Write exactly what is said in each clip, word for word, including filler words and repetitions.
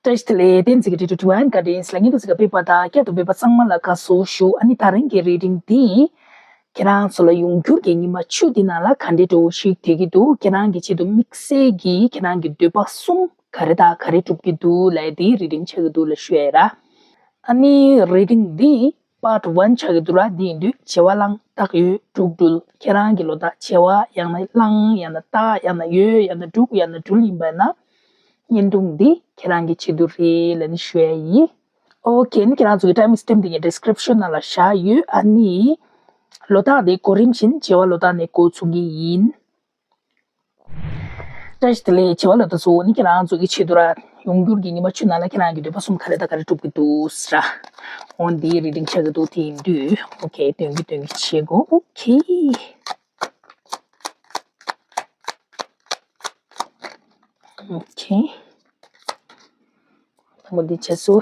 བཀྲ་ཤིས་བདེ་ལེགས། བསྟན་འཛིན་གྱི་ཌི་ཊར་ཌི་ཝའིན་གྷར་ཌེན་ལ་སྙིང་ཐག་པའི་བཀྲ་ཤིས་བདེ་ལེགས་དང་བསྐྱར་དུ་བོད་པ་ཚང་མ་ལ་དགའ་བསུ་ཞུ། ཨ་ནི་ད་རིང་གི་རི་ཌིང་འདི་ཁྱེད་རང་ཚོ་ལ་ཡོང་འགྱུར་གྱི་ཉི་མ་བཅུ་འདི་ནང་ལ་ག་འདྲའི་འགྲོ་ཞིག་དེ་གི་འདུག་ཁྱེད་རང་གི་ཆེད་དུ་དམིགས་བསལ་གྱིས་ཁྱེད་རང་གི་འདོད་པ་གསུམ་ག་རེ་དང་ག་རེ་འགྲུབ་ཀྱི་འདུག་ལབ་དེའི་རི་ཌིང་ཆགས་ཀྱི་འདུག་ལ་ཞུ་ཡ་ར། ཨ་ནི་རི་ཌིང་འདི་པཱར་ཊི་ཝན་ཆགས་ཀྱི་འདུག་ར། འདི་ཡིན་དུས་བྱེ་བ་གླང་སྟག་ཡོས་འབྲུག་སྦྲུལ། ཁྱེད་རང་གི་ལོ་རྟགས་བྱེ་བ་ཡང་ན་གླང་ཡང་ན་སྟག་ཡང་ན་ཡོས་ཡང་ན་འབྲུག་ཡང་ན་སྦྲུལ་ཡིན་པ་ན། བརྙན་ཐུང་འདི་ཁྱེད་རང་གི་ཆེད་དུ་རེད་ལབ་ནས་ཞུ་ཡ་ཡིན། ཨོ་ཁེ། ཨ་ནི་ཁྱེད་རང་ཚོ་གི་ཊའིམ་སི་ཊེམ་པ་འདི་ངས་ཌི་སི་ཀི་རིབ་ཤན་ནང་ལ་བཞག་ཡོད། ཨ་ནི་ལོ་རྟགས་འདི་གོ་རིམ་བཞིན་བྱེ་བ་ལོ་རྟགས་ནས་འགོ་ཚུགས་ཀྱི་ཡིན། བཀྲ་ཤིས་བདེ་ལེགས། བྱེ་བ་ལོ་རྟགས་ཚོ་ནི་ཁྱེད་རང་ཚོ་གི་ཆེད་དུ་ར། ཡོང་འགྱུར་གྱི་ཉི་མ་བཅུ་ནང་ལ་ཁྱེད་རང་གི་འདོད་པ་གསུམ་ག་རེ་དང་ག་རེ་འགྲུབ་ཀྱི་འདུག་ཟེར་ར། འོ་འདིའི་རི་ཌིང་ཆགས་ཀྱི་འདུག་དེ་ཡིན་དུས་ཨོ་ཁེ། སྟོན་གྱི་སྟོན་གྱི་བྱེད་དགོས། ཨོ་ཁེ། ཨོ་ཁེ། དང་པོ་འདི་བྱས་སོ།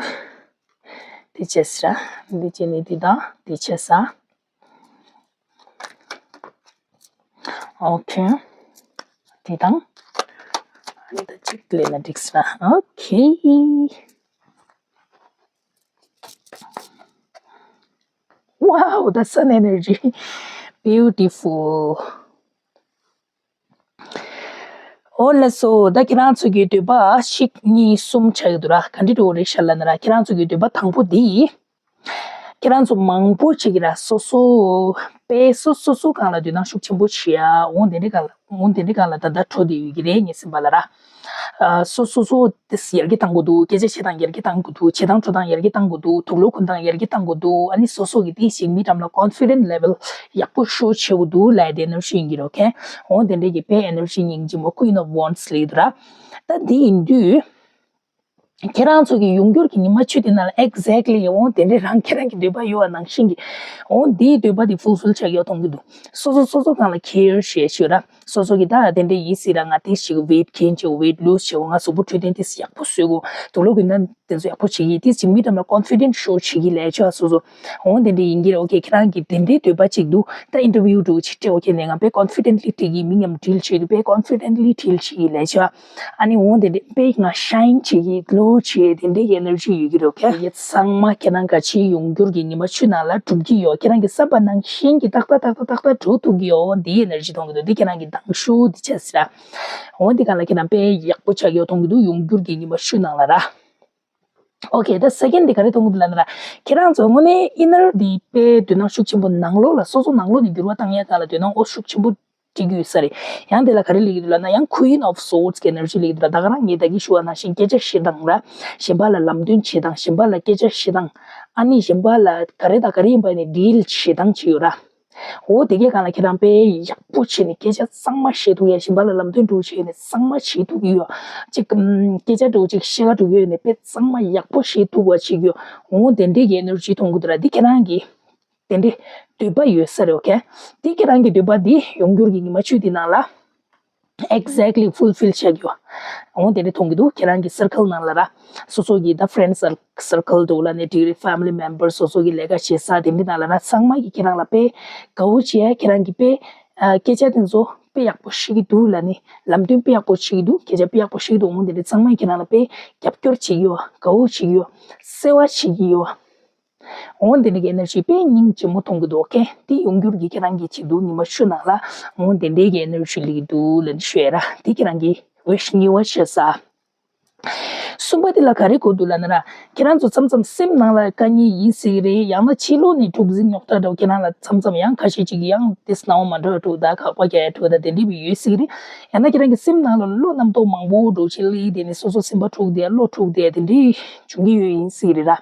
འདི་བྱས་ཟེར་ར། འདི་བྱས་ནས་འདི་དང་འདི་བྱས་ས། ཨོ་ཁེ། འདི་དང་། འདི་གཅིག་ལེན་ན་འགྲིག་ས། ཨོ་ཁེ། Wow, the sun energy. Beautiful. ཨོ་ལགས་སོ། ད་ཁྱེད་རང་ཚོ་གི་འདོད་པ་གཅིག་གཉིས་གསུམ་ཆགས་ཀྱི་འདུག་ར། ག་འདྲ་འགྲོ་རེད་ཤག་ལབ་ན་ར། ཁྱེད་རང་ཚོ་གི་འདོད་པ་དང་པོ་འདི། ཁྱེད་རང་ཚོ་མང་པོ་ཅིག་གིས་ར་སོ་སོ་དཔེ་སོ་སོ་སོ་སྒང་ལ་འདོད་སྣང་ཤུགས་ཆེན་པོ་བྱེད་ཡ། འོ་དེ་འདྲའི་སྒང་ལ། འོ་དེ་འདྲའི་སྒང་ལ་ད་ལྟ་འགྲོ་བསྡད་ཡོད་ཀྱི་རེད་ངས་སེམས་པ་ལ་ར། ཨ། སོ་སོ་སོ་དེ་ཡར་རྒྱས་གཏང་དགོས་འདུག་སྐད་ཆ་བཤད་སྟངས་ཡར་རྒྱས་གཏང་དགོས་འདུག་བྱེད་སྟངས་འགྲོ་སྟངས་ཡར་རྒྱས་གཏང་དགོས་འདུག་དུག་ལོག་གོན་སྟངས་ཡར་རྒྱས་གཏང་དགོས་འདུག་ཨ་ནི་སོ་སོ་གི་དེ་ཞིག་མི་འགྲམ་ལ་ཀོན་ཕི་ཌེན་ཊི་ལེ་ཝལ་ཡག་པོ་ཤོ་བྱེད་དགོས་འདུག་ལབ་དེ་ནང་བཞིན་གྱི་རོ་ཁེ། འོ་དེ་འདྲའི་གི་དཔེ་ཨེ་ནར་ཇི་སྙིང་རྗེ་མོ་Queen of Wands ལབ་འདུག་ར། ད་འདི་ཡིན་དུས། ཁྱེད་རང་ཚོ་གི་ཡོང་འགྱུར་གྱི་ཉི་མ་བཅུ་དེ་ནང་ལ་ཨེག་ཛེག་ལི་འོ་དེ་འདྲའི་རང་ཁྱེད་རང་གི་འདོད་པ་ཡོད་པ་ནང་བཞིན་གྱི། འོ་འདིའི་འདོད་པ་དེ་ཕུལ་ཕིལ་ཆགས་ཡོད་མཐོང་གི་འདུག་སོ་སོ་སོ་སོ་སྒང་ལ་ཁེར་བྱེད་ཤོད་ར། སོ་སོ་གི་ད་དེ་འདྲ་ཡིན་སྲིད་ར། ང་དེ་ཞིག་ཝེ་ཊི་གེན་བྱེད། ཝེ་ཊི་ལུ་ཛི་བྱེད། ང་གཟུགས་པོ་འཕྲོད་བསྟེན་དེ་ཡག་པོ་བཟོ་དགོས། དུག་ལོག་གོན་སྟངས་དེ་ཚོ་ཡག་པོ་བྱེད་ཀྱི། དེ་ཞིག་མི་འགྲམ་ལ་ཀོན་ཕི་ཌེན་ཊི་ཤོ་བྱེད་ཀྱི་ལབ་ཆོག་སོ་སོ། འོ་དེ་འདྲ་ཡིན་གྱི་རེད། ཨོ་ཁེ། ཁྱེད་རང་གི་དེ་འདྲའི་འདོད་པ་ཅིག་འདུག་ད་ཨིན་ཊར་བིའུ་འདྲ་བོ་ཅིག་སྤྲད། ཨོ་ཁེ། ནས་ང་དཔེ་ཀོན་ཕི་ཌེན་ཊི་ལི་བྲིས་ཀྱི། མི་མཉམ་ཌིལ་བྱེད་དུས་དཔེ་ཀོན་ཕི་ཌེན་ཊི་ལི་ཌིལ་བྱེད་ཀྱི་ལབ་ཆོག་ཨ་ནི་འོ་དེ་འདྲ་དཔེ་ང་ཤའིན་བྱེད་ཀྱི། གློ་བྱེད། དེ་འདྲའི་ཨེ་ནར་ཇི་ཡོད་ཀྱི་རེད། ཨོ་ཁེ། ཚང་མ་ཁྱེད་རང་ག་ཅིའི་ཡོང་འགྱུར་གྱི་ཉི་མ་བཅུ་ནང་ལ་འགྲུབ་ཀྱི་ཡོད། ཁྱེད་རང་གི་བསམ་པ་ནང་བཞིན་གྱི་ཏག་ཏག་ཏག་ཏག་ཏག་ཏག་འགྲོ་ཐུབ་ཀྱི་ཡོད། འོ་འདིའི་ཨེ་ནར་ཇི་གཏོང་གི་འདུག་འདི་ཁྱེད་རང་གི་མདང་ཤོ་འདི་བྱས་ཟེར་ར། འོ་འདི་སྒང་ལ་ཁྱེད་རང་དཔེ་ཡག་པོ་ཆགས་ཡོད་མཐོང་གི་འདུག་ཡོང་འགྱུར་གྱི་ཉི་མ་བཅུ་ནང་ལ་ར། ཨོ་ཁེ། ད་སེ་ཀེན་ཌི་འདི་ག་རེ་མཐོང་གི་འདུག་ལབ་ན་ར། ཁྱེད་རང་ཚོ་དངོས་གནས་ཨིན་ནར་འདི་དཔེ་འདོད་སྣང་ཤུགས་ཆེན་པོ། ནང་ལོགས་ལ་སོ་སོ་ནང་ལོགས་ནས་འགྱུར་བ་བཏང་ཡ་སྒང་ལ་འདོད་སྣང་ཨོ་ཤུགས་ཆེན་པོ་སྐྱེ་གི་ཡོད་ས་རེད། ཡང་དེ་ལ་ག་རེ་སླེབས་ཀྱི་འདུག་ལབ་ན། ཡང་Queen of Swords གི་ཨེ་ནར་ཇི་སླེབས་ཀྱི་འདུག་ར། ད་ག་རང་ངས་ད་གིན་ཞུ་བ་ནང་བཞིན་སྐད་ཆ་བཤད་སྟངས་ར། གཞན་པ་ལ་ལམ་སྟོན་བྱེད་སྟངས། གཞན་པ་ལ་སྐད་ཆ་བཤད་སྟངས། ཨ་ནི་གཞན་པ་ལ་ག་རེ་དང་ག་རེ་ཡིན་པ་ནས་ཌིལ་བྱེད་སྟངས་ཅིག་ཡོད་ར། འོ་དེ་གའི་སྒང་ལ་ཁྱེད་རང་དཔེ་ཡག་པོ་བྱས་ནས་སྐད་ཆ་གཙང་མ་བཤད་ཐུབ་ཡ། གཞན་པ་ལ་ལམ་སྟོན་འདྲ་བོ་བྱས་ནས་གཙང་མ་བྱེད་ཐུབ་ཀྱི་ཡོད། ཅིག་ཨམ། སྐད་ཆ་འདྲ་བོ་ཅིག་བཤད་ག་འགྲོ་གི་ཡོད་ནས་དཔེ་གཙང་མ་ཡག་པོ་བཤད་ཐུབ་པ་ཅིག་ཡོད། འོ་དེ་འདྲའི་གི་ཨེ་ནར་ཇི་མཐོང་གི་འདུག་ར། འདི་ཁྱེད་རང་གི་དེ་འདྲའི་འདོད་པ་ཡོད་ས་རེད། ཨོ་ཁེ། འདི་ཁྱེད་རང་གི་འདོད་པ་འདི་ཡོང་འགྱུར་གྱི་ཉི་མ་བཅུ་འདི་ནང་ལ་ཨེག་ཛེག་ལི་ཕུལ་ཕིལ་ཆགས་ཀྱི་ཡོད། འོ་དེ་འདྲ་མཐོང་གི་འདུག་ཁྱེད་རང་གི་སར་ཁལ་ནང་ལ་ར། སོ་སོ་གི་ད་ཕི་རེན་ཌི་སར་ཁལ་འདྲ་བོ་ལབ་ནའི་འགྲིག་རེད། ཕེ་མི་ལི་མེམ་བར་སོ་སོ་གི་ལས་ཀ་བྱེད་ས་དེ་འདྲའི་ནང་ལ་ར། ཚང་མ་གིས་ཁྱེད་རང་ལ་དཔེ་དགའ་བོ་བྱས། ཁྱེད་རང་གིས་དཔེ་ཨ། སྐད་ཆ་དེ་ཚོ་དཔེ་ཡག་པོ་ཤེས་ཀྱི་འདུག་ལབ་ནའི། ལམ་སྟོན་དཔེ་ཡག་པོ་བྱེད་ཀྱི་འདུག་སྐད་ཆ་དཔེ་ཡག་པོ་བཤད་ཀྱི་འདུག་འོ་དེ་འདྲ་ཚང་མ་གིས་ཁྱེད་རང་ལ་དཔེ་རྒྱབ་སྐྱོར་བྱེད་ཀྱི་ཡོད། དགའ་བོ་བྱེད་ཀྱི་ཡོད། བརྩེ་བ་བྱེད་ཀྱི་ཡོད། འོ་དེ་འདྲ་གི་ཨེ་ནར་ཇི་དཔེ་སྙིང་རྗེ་མོ་མཐོང་གི་འདུག་ཨོ་ཁེ། འདི་ཡོང་འགྱུར་གྱི་ཁྱེད་རང་གི་བྱེད་འདུག་ཉི་མ་བཅུ་ནང་ལ། འོ་དེ་འདྲའི་གི་ཨེ་ནར་ཇི་སླེབས་ཀྱི་འདུག་ལབ་ནས་ཞུ་ཡ་ར། འདི་ཁྱེད་རང་གི་ཝིཤ་གཉིས་པ་བྱེད་ས། གསུམ་པ་དེ་ལ་ག་རེ་དགོས་འདུག་ལབ་ན་ར། ཁྱེད་རང་ཚོ་མཚམས་མཚམས་སེམས་ནང་ལ་དཀའ་ངལ་ཡིན་སྲིད་ཀྱི་རེད། ཡང་ན་ཕྱི་ལོགས་ནས་འཁྲུག་འཛིང་རྙོག་དྲ་འདྲ་བོ། ཁྱེད་རང་ལ་མཚམས་མཚམས་ཡང་ཁ་ཤས་ཅིག་གིས་ཡང་དེ་སྣང་བ་མ་འགྲོ་འགྲོ། ད་ཁག་པ་རྒྱག་ཡ་འགྲོ། ད་དེ་འདྲ་བི་ཡོད་སྲིད་ཀྱི་རེད། ཡང་ན་ཁྱེད་རང་གི་སེམས་ནང་ལ་བློ་རྣམ་རྟོག་མང་པོ་འདྲ་བོ་ཅིག་སླེབས། དེ་ནས་སོ་སོ་སེམས་པ་འཁྲུག་བསྡད། བློ་འཁྲུག་བསྡད། དེ་འདྲ་བྱུང་གི་ཡོད་ཡིན་སྲིད་ཀྱི་རེད་ར།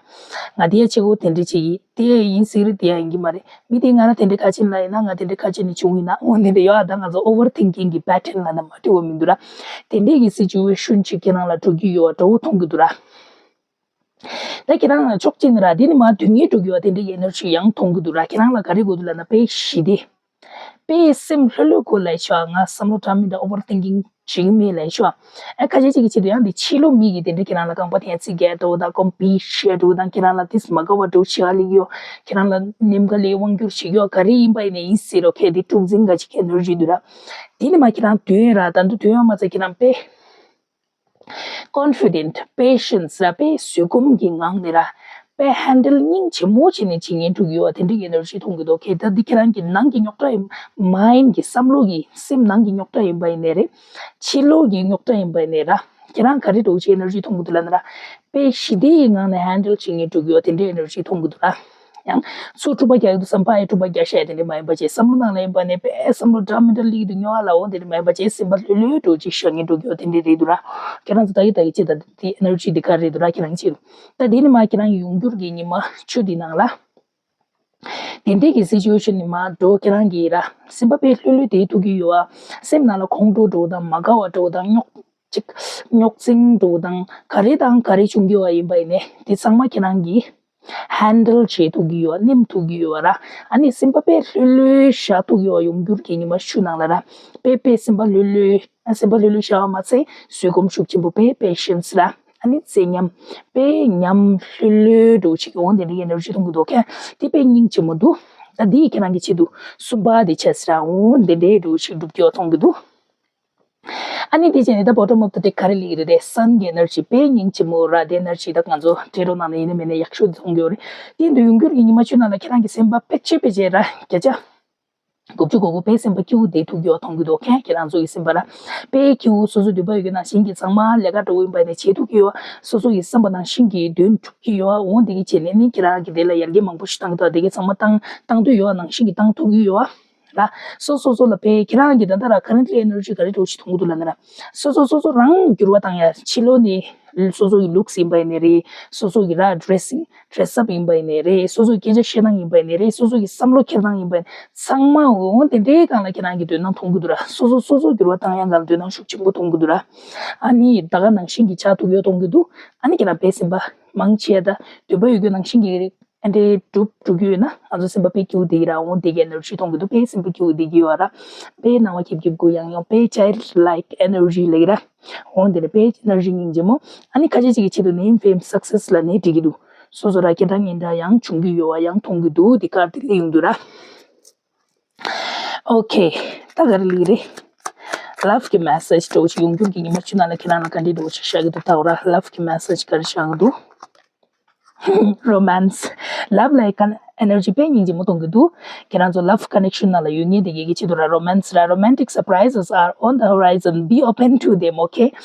ང་དེ་ཡ་བྱེད་དགོས། དེ་འདྲ་བྱེད་ཀྱི། དེ་ཡ་ཡིན་སྲིད་ཀྱི་རེད། དེ་ཡ་ཡིན་གྱི་མ་རེད། མི་དེས་ང་རང་དེ་འདྲ་ཁ་ཆེམས་ལབ་ཡིན་ན། ང་དེ་འདྲ་ཁ་ཆེམས་ནས་བྱུང་ཡིན་ན། འོ་དེ་འདྲ་ཡོད་ཨ། ད་ང་ཚོ་ཨོ་ཝར་ཐིང་ཀིང་གི་པེ་ཊན་ལབ་ན་མ་འགྲིག་པ་མི་འདུག་ར། དེ་འདྲའི་གི་སི་ཅུ་ཨེ་ཤན་ཅིག་ཁྱེད་རང་ལ་འགྲོ་གི་ཡོད་པ་འདྲ་བོ་མཐོང་གི་འདུག་ར། ད་ཁྱེད་རང་ལ་ཕྱོགས་གཅིག་ནས་ར། དེ་ནི་མ་དོན་གཉེར་འགྲོ་གི་ཡོད་པ་དེ་འདྲའི་གི་ཨེ་ནར་ཇི་ཡང་མཐོང་གི་འདུག་ར། ཁྱེད་རང་ལ་ག་རེ་དགོས་འདུག་ལབ་ན་དཔེ་ཞི་བདེ། དཔེ་སེམས་ལྷོད་ལྷོད་དགོས་ལབ་ཤག་ང་བསམ་བློ་དྲང་མི་འདྲ། ཨོ་ཝར་ཐིང་ཀིང་བྱེད་ཀྱི་མེད་ལབ་ཤག་ཨ། ཁ་ཤས་ཅིག་གི་ཆེད་དུ་ཡང་དེ་ཕྱི་ལོགས་མི་གིས་དེ་འདྲ་ཁྱེད་རང་ལ་རྐང་པ་འཐེན་ཚིག་རྒྱག་འདྲ་བོ་དང་། ཀོམ་པི་ཤེ་འདྲ་བོ་དང་། ཁྱེད་རང་ལ་དེ་མ་དགའ་བ་འདྲ་བོ་བྱེད་ཡ་སླེབས་ཀྱི་ཡོད། ཁྱེད་རང་ལ་ཉེན་ཁ་ལས་དབང་སྒྱུར་བྱེད་ཀྱི་ཡོད། ག་རེ་ཡིན་པ་ཡིན་ནའི་ཡིན་སྲིད་རོ། ཁྱེད་དེ་འཁྲུག་འཛིང་འགའ་ཅིག་ཁྱེད་ནོར་བཞིན་འདུག་ར། དེ་ནི་མ་ཁྱེད་རང་དོན་ར། ད་དུང་དོན་ཡོད་མ་ཚད་ཁྱེད་རང་དཔེ། confident, patience ར། དཔེ་བཟོད་སྒོམ་གྱི་ངང་ནས་ར། དཔེ་handle སྙིང་རྗེ་མོ་བྱས་ནས་བྱེད་ཉན་འགྲོ་གི་ཡོད་པ་དེ་འདྲའི་གི་energy མཐོང་གི་འདུག་ཁྱེད་ད་འདི་ཁྱེད་རང་གི་ནང་གི་རྙོག་དྲ་ཡིན། mind གི་བསམ་བློ་གི་སེམས་ནང་གི་རྙོག་དྲ་ཡིན་པ་ཡིན་ནའི་རེད། ཕྱི་ལོགས་ཀྱི་རྙོག་དྲ་ཡིན་པ་ཡིན་ནའི་ར། ཁྱེད་རང་ག་རེ་འདྲ་བོ་ཅིག་energy མཐོང་གི་འདུག་ལབ་ན་ར། དཔེ་ཞི་བདེ་ཡི་ངང་ནས་handle བྱེད་ཉན་འགྲོ་གི་ཡོད་པ་དེ་འདྲའི་energy མཐོང་གི་འདུག་ར། ཡང་ཚུར་དཀྲུག་པ་རྒྱག་གི་འདུག་བསམ་པ་ཡང་དཀྲུག་པ་རྒྱག་ཤེས་དེ་འདྲ་མ་ཡིན་པ་བྱས། བསམ་བློ་ནང་ལ་ཡིན་པ་ནས་དཔེ་བསམ་བློ་འདྲ་མི་འདྲ་སླེབས་ཀྱི་འདུག་སྨྱོ་བ་ལ། འོ་དེ་འདྲ་མ་ཡིན་པ་བྱས། སེམས་པ་ལྷོད་ལྷོད་འདྲ་བོ་ཅིག་བཞག་ཉན་འགྲོ་གི་ཡོད་པ་དེ་འདྲ་རེད་འདུག་ར། ཁྱེད་རང་ཚོ་ད་གི་ད་གི་ཅི་ད་དེ་energy དེ་ག་རེད་འདུག་ར། ཁྱེད་རང་ཅི་རུ། ད་དེ་ནི་མ་ཁྱེད་རང་ཡོང་འགྱུར་གྱི་ཉི་མ་བཅུ་དེ་ནང་ལ། དེ་འདྲའི་གི་situation ནི་མ་འགྲོ། ཁྱེད་རང་གིས་ར་སེམས་པ་དཔེ་ལྷོད་ལྷོད་བསྡད་ཐུབ་ཀྱི་ཡོད་ཨ། སེམས་ནང་ལ་ཁོང་ཁྲོ་འདྲ་བོ་དང་མ་དགའ་བ་འདྲ་བོ་དང་རྙོག་ཅིག་རྙོག་འཛིང་འདྲ་བོ་དང་ག་རེ་དང་ག་རེ་བྱུང་གི་ཡོད་ཨ་ཡིན་པ་ཡིན་ནའི་དེ་ཚང་མ་ཁྱེད་རང་གིས་handle བྱེད་ཐུབ་ཀྱི་ཡོད་ཨ། ནེམ་ཐུབ་ཀྱི་ཡོད་ཨ་ར། ཨ་ནི་སེམས་པ་དཔེ་ལྷོད་ལྷོད་བཞག་ཐུབ་ཀྱི་ཡོད་ཨ། ཡོང་འགྱུར་གྱི་ཉི་མ་བཅུ་ནང་ལ་ར། དཔེ་དཔེ་སེམས་པ་ལྷོད་ལྷོད། སེམས་པ་ལྷོད་ལྷོད་བཞག་པ་མ་ཚད་བཟོད་སྒོམ་ཤུགས་ཆེན་པོ་དཔེ་patience ར། ཨ་ནི་བརྩེ་ཉམས་དཔེ་ཉམས་ལྷོད་ལྷོད་འདྲ་བོ་ཅིག་འོང་དེ་འདྲའི་energy མཐོང་གི་འདུག་ཁྱེད་དེ་དཔེ་སྙིང་རྗེ་མོ་འདུག་ད་འདི་ཡིས་ཁྱེད་རང་གི་ཆེད་དུ་གསུམ་པ་དེ་བྱས་ཟེར་ར། འོང་དེ་འདྲའི་འདྲ་བོ་ཅིག་འགྲུབ་ཀྱི་ཡོད་མཐོང་གི་འདུག་ཨ་ནི་དེ་བྱས་ནས་ད་bottom of the deck ག་རེ་སླེབས་ཀྱི་རེད་དེ། sun གི་energy དཔེ་སྙིང་རྗེ་མོ་ར། དེ་energy ད་ང་ཚོ་tarot ནང་ནས་ཡིན་ན་མིན་ན་ཡག་ཤོས་འདི་མཐོང་གི་ཡོད་རེད། དེ་འདི་ཡོང་འགྱུར་གྱི་ཉི་མ་བཅུ་ནང་ལ་ཁྱེད་རང་གི་སེམས་པ་ཕལ་ཆེར་ཕལ་ཆེར་ར་བརྒྱ་ཆ་དགུ་བཅུ་གོ་དགུ་དཔེ་སེམས་པ་སྐྱིད་པོ་བསྡད་ཐུབ་ཀྱི་ཡོད་མཐོང་གི་འདུག་ཁྱེད་ཁྱེད་རང་ཚོ་གི་སེམས་པ་ར་དཔེ་སྐྱིད་པོ། སོ་སོ་འདོད་པ་ཡོད་ཀྱི་ནང་བཞིན་གྱི་ཚང་མ་ལས་ཀ་འདྲ་བོ་ཡིན་པ་ནས་བྱེད་ཐུབ་ཀྱི་ཡོད། སོ་སོ་ཡི་བསམ་པ་ནང་བཞིན་གྱི་དོན་འགྲུབ་ཀྱི་ཡོད། འོང་དེ་གི་བྱས་ནས་ནི་ཁྱེད་རང་གི་དེ་ལ་ཡར་རྒྱས་མང་པོ་ཞིག་བཏང་གི་འདུག་དེ་གི་ཚང་མ་བཏང་བཏང་འདོད་ཡོད་ནང་བཞིན་གྱི་བཏང་ཐུབ་ཀྱི་ཡོད་ར། སོ་སོ་སོ་ལ་དཔེ་ཁྱེད་རང་གི་ད་ལྟ་ར་currently energy ག་རེ་འདྲ་བོ་ཞིག་མཐོང་གི་འདུག་ལབ་ན་ར། སོ་སོ་སོ་སོ་རང་འགྱུར་བ་བཏང་ཡ། ཕྱི་ལོགས་ནས་སོ་སོ་གི་looks ཡིན་པ་ཡིན་ནའི་རེད། སོ་སོ་གི་ར་dressing dress up ཡིན་པ་ཡིན་ནའི་རེད། སོ་སོ་གི་སྐད་ཆ་བཤད་སྟངས་ཡིན་པ་ཡིན་ནའི་རེད། སོ་སོ་གི་བསམ་བློ་འཁྱེར་སྟངས་ཡིན་པ་ཡིན། ཚང་མ་འོ་དེ་འདྲའི་སྒང་ལ་ཁྱེད་རང་གི་འདོད་སྣང་མཐོང་གི་འདུག་ར། སོ་སོ་སོ་སོ་འགྱུར་བ་བཏང་ཡ་སྒང་ལ་འདོད་སྣང་ཤུགས་ཆེན་པོ་མཐོང་གི་འདུག་ར། ཨ་ནི་ད་ག་ནང་བཞིན་གྱི་ཆགས་ཐུབ་ཡོད་མཐོང་གི་འདུག་ཨ་ནི་ཁྱེད་རང་དཔེ་སེམས་པ་མང་ཆེ་ད་འདོད་པ་ཡོད་རྒྱུ་ནང་བཞིན་གྱི་རེད། ཨ་འདྲའི་འགྲུབ་འགྲུབ་ཀྱི་ཡོད་ན་ང་ཚོ་སེམས་པ་དཔེ་སྐྱིད་པོ་བསྡད་ཀྱི་ར། འོ་དེ་གའི་energy མཐོང་གི་འདུག་དཔེ་སེམས་པ་སྐྱིད་པོ་བསྡད་ཀྱི་ཡོད་ར། དཔེ་སྣང་བ་སྐྱིད་སྐྱིད་གུ་ཡང་ཡང་དཔེ་childlike energy ལབ་ཀྱི་ར། འོ་འདི་ལ་དཔེ་energy སྙིང་རྗེ་མོ། ཨ་ནི་ཁ་ཤས་ཅིག་གི་ཆེད་དུ་name fame success ལབ་ནའི་འགྲིག་གི་འདུག་སོ་སོ་ར་སྐད་གྲགས་སྙན་གྲགས་ཡང་བྱུང་གི་ཡོད་པ་ཡང་མཐོང་གི་འདུག་འདི་ཀར་འདི་སླེབས་ཡོང་དུས་ར། ཨོ་ཁེ། ད་ག་རེ་སླེབས་རེད། Love གི་message འདྲ་བོ་ཅིག་ཡོང་འགྱུར་གྱི་ཉི་མ་བཅུ་ནང་ལ་ཁྱེད་རང་ལ་ག་འདྲའི་འདྲ་བོ་ཅིག་ཤར་གྱི་འདུག་ལྟ་འོ་ར། Love གི་message ག་རེ་ཤར་གྱི་འདུག Romance. Love ལ་ཀན་energy དཔེ་སྙིང་རྗེ་མོ་གཏོང་གི་འདུག་ཁྱེད་རང་ཚོ་love connection ནང་ལ་ཡོད་མཁན་དེ་གའི་གི་ཆེད་དུ་ར། Romance ར། Romantic surprises are on the horizon, be open to them, okay?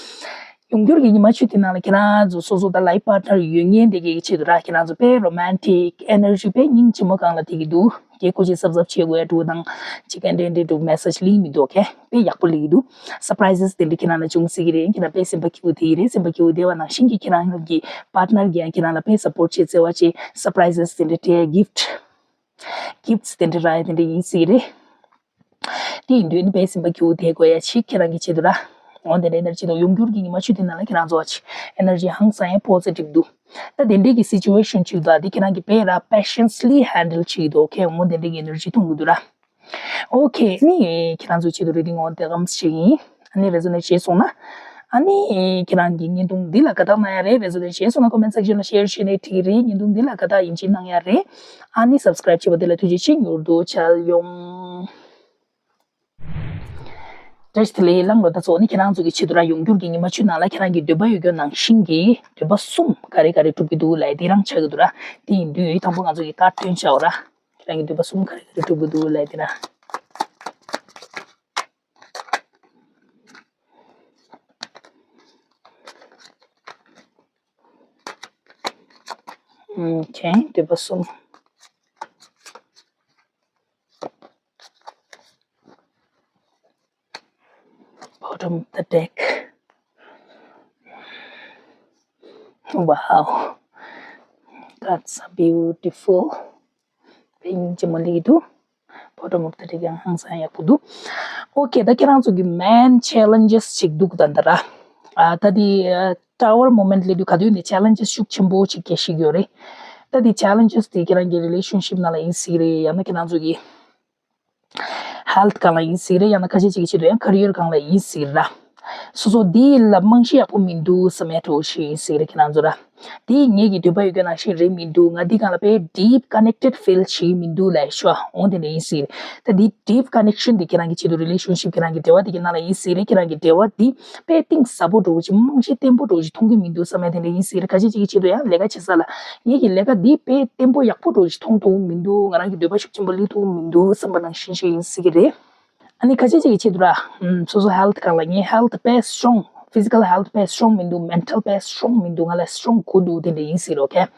ཡོང་འགྱུར་གྱི་ཉི་མ་བཅུ་དེ་ནང་ལ་ཁྱེད་རང་ཚོ་སོ་སོ་དང་life partner ཡོད་མཁན་དེ་གའི་གི་ཆེད་དུ་ར། ཁྱེད་རང་ཚོ་དཔེ་romantic energy དཔེ་སྙིང་རྗེ་མོ་སྒང་ལ་བསྡད་ཀྱི་འདུག་རྒྱལ་སྐུ་ཅིག་གཟབ་གཟབ་བྱེད་དགོས་ཡ་འདྲ་བོ་དང་ཅིག་ཨ་འདྲ་འདྲ་འདྲ་བོ་message སླེབས་མི་འདུག་ཁེ། དཔེ་ཡག་པོ་སླེབས་ཀྱི་འདུག surprises དེ་འདྲ་ཁྱེད་རང་ལ་བྱུང་སྲིད་ཀྱི་རེད། ཁྱེད་རང་དཔེ་སེམས་པ་སྐྱིད་པོ་བསྡད་ཀྱི་རེད། སེམས་པ་སྐྱིད་པོ་བསྡད་པ་ནང་བཞིན་གྱི་ཁྱེད་རང་གི་partner གྱིས་ཡང་ཁྱེད་རང་ལ་དཔེ་support བྱེད། བརྩེ་བ་བྱེད། surprises དེ་འདྲ་སྤྲད། gift gifts དེ་འདྲ་རག་ཡ་དེ་འདྲ་ཡིན་སྲིད་ཀྱི་རེད། དེ་ཡིན་དུས་ནི་དཔེ་སེམས་པ་སྐྱིད་པོ་བསྡད་དགོས་ཡ་ཅིག་ཁྱེད་རང་གི་ཆེད་དུ་ར། འོ་དེ་འདྲའི་energy དང་ཡོང་འགྱུར་གྱི་ཉི་མ་བཅུ་དེ་ནང་ལ་ཁྱེད་རང་ཚོ་ཅིག་energy ཧང་སང་ཡ་positive འདུག་ད་དེ་འདྲའི་གི་situation ཅིག་དང་དེ་ཁྱེད་རང་གི་དཔེ་ར་patiently handle བྱེད་ཀྱི་འདུག་ཁེ། འོ་དེ་འདྲའི་གི་energy མཐོང་གི་འདུག་ར། ཨོ་ཁེ། ནི་ཁྱེད་རང་ཚོའི་ཆེད་དུ་reading འོ་དེ་གམ་ཞིག་ཡིན། ཨ་ནི་resonate བྱས་སོང་ན། ཨ་ནི་ཁྱེད་རང་གི་བརྙན་ཐུང་འདི་ལ་དགའ་རྟགས་གནང་ཡ་རེད། resonate བྱས་སོང་ན་comment section ལ་share བྱས་ནས་འགྲིག་གི་རེད། བརྙན་ཐུང་འདི་ལ་དགའ་རྟགས་ཡིན་གཅིག་གནང་ཡ་རེད། ཨ་ནི་subscribe བྱས་པ་དེ་ལ་ཐུགས་རྗེ་ཆེ། མྱུར་དུ་མཇལ་ཡོང་། བཀྲ་ཤིས་བདེ་ལེགས་ལགས་འོ། ད་ཚོ་ནི་ཁྱེད་རང་ཚོ་གི་ཆེད་དུ་ར། ཡོང་འགྱུར་གྱི་ཉི་མ་བཅུ་ནང་ལ་ཁྱེད་རང་གི་འདོད་པ་ཡོད་རྒྱུ་ནང་བཞིན་གྱི་འདོད་པ་གསུམ་ག་རེ་ག་རེ་འགྲུབ་ཀྱི་འདུག་ལབ་ཡ་དེ་རང་ཆགས་ཀྱི་འདུག་ར། དེ་ཡིན་དུས་དང་པོ་ང་ཚོ་གི་card སྟོན་བྱའོ་ར། ཁྱེད་རང་གི་འདོད་པ་གསུམ་ག་རེ་ག་རེ་འགྲུབ་ཀྱི་འདུག་ལབ་ཡ་དེ་ར། ཨོ་ཁེ། འདོད་པ་གསུམ། Bottom of the deck. Wow. That's a beautiful. དཔེ་སྙིང་རྗེ་མོ་སླེབས་འདུག Bottom of the deck ཡང་ཧང་སང་ཡག་པོ་འདུག་ཨོ་ཁེ། ད་ཁྱེད་རང་ཚོ་གི་main challenges ཅིག་འདུག་ད་འདི་ར། ཨ་ད་འདི་Tower moment སླེབས་དུས་ག་དུས་ནས་challenges ཤུགས་ཆེན་པོ་ཅིག་སྐྱེ་ཤེས་ཡོད་རེད། ད་འདི་challenges དེ་ཁྱེད་རང་གི་relationship ནང་ལ་ཡིན་སྲིད་རེད། ཡང་ན་ཁྱེད་རང་ཚོ་གི་health སྒང་ལ་ཡིན་སྲིད་རེད། ཡང་ན་ཁ་ཤས་ཅིག་གི་ཆེད་དུ་ཡང་career སྒང་ལ་ཡིན་སྲིད་ར། སོ་སོ་འདི་ལ་རྨང་གཞི་ཡག་པོ་མི་འདུག་བསམ་ཡ་འདྲ་བོ་ཞིག་ཡིན་སྲིད་རེད། ཁྱེད་རང་ཚོ་ར། དེ་ངེད་ཀྱི་འདོད་པ་ཡོད་རྒྱུ་ནང་བཞིན་རེད་མི་འདུག་ང་འདི་སྒང་ལ་དཔེ་deep connected feel བྱེད་ཀྱི་མི་འདུག་ལབ་ཤོག་འོ་དེ་འདྲ་ཡིན་སྲིད། ད་འདི་deep connection དེ་ཁྱེད་རང་གི་ཆེད་དུ་relationship ཁྱེད་རང་གི་འབྲེལ་བ་དེ་གི་ནང་ལ་ཡིན་སྲིད་རེད། ཁྱེད་རང་གི་འབྲེལ་བ་འདི་དཔེ་གཏིང་ཟབ་པོ་འདྲ་བོ་ཅིག་རྨང་གཞི་བརྟན་པོ་འདྲ་བོ་ཅིག་མཐོང་གི་མི་འདུག་བསམ་ཡ་དེ་འདྲ་ཡིན་སྲིད་རེད། ཁ་ཤས་ཅིག་གི་ཆེད་དུ་ཡང་ལས་ཀ་བྱེད་ས་ལ་ངེད་ཀྱི་ལས་ཀ་འདི་དཔེ་བརྟན་པོ་ཡག་པོ་འདྲ་བོ་ཅིག་མཐོང་ཐུབ་མི་འདུག་ང་རང་གི་འདོད་པ་ཤུགས་ཆེན་པོ་སླེབས་ཐུབ་མི་འདུག་བསམ་པ་ནང་བཞིན་ཞིག་ཡིན་སྲིད་ཀྱི་རེད། ཨ་ནི་ཁ་ཤས་ཅིག་གི་ཆེད་དུ་ར། ཨམ། སོ་སོ་health སྒང་ལ་ངའི་health དཔེ་strong, physical health དཔེ་strong མི་འདུག mental དཔེ་strong མི་འདུག་ང་ལ་strong དགོས་འདུག་དེ་འདྲ་ཡིན་སྲིད་རོ། ཁྱེད་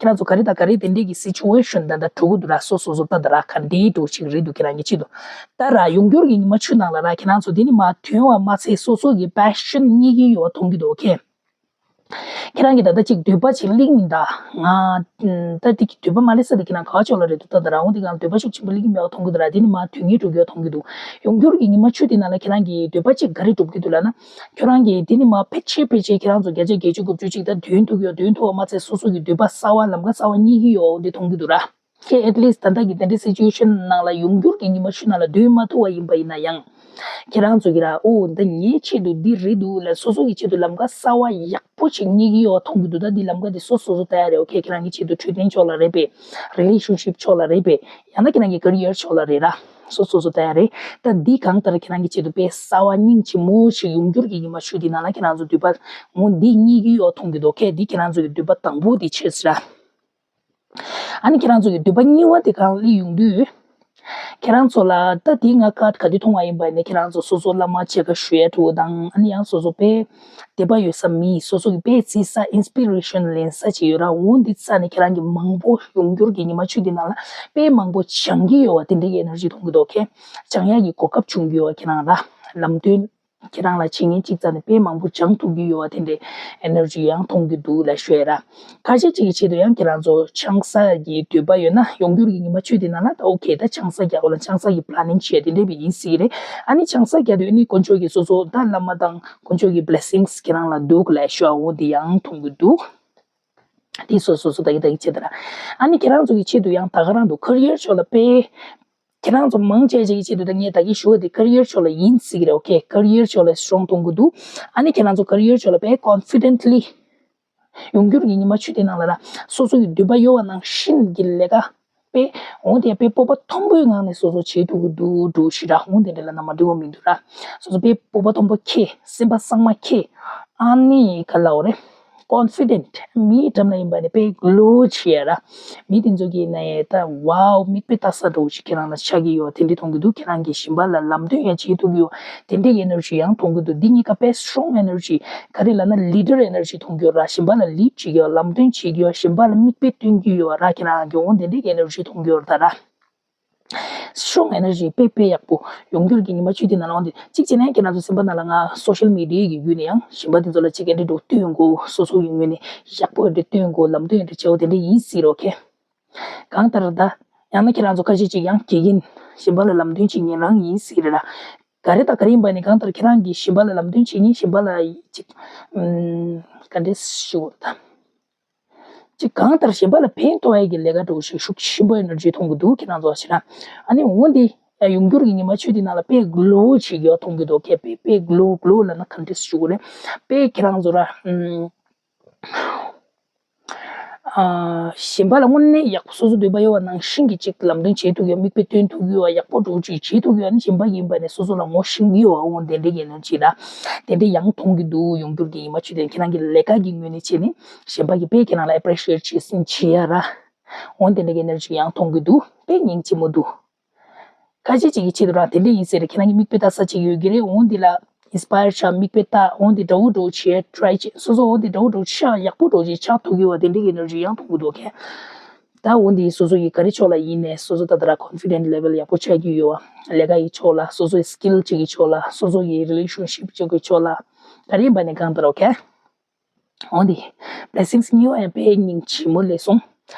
རང་ཚོ་ག་རེ་དང་ག་རེ་དེ་འདྲས་ཀྱི་situation དང་འདྲ་འགྲོ་གི་འདུག་ར། སོ་སོ་སོ་ལྟ་ད་ར་ག་འདྲའི་འགྲོ་ཞིག་རེད་འདུག་ཁྱེད་རང་གི་ཆེད་དུ། ད་ར་ཡོང་འགྱུར་གྱི་ཉི་མ་བཅུ་ནང་ལ་ར་ཁྱེད་རང་ཚོ་འདི་ནི་མ་ཐོན་བ་མ་ཚད་སོ་སོ་གི་passion རྙེད་ཀྱི་ཡོད་པ་མཐོང་གི་འདུག་ཁྱེད། ཁྱེད་རང་གིས་ད་ལྟ་ཅིག་འདོད་པ་ཅིག་གླེང་མིན་ད། ང་། ད་འདི་གི་འདོད་པ་མ་སླེབས་ས་དེ་ཁྱེད་རང་ག་བ་ཕྱོགས་ལ་རེད་འདུག་ད་ད་རང་འོང་དེ་གང་འདོད་པ་ཤུགས་ཆེན་པོ་སླེབས་ཀྱི་མེད་པ་མཐོང་གི་འདུག་ར། དེ་ནི་མ་དོན་གཉེར་འགྲོ་གི་ཡོད་མཐོང་གི་འདུག་ཡོང་འགྱུར་གྱི་ཉི་མ་བཅུ་དེ་ནང་ལ་ཁྱེད་རང་གི་འདོད་པ་ཅིག་ག་རེ་འགྲུབ་ཀྱི་འདུག་ལབ་ན། ཁྱེད་རང་གིས་དེ་ནི་མ་ཕལ་ཆེར་ཕལ་ཆེར་ཁྱེད་རང་ཚོ་བརྒྱ་ཆ་བརྒྱད་ཅུ་དགུ་བཅུ་ཅིག་ད་དོན་ཐུབ་ཡོད། དོན་ཐུབ་པ་མ་ཚད་སོ་སོ་གི་འདོད་པ་གསར་བ་ལམ་ཁ་གསར་བ་རྙེད་ཀྱི་ཡོད་འོ་འདི་མཐོང་གི་འདུག་ར། ཁྱེད་at least ད་ལྟ་གི་དེ་འདྲའི་situation ནང་ལ་ཡོང་འགྱུར་གྱི་ཉི་མ་བཅུ་ནང་ལ་སྡོད་མ་ཐུབ་པ་ཡིན་པ་ཡིན་ན་ཡང་། ཁྱེད་རང་ཚོ་གི་ར་ཨོ་ད་ངའི་ཆེད་དུ་འདི་རེད་འདུག་ལ་སོ་སོ་གི་ཆེད་དུ་ལམ་ཁ་གསར་བ་ཡག་པོ་ཞིག་རྙེད་ཀྱི་ཡོད་མཐོང་གི་འདུག་ད་འདི་ལམ་ཁ་འདི་སོ་སོ་སོ་ལྟ་ཡ་རེད། ཨོ་ཁེ་ཁྱེད་རང་གི་ཆེད་དུ་འཕྲོད་བསྟེན་ཕྱོགས་ལ་རེད་པས། relationship ཕྱོགས་ལ་རེད་པས། ཡང་ན་ཁྱེད་རང་གི་career ཕྱོགས་ལ་རེད་ར། སོ་སོ་སོ་ལྟ་ཡ་རེད། ད་འདི་གང་ལྟར་ཁྱེད་རང་གི་ཆེད་དུ་དཔེ་གསར་བ་སྙིང་རྗེ་མོ་ཞིག་ཡོང་འགྱུར་གྱི་ཉི་མ་བཅུ་འདི་ནང་ལ་ཁྱེད་རང་ཚོ་འདོད་པ་ངོ་འདི་རྙེད་ཀྱི་ཡོད་མཐོང་གི་འདུག་ཁེ་འདི་ཁྱེད་རང་ཚོ་གི་འདོད་པ་དང་པོ་འདི་བྱས་ཟེར་ར། ཨ་ནི་ཁྱེད་རང་ཚོ་གི་འདོད་པ་གཉིས་པ་དེ་གང་སླེབས་ཡོང་དུས། ཁྱེད་རང་ཚོ་ལ་ད་དེའི་ང་ཀ་ག་དུས་མཐོང་བ་ཡིན་པ་ཡིན་ན་ཁྱེད་རང་ཚོ་སོ་སོ་བླ་མ་མཆོད་ཁ་ཞུ་ཡ་འགྲོ་དང་ཨ་ནི་ཡང་སོ་སོ་དཔེ་དད་པ་ཡོད་ས་མི་སོ་སོ་གི་དཔེ་བརྩི་ས་inspiration ལེན་ས་ཅིག་ཡོད་ར། འོ་འདི་རྩ་ནས་ཁྱེད་རང་གི་མང་པོ་ཡོང་འགྱུར་གྱི་ཉི་མ་བཅུ་འདི་ནང་ལ་དཔེ་མང་པོ་སྦྱང་གི་ཡོད་བ་དེ་འདྲའི་energy མཐོང་གི་འདུག་ཁེ་སྦྱང་ཡ་གི་གོ་སྐབས་བྱུང་གི་ཡོད་བ་ཁྱེད་རང་ལ་ལམ་སྟོན། ཁྱེད་རང་ལ་བྱེད་མཁན་གཅིག་རྩ་ནས་དཔེ་མང་པོ་སྦྱང་ཐུབ་ཀྱི་ཡོད་པ་དེ་འདྲའི་energy ཡང་མཐོང་གི་འདུག་ལ་ཤོད་ར། ཁ་ཤས་ཅིག་གི་ཆེད་དུ་ཡང་ཁྱེད་རང་ཚོ་ཆང་ས་ཀྱི་འདོད་པ་ཡོད་ན་ཡོང་འགྱུར་གྱི་ཉི་མ་བཅུ་དེ་ནང་ལ་ད་ཨོ་ཁེ་ད་ཆང་ས་རྒྱག་དགོས་ལ་ཆང་ས་ཀྱི་planning བྱེད་དེ་འདྲས་པ་ཡིན་སྲིད་རེད། ཨ་ནི་ཆང་ས་རྒྱག་དུས་ནི་དཀོན་མཆོག་གི་སོ་སོ་ད་བླ་མ་དང་དཀོན་མཆོག་གི་blessings ཁྱེད་རང་ལ་འདུག་ལ་ཤོད་འོ་དེ་ཡང་མཐོང་གི་འདུག་དེ་སོ་སོ་སོ་ད་གི་ད་གི་ཆེད་དུ་ར། ཨ་ནི་ཁྱེད་རང་ཚོ་གི་ཆེད་དུ་ཡང་ད་ག་རང་འདུག career ཕྱོགས་ལ་དཔེ། ཁྱེད་རང་ཚོ་མང་ཆེ་ཆེ་གི་ཆེད་དུ་ད་ངས་ད་གིན་ཞུ་བ་དེ་career ཕྱོགས་ལ་ཡིན་སྲིད་ཀྱི་རེད། ཨོ་ཁེ་career ཕྱོགས་ལ་strong གཏོང་གི་འདུག་ཨ་ནི་ཁྱེད་རང་ཚོ་career ཕྱོགས་ལ་དཔེ་confidently ཡོང་འགྱུར་གྱི་ཉི་མ་བཅུ་དེ་ནང་ལ་ར་སོ་སོ་གི་འདོད་པ་ཡོད་པ་ནང་བཞིན་གྱི་ལས་ཀ་དཔེ་འོང་དེ་དཔེ་སྤོབས་པ་མཐོན་པོའི་ངང་ནས་སོ་སོ་བྱེད་ཐུབ་ཀྱི་འདུག་འགྲོ་ཞིག་ར་འོང་དེ་འདྲ་ལ་ན་མ་འགྲིག་པ་མི་འདུག་ར། སོ་སོ་དཔེ་སྤོབས་པ་མཐོན་པོ་ཁེ་སེམས་པ་གཙང་མ་ཁེ་ཨ་ནི་ག་ལ་འོ་རེད། confident མིའི་འགྲམ་ན་ཡིན་པ་ནི་དཔེ་glow བྱེད་ཡ་ར། མི་དེ་ཚོ་གིས་ནི་ད་wow མིག་དཔེ་ལྟ་ས་འདྲ་བོ་ཞིག་ཁྱེད་རང་ལ་ཆགས་ཀྱི་ཡོད་དེ་འདྲ་མཐོང་གི་འདུག་ཁྱེད་རང་གིས་གཞན་པ་ལ་ལམ་སྟོན་ཡང་བྱེད་ཐུབ་ཀྱི་ཡོད་དེ་འདྲའི་energy ཡང་མཐོང་གི་འདུག་འདི་གཉིས་ཀ་དཔེ་strong energy ག་རེ་ལབ་ན་leader energy མཐོང་གི་ཡོད་ར། གཞན་པ་ལ་lead བྱེད་ཀྱི་ཡོད་ལམ་སྟོན་བྱེད་ཀྱི་ཡོད་གཞན་པ་ལ་མིག་དཔེ་སྟོན་གྱི་ཡོད་ར། ཁྱེད་རང་གི་འོང་དེ་འདྲའི་energy མཐོང་གི་ཡོད་ར་ད་ར། strong energy དཔེ་དཔེ་ཡག་པོ་ཡོང་འགྱུར་གྱི་ཉི་མ་བཅུ་དེ་ནང་ལ་འོང་དེ་གཅིག་བྱས་ན་ཁྱེད་རང་ཚོ་སེམས་པ་ནང་ལ་ང་social media གི་བརྒྱུད་ནས་ཡང་གཞན་པ་དེ་ཚོ་ལ་གཅིག་ཨེ་འདྲ་འགྲོ་སྟོན་དགོས་སོ་སོ་ཡོང་ངོས་ནས་ཡག་པོ་ཨེ་འདྲ་སྟོན་དགོས་ལམ་སྟོན་ཨེ་འདྲ་བྱེད་དགོས་དེ་འདྲ་ཡིན་སྲིད་རོགས་ཁེ། གང་ལྟར་ད་ཡང་ན་ཁྱེད་རང་ཚོ་ཁ་ཤས་ཅིག་ཡང་དགེ་རྒན་གཞན་པ་ལ་ལམ་སྟོན་བྱེད་མཁན་རང་ཡིན་སྲིད་རེད་ལ། ག་རེ་དང་ག་རེ་ཡིན་པ་ནི་གང་ལྟར་ཁྱེད་རང་གིས་གཞན་པ་ལ་ལམ་སྟོན་བྱེད་མཁན་གཞན་པ་ལ་ཅིག་ག་འདྲས་ཞུ་དགོས་རེད་ད། ཅིག་གང་ལྟར་གཞན་པ་ལ་ཕན་ཐོགས་ཡས་ཀྱི་ལས་ཀ་འགྲོ་ཞིག་ཤུགས་ཆེན་པོ་ཨེ་ནར་ཇི་མཐོང་གི་འདུག་ཁྱེད་རང་ཚོ་ཞེ་ན། ཨ་ནི་འོ་འདི་ཡོང་འགྱུར་གྱི་ཉི་མ་ཆུ་དེ་ནང་ལ་དཔེ་གློ་བོ་ཞིག་ཡོད་མཐོང་གི་འདུག་ཁྱེད་དཔེ་དཔེ་གློ་གློ་ལབ་ན་ག་འདྲས་ཞུ་དགོས་རེད། དཔེ་ཁྱེད་རང་ཚོ་ར་ཨ་གཞན་པ་ལ་དངོས་གནས་ཡག་པོ་སོ་སོ་འདོད་པ་ཡོད་པ་ནང་བཞིན་གྱི་ཅིག་ལམ་སྟོན་བྱེད་ཐུབ་ཡོད་མིག་དཔེ་སྟོན་ཐུབ་ཡོད་ཡག་པོ་འགྲོ་ཅིག་བྱེད་ཐུབ་ཡོད་ནི་གཞན་པ་ཡིན་པ་ནས་སོ་སོ་ལ་ངོ་ཤེས་ཀྱི་ཡོད་འོང་དེ་འདྲས་ཀྱི་ནང་ཅིག་ལ་དེ་འདྲས་ཡང་མཐོང་གི་འདུག་ཡོང་འགྱུར་གྱི་ཉི་མ་ཆུ་དེ་ཁྱེད་རང་གི་ལས་ཀ་གི་ངོས་ནས་བྱས་ནས། གཞན་པ་གིས་དཔེ་ཁྱེད་རང་ལ་appreciate བྱེད་སེམས་བྱེད་ཡ་ར། འོན་ཏེ་འདི་གའི་ཨེ་ནར་ཇི་ཡང་མཐོང་གི་འདུག་དཔེ་སྙིང་རྗེ་མོ་འདུག་ཁ་ཤས་ཅིག་གི་ཆེད་དུ་རང་དེ་འདྲ་ཡིན་ཟེར་ཁྱེད་རང་གི་མིག་དཔེ་ལྟ་ས་ཅིག་ཡོད་ཀྱི་རེད། འོན་འདི་ལ་inspire བྱ་མིག་དཔེ་ལྟ་འོན་འདི་འདྲ་བོ་འདྲ་བོ་བྱེད་try བྱེད་སོ་སོ་འོན་འདི་འདྲ་བོ་འདྲ་བོ་ཆགས་ཡག་པོ་འདྲ་བོ་ཅིག་ཆགས་ཐུབ་ཀྱི་བ་དེ་འདྲ་གི་ཨེ་ནར་ཇི་ཡང་མཐོང་གི་འདུག་ཁྱེད། ད་འོན་འདི་སོ་སོ་ཡི་ག་རེ་ཕྱོགས་ལ་ཡིན་ནས་སོ་སོ་ད་ལྟ་ར་confident level ཡག་པོ་ཆགས་ཀྱི་ཡོད་བ་ལས་ཀ་ཡི་ཕྱོགས་ལ་སོ་སོའི་skill ཅིག་གི་ཕྱོགས་ལ་སོ་སོ་ཡི་relationship ཅིག་གི་ཕྱོགས་ལ་ག་རེ་ཡིན་པ་ནས་གང་ལྟར་ཨོ་ཁེ། འོན་ཏེ། blessings གཉིས་པ་ཡང་དཔེ་སྙིང་རྗེ་མོ་ལས་སོང་།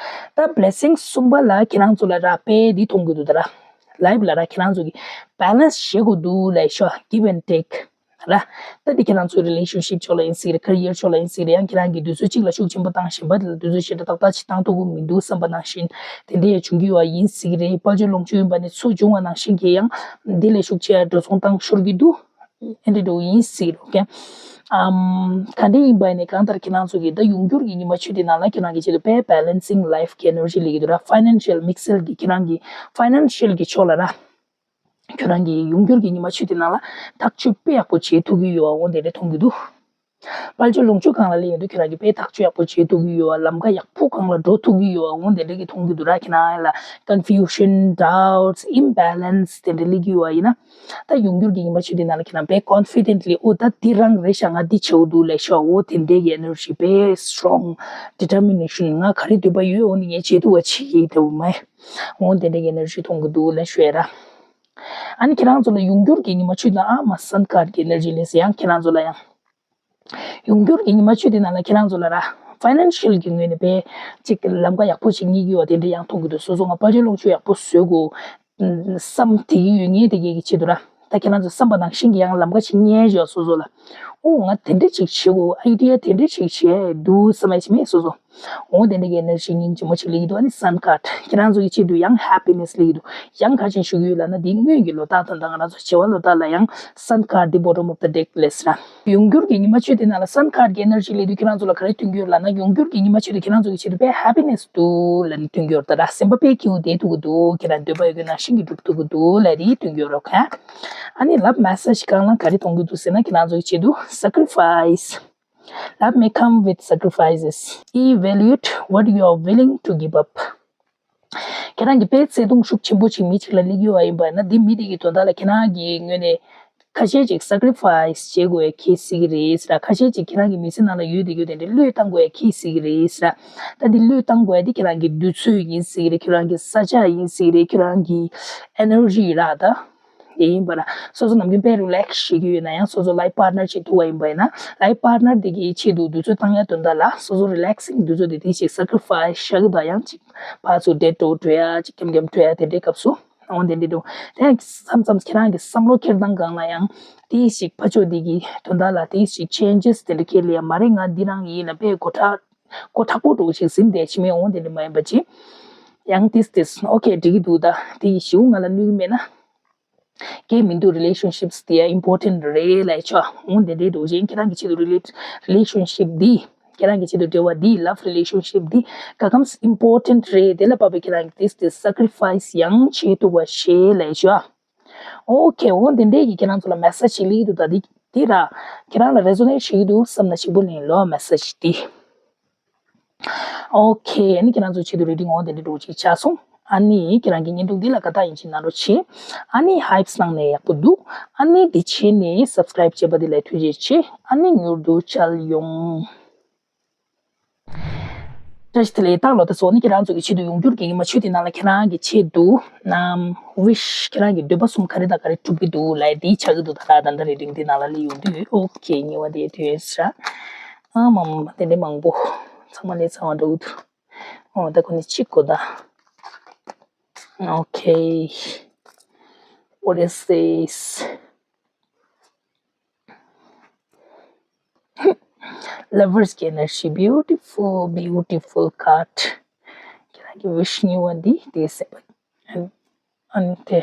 ད་blessings གསུམ་པ་ལ་ཁྱེད་རང་ཚོ་ལ་ར་དཔེ་འདི་མཐོང་གི་འདུག་ད་ར། life ལ་ར་ཁྱེད་རང་ཚོ་གི་balance བྱེད་དགོས་འདུག་ལབ་ཤོག give and take ར། ད་འདི་ཁྱེད་རང་ཚོའི་relationship ཕྱོགས་ལ་ཡིན་སྲིད་རེད། career ཕྱོགས་ལ་ཡིན་སྲིད་རེད། ཡང་ཁྱེད་རང་གི་དུས་ཚོད་གཅིག་ལ་ཤུགས་ཆེན་པོ་བཏང་གཞན་པ་དེ་ལ་དུས་ཚོད་ཞེ་དྲག་ཏག་ཏག་ཅིག་བཏང་ཐུབ་ཀྱི་མི་འདུག་བསམ་པ་ནང་བཞིན་དེ་འདྲ་ཡང་བྱུང་གི་ཡོད་པ་ཡིན་སྲིད་རེད། དཔལ་འབྱོར་ལོངས་སྤྱོད་ཡིན་པ་ནི་ཚུར་བྱུང་བ་ནང་བཞིན་གྱི་ཡང་འདི་ལས་ཤུགས་ཆེ་བ་འགྲོ་སོང་བཏང་ཤོར་གྱི་འདུག་ཨེ་འདྲ་འགྲོ་ཡིན་སྲིད་རོགས་ཀྱང་། ཨམ། ག་འདྲ་ཡིན་པ་ཡིན་ནའི་གང་ལྟར་ཁྱེད་རང་ཚོ་གི་ད་ཡོང་འགྱུར་གྱི་ཉི་མ་བཅུ་དེ་ནང་ལ་ཁྱེད་རང་གི་ཆེད་དུ་དཔེ་balancing life གི་energy སླེབས་ཀྱི་འདུག་ར། financial དམིགས་བསལ་གྱི་ཁྱེད་རང་གི་financial གི་ཕྱོགས་ལ་ར། ཁྱོད་རང་གི་ཡོང་འགྱུར་གྱི་ཉི་མ་བཅུ་དེ་ནང་ལ་ཐག་གཅོད་དཔེ་ཡག་པོ་བྱེད་ཐུབ་ཀྱི་ཡོད་པ་འོ་དེ་འདྲ་མཐོང་གི་འདུག་དཔལ་འབྱོར་ལོངས་སྤྱོད་སྒང་ལ་སླེབས་ཡོང་དུས་ཁྱོད་རང་གིས་དཔེ་ཐག་གཅོད་ཡག་པོ་བྱེད་ཐུབ་ཀྱི་ཡོད་པ། ལམ་ཁ་ཡག་པོ་སྒང་ལ་འགྲོ་ཐུབ་ཀྱི་ཡོད་པ་འོ་དེ་འདྲ་གི་མཐོང་གི་འདུག་ར། ཁྱེད་རང་ལ་confusion, doubts, imbalance དེ་འདྲ་སླེབས་ཀྱི་ཡོད་པ་ཡིན་ན། ད་ཡོང་འགྱུར་གྱི་ཉི་མ་བཅུ་དེ་ནང་ལ་ཁྱེད་རང་དཔེ་confidently ཨོ་ད་འདི་རང་རེད་ཤག་ང་འདི་བྱེད་དགོས་འདུག་ལབ་ཤག་འོ་དེ་འདྲའི་གི་energy དཔེ་strong determination ང་ག་རེ་འདོད་པ་ཡོད་འོ་ནི་ངས་བྱེད་ཐུབ་པ་བྱེད་ཀྱི་འདུག་མ། འོ་དེ་འདྲའི་གི་energy མཐོང་གི་འདུག་ལབ་ཤོད་ར། ཨ་ནི་ཁྱེད་རང་ཚོ་ལ་ཡོང་འགྱུར་གྱི་ཉི་མ་བཅུ་དེ་ནང་ཨ་མ་Sun card གི་energy སླེབས་སོང་། ཡང་ཁྱེད་རང་ཚོ་ལ་ཡང་ཡོང་འགྱུར་གྱི་ཉི་མ་བཅུ་དེ་ནང་ལ་ཁྱེད་རང་ཚོ་ལ་ར་financial གི་ངོས་ནས་དཔེ་ཅིག་ལམ་ཁ་ཡག་པོ་ཞིག་རྙེད་ཀྱི་ཡོད་དེ་འདྲ་ཡང་མཐོང་གི་འདུག་སོ་སོ་ང་དཔལ་འབྱོར་ལོངས་སྤྱོད་ཡག་པོ་བཟོ་དགོས་བསམ་དེ་གི་ཡོད་ངེས་དེ་གས་ཀྱི་ཆེད་དུ་ར། ད་ཁྱེད་རང་ཚོ་བསམ་པ་ནང་བཞིན་གྱི་ཡང་ལམ་ཁ་ཞིག་རྙེད་ཡོད་སོ་སོ་ལ། ཨོ་ང་དེ་འདྲ་ཅིག་བྱེད་དགོས། idea དེ་འདྲ་ཅིག་བྱེད་འདུག་བསམ་ཡ་ཅིག་མེད་སོ་སོ། འོ་དེ་འདྲ་གི་energy སྙིང་རྗེ་མོ་ཅིག་སླེབས་ཀྱི་འདུག་ཨ་ནི་Sun card ཁྱེད་རང་ཚོ་གི་ཆེད་དུ་ཡང་happiness སླེབས་ཀྱི་འདུག་ཡང་ག་ཅིག་ཞུ་གི་ཡོད་ལབ་ན་འདི་སྔོན་གྱི་ལོ་རྟགས་དང་ད་ང་རང་ཚོ་བྱེ་བ་ལོ་རྟགས་ལ་ཡང་Sun card འདི་bottom of the deck སླེབས་སོང་ར། ཡོང་འགྱུར་གྱི་ཉི་མ་བཅུ་དེ་ནང་ལ་Sun card གི་energy སླེབས་དུས་ཁྱེད་རང་ཚོ་ལ་ག་རེ་སྟོན་གྱི་ཡོད་ལབ་ན་ཡོང་འགྱུར་གྱི་ཉི་མ་བཅུ་དེ་ཁྱེད་རང་ཚོ་གི་ཆེད་དུ་དཔེ་happiness འདུག་ལབ་ནས་སྟོན་གྱི་ཡོད་རེད་ད་ར། སེམས་པ་དཔེ་སྐྱིད་པོ་བསྡད་ཐུབ་ཀྱི་འདུག་ཁྱེད་རང་འདོད་པ་ཡོད་མཁན་ནང་བཞིན་གྱི་འགྲུབ་ཐུབ་ཀྱི་འདུག་ལབ་དེ་སྟོན་གྱི་ཡོད་རེད་ཁ། ཨ་ནི་love message སྒང་ལ་ག་རེ་གཏོང་གི་འདུག་ཟེར་ན་ཁྱེད་རང་ཚོ་གི་ཆེད་དུ་sacrifice Love may come with sacrifices. Evaluate what you are willing to give up. ཁྱེད་རང་གིས་དཔེ་བརྩེ་དུང་ཤུགས་ཆེན་པོ་ཅིག་མི་གཅིག་ལ་སླེབས་ཡོད་པ་ཡིན་པ་ན་འདི་མི་དེ་གི་དོན་དག་ལ་ཁྱེད་རང་གི་ངོས་ནས་ཁ་ཤས་ཅིག་sacrifice བྱེད་དགོས་ཡ་ཁེལ་སྲིད་ཀྱི་རེད་ཟེར། ཁ་ཤས་ཅིག་ཁྱེད་རང་གི་མི་ཚེ་ནང་ལ་ཡོད་དེ་ཡོད་དེ་འདྲ་བློས་བཏང་དགོས་ཡ་ཁེལ་སྲིད་ཀྱི་རེད་ཟེར། ད་འདི་བློས་བཏང་དགོས་ཡ་འདི་ཁྱེད་རང་གི་དུས་ཚོད་ཡིན་སྲིད་ཀྱི་རེད། ཁྱེད་རང་གི་ས་ཆ་ཡིན་སྲིད་ཀྱི་རེད། ཁྱེད་རང་གི་energy ར་ད། དེ་ཡིན་པ་ལ་སོ་སོ་ནམ་རྒྱུན་དཔེ་relax བྱེད་ཀྱི་ཡོད་ན་ཡང་སོ་སོ་life partner ཅིག་ཐུག་པ་ཡིན་པ་ཡིན་ན་life partner དེ་གི་ཆེད་དུ་དུས་ཚོད་བཏང་ཡ་དོན་དག་ལ་སོ་སོ་relaxing དུས་ཚོད་དེ་དེ་ཞིག་sacrifice བྱ་གི་དང་ཡང་ཅིག་ཕར་ཚུར་date འགྲོ་འགྲོ་ཡ་ཅིག་འཁྱམ་འཁྱམ་འགྲོ་ཡ་དེ་འདྲའི་སྐབས་སུ་འོ་དེ་འདྲའི་འགྲོ་དེ་མཚམས་མཚམས་ཁྱེད་རང་གི་བསམ་བློ་འཁྱེར་སྟངས་སྒང་ལ་ཡང་དེ་ཞིག་ཕར་ཕྱོགས་དེ་གི་དོན་དག་ལ་དེ་ཞིག་changes དེ་འདྲ་འཁྱེར་ལ་ཡ་མ་རེད། ང་འདི་རང་ཡིན་ལ་དཔེ་གོ་ཁྲག་གོ་ཁྲག་པོ་འགྲོ་ཞིག་ཟིན་བསྡད་ཕྱི་མའི་འོ་དེ་འདྲ་མ་ཡིན་པ་ཅིག་ཡང་དེ་དེ་okay འགྲིག་གི་འདུག་ད་དེ་ཞིག་ང་ལ་གནོད་གི་མེད་ན། གལ་མི་འདུག relationships དེ་ཡང་important རེད་ལབ་ཆོག་འོ་དེ་འདྲའི་འགྲོ་བཞིན་ཁྱེད་རང་གི་ཆེད་དུ་relate relationship འདི་ཁྱེད་རང་གི་ཆེད་དུ་འབྲེལ་བ་འདི་love relationship འདི་ག་གམ་important རེད། དེ་ལ་བབ་པའི་ཁྱེད་རང་གི་this this sacrifice ཡང་བྱེད་ཐུབ་པ་བྱེད་ལབ་ཆོག okay འོ་དེ་འདྲའི་གི་ཁྱེད་རང་ཚོ་ལ་message ཞིག་སླེབས་ཀྱི་འདུག་ད་འདི་འདི་ར་ཁྱེད་རང་ལ་resonate བྱེད་ཀྱི་འདུག་བསམ་ན་ཞིག་པོ་ལེན་ལོ་message འདི། Okay ཨ་ནི་ཁྱེད་རང་ཚོ་ཆེད་དུ་reading འོ་དེ་འདྲ་འདྲ་བོ་ཅིག་ཆགས་སོང་། ཨ་ནི་ཁྱེད་རང་གི་བརྙན་ཐུང་འདི་ལ་དགའ་རྟགས་ཡིན་ཕྱིན་གནང་རོགས་བྱེད། ཨ་ནི་hype གནང་ནས་ཡག་པོ་འདུག་ཨ་ནི་འདི་བྱས་ནས་subscribe བྱས་པ་འདི་ལ་ཐུགས་རྗེ་ཆེ། ཨ་ནི་མྱུར་དུ་མཇལ་ཡོང་། བཀྲ་ཤིས་བདེ་ལེགས། རྟགས་ལོ་ད་སོ་ནི་ཁྱེད་རང་ཚོ་གི་ཆེད་དུ་ཡོང་འགྱུར་གྱི་ཉི་མ་བཅུ་དེ་ནང་ལ་ཁྱེད་རང་གི་ཆེད་དུ་ནམ་wish ཁྱེད་རང་གི་འདོད་པ་གསུམ་ག་རེ་དང་ག་རེ་འགྲུབ་ཀྱི་འདུག་ལབ་ཡ་འདི་ཆགས་ཀྱི་འདུག་ད་ད་ད་ད་reading འདི་ནང་ལ་སླེབས་ཡོང་དུས་okay ཉེ་བ་དེ་དུས་ཡོད་ས་ར། ཨ་མ་མ་དེ་འདྲའི་མང་པོ་ཚང་མ་ལས་ཚང་བ་འགྲོ་གི་འདུག་ཨོ་ད་ཁོ་ནི་གཅིག་གོ་ད། Okay. What is this? Lovers གི་energy beautiful beautiful card. ཁྱེད་རང་གི་wish ཉེ་བ་འདི་དེ་སེམས་པ་ཨན་ཨན་དེ།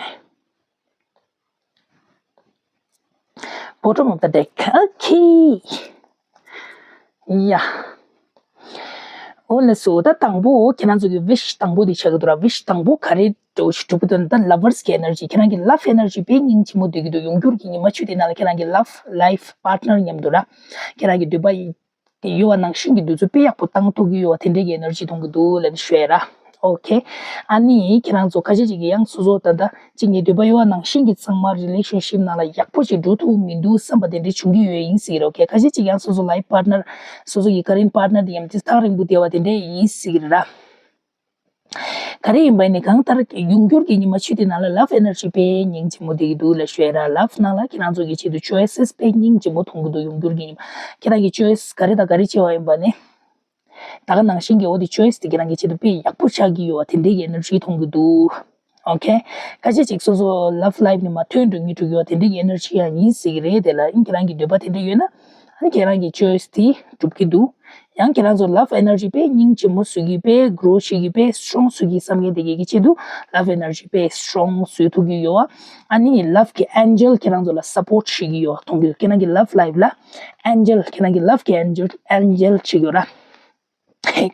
Bottom of the deck. Okay. Yeah. འོ་ལགས་སོ། ད་དང་པོ་ཁྱེད་རང་ཚོ་གི་wish དང་པོ་དེ་ཆགས་ཀྱི་འདུག་ར། wish དང་པོ་ག་རེ་འགྲོ་ཞིག་འགྲུབ་ཀྱི་འདུག་ད་lovers གི་energy ཁྱེད་རང་གི་love energy དཔེ་སྙིང་རྗེ་མོ་འདོད་ཀྱི་འདུག་ཡོང་འགྱུར་གྱི་ཉི་མ་བཅུ་དེ་ནང་ལ་ཁྱེད་རང་གི་love life partner མཉམ་དུ་ར། ཁྱེད་རང་གི་འདོད་པ་ཡི་དེ་ཡོད་པ་ནང་བཞིན་གྱི་དུས་ཚོད་དཔེ་ཡག་པོ་བཏང་ཐུབ་ཀྱི་ཡོད་པ་དེ་འདྲའི་གི་energy མཐོང་གི་འདུག་ལབ་ནས་ཞུ་ཡ་ར། Okay. ཨ་ནི་ཁྱེད་རང་ཚོ་ཁ་ཤས་ཅིག་གིས་ཡང་སོ་སོ་ད་ལྟ་ཅིག་ངའི་འདོད་པ་ཡོད་པ་ནང་བཞིན་གྱི་ཚང་མ་relationship ནང་ལ་ཡག་པོ་ཞིག་འགྲོ་ཐུབ་མི་འདུག་བསམ་པ་དེ་འདྲ་བྱུང་གི་ཡོད་ཡིན་སྲིད་ཀྱི་རེད། Okay. ཁ་ཤས་ཅིག་ཡང་སོ་སོ་life partner སོ་སོ་ཡི་current partner དེ་ཡང་དེ་ཐག་རིང་པོ་བསྡད་པ་དེ་འདྲ་ཡིན་སྲིད་ཀྱི་རེད་ར། ག་རེ་ཡིན་པ་ཡིན་ནའི་གང་ལྟར་ཡོང་འགྱུར་གྱི་ཉི་མ་བཅུ་དེ་ནང་ལ་love energy དཔེ་སྙིང་རྗེ་མོ་དེ་གི་འདུག་ལ་ཤོད་ར། Love ནང་ལ་ཁྱེད་རང་ཚོ་གི་ཆེད་དུ་choices དཔེ་སྙིང་རྗེ་མོ་མཐོང་གི་འདུག་ཡོང་འགྱུར་གྱི་ཉི་མ་ཁྱེད་རང་གི་choice ག་རེ་དང་ག་རེ་བྱས་པ་ཡིན་པ་ནི། ད་ག་ནང་བཞིན་གྱི་འོ་དེ་choice དེ་ཁྱེད་རང་གི་ཆེད་དུ་དཔེ་ཡག་པོ་ཆགས་ཀྱི་ཡོད་པ་དེ་འདྲའི་གི་energy མཐོང་གི་འདུག Okay. ཁ་ཤས་ཅིག་སོ་སོ་love life ནས་མར་ཐོན་འགྲོ་མཁན་འགྲོ་གི་ཡོད་པ་དེ་འདྲའི་གི་energy ཡང་ཡིན་སྲིད་ཀྱི་རེད། དེ་ལ་ཨིན་ཁྱེད་རང་གི་འདོད་པ་དེ་འདྲ་ཡོད་ན་ཨ་ནི་ཁྱེད་རང་གི་choice དེ་འགྲུབ་ཀྱི་འདུག་ཡང་ཁྱེད་རང་ཚོ་love energy དཔེ་སྙིང་རྗེ་མོ་བཟོ་གི་དཔེ་grow བྱེད་ཀྱི་དཔེ་strong བཟོ་གི་བསམ་མཁན་དེ་གའི་གི་ཆེད་དུ་love energy དཔེ་strong བཟོ་ཐུབ་ཀྱི་ཡོད་བ། ཨ་ནི་love གི་angel ཁྱེད་རང་ཚོ་ལ་support བྱེད་ཀྱི་ཡོད་མཐོང་གི་ཡོད། ཁྱེད་རང་གི་love life ལ་angel ཁྱེད་རང་གི་love གི་angel angel བྱེད་ཡོད་ར།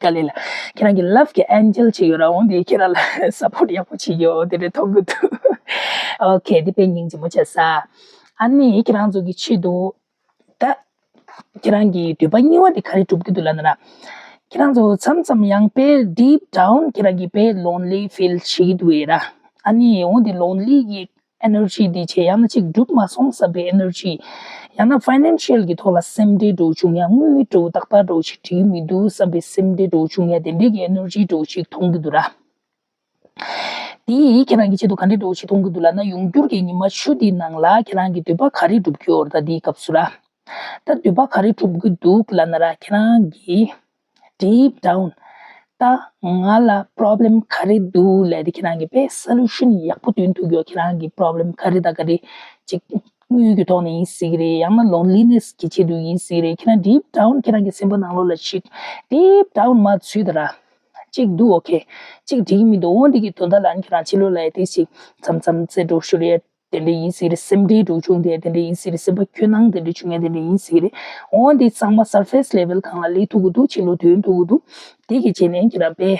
ག་ལེ་ལ། ཁྱེད་རང་གི་love གི་angel བྱེད་ཡོད་ར། འོང་དེ་ཁྱེད་རང་ལ་support ཡག་པོ་བྱེད་ཡོད་དེ་རེད་མཐོང་གི་འདུག okay དེ་དཔེ་སྙིང་རྗེ་མོ་བྱས་ས། ཨ་ནི་ཁྱེད་རང་ཚོ་གི་ཆེད་དུ། ད། ཁྱེད་རང་གི་འདོད་པ་གཉིས་པ་དེ་ག་རེ་སྒྲུབ་ཀྱི་འདུག་ལབ་ན་ར། ཁྱེད་རང་ཚོ་མཚམས་མཚམས་ཡང་དཔེ་deep down ཁྱེད་རང་གི་དཔེ་lonely feel བྱེད་ཀྱི་འདུག་ཡེ་ར། ཨ་ནི་འོང་དེ་lonely གི་energy དེ་བྱས་ཡང་ན་ཅིག་འགྲུབ་མ་སོང་བསམ་པའི་energy ཡང་ན་financial གི་ཐོག་ལ་སེམས་ཁྲལ་འདྲ་བོ་བྱུང་ཡ། དངུལ་འདྲ་བོ་ཏག་ཏག་འདྲ་བོ་ཅིག་འགྲིག་གི་མི་འདུག་བསམ་པའི་སེམས་ཁྲལ་འདྲ་བོ་བྱུང་ཡ་དེ་འདྲའི་གི་energy འདྲ་བོ་ཅིག་མཐོང་གི་འདུག་ར། དེ་ཡིས་ཁྱེད་རང་གི་ཆེད་དུ་ག་འདྲ་འདྲ་བོ་ཞིག་མཐོང་གི་འདུག་ལབ་ན། ཡོང་འགྱུར་གྱི་ཉི་མ་བཅུ་དེའི་ནང་ལ་ཁྱེད་རང་གི་འདོད་པ་ག་རེ་འགྲུབ་ཀྱི་ཡོད་རེད། ད་དེའི་སྐབས་སུ་ར། ད་འདོད་པ་ག་རེ་འགྲུབ་ཀྱི་འདུག་ལབ་ན་ར། ཁྱེད་རང་གི་deep down ད་ང་ལ་problem ག་རེ་འདུག་ལབ་དེ་ཁྱེད་རང་གི་དཔེ་solution ཡག་པོ་འདོན་ཐུབ་ཀྱི་ཡོད། ཁྱེད་རང་གི་problem ག་རེ་དང་ག་རེ་ཅིག་དངུལ་གྱི་ཐོག་ནས་ཡིན་སྲིད་ཀྱི་རེད། ཡང་ན་loneliness གི་ཆེད་དུ་ཡིན་སྲིད་ཀྱི་རེད། ཁྱེད་རང་deep down ཁྱེད་རང་གི་སེམས་པ་ནང་ལོགས་ལ་ཅིག་deep down མར་ཚུད་དང་ར། ཅིག་འདུག okay ཅིག་འགྲིག་གི་མི་འདུག་འོ་འདི་གི་དོན་དག་ལ་ཨ་ནི་ཁྱེད་རང་ཕྱི་ལོགས་ལ་ཡ་དེ་ཞིག་མཚམས་མཚམས་རྩེད་འགྲོ་ཞུ་རེད། དེ་འདྲ་ཡིན་སྲིད་རེད། སེམས་ཁྲལ་འདྲ་བྱུང་དེ་དེ་འདྲ་ཡིན་སྲིད་རེད། སེམས་པ་འཁྱོལ་སྣང་དེ་འདྲ་བྱུང་ཡ་དེ་འདྲ་ཡིན་སྲིད་རེད། འོ་འདི་ཚང་མ་surface level སྒང་ལ་སླེབས་ཐུབ་ཀྱི་འདུག་ཕྱི་ལོགས་ཐོན་ཐུབ་ཀྱི་འདུག་དེ་གི་བྱས་ནས་ཁྱེད་རང་དཔེ་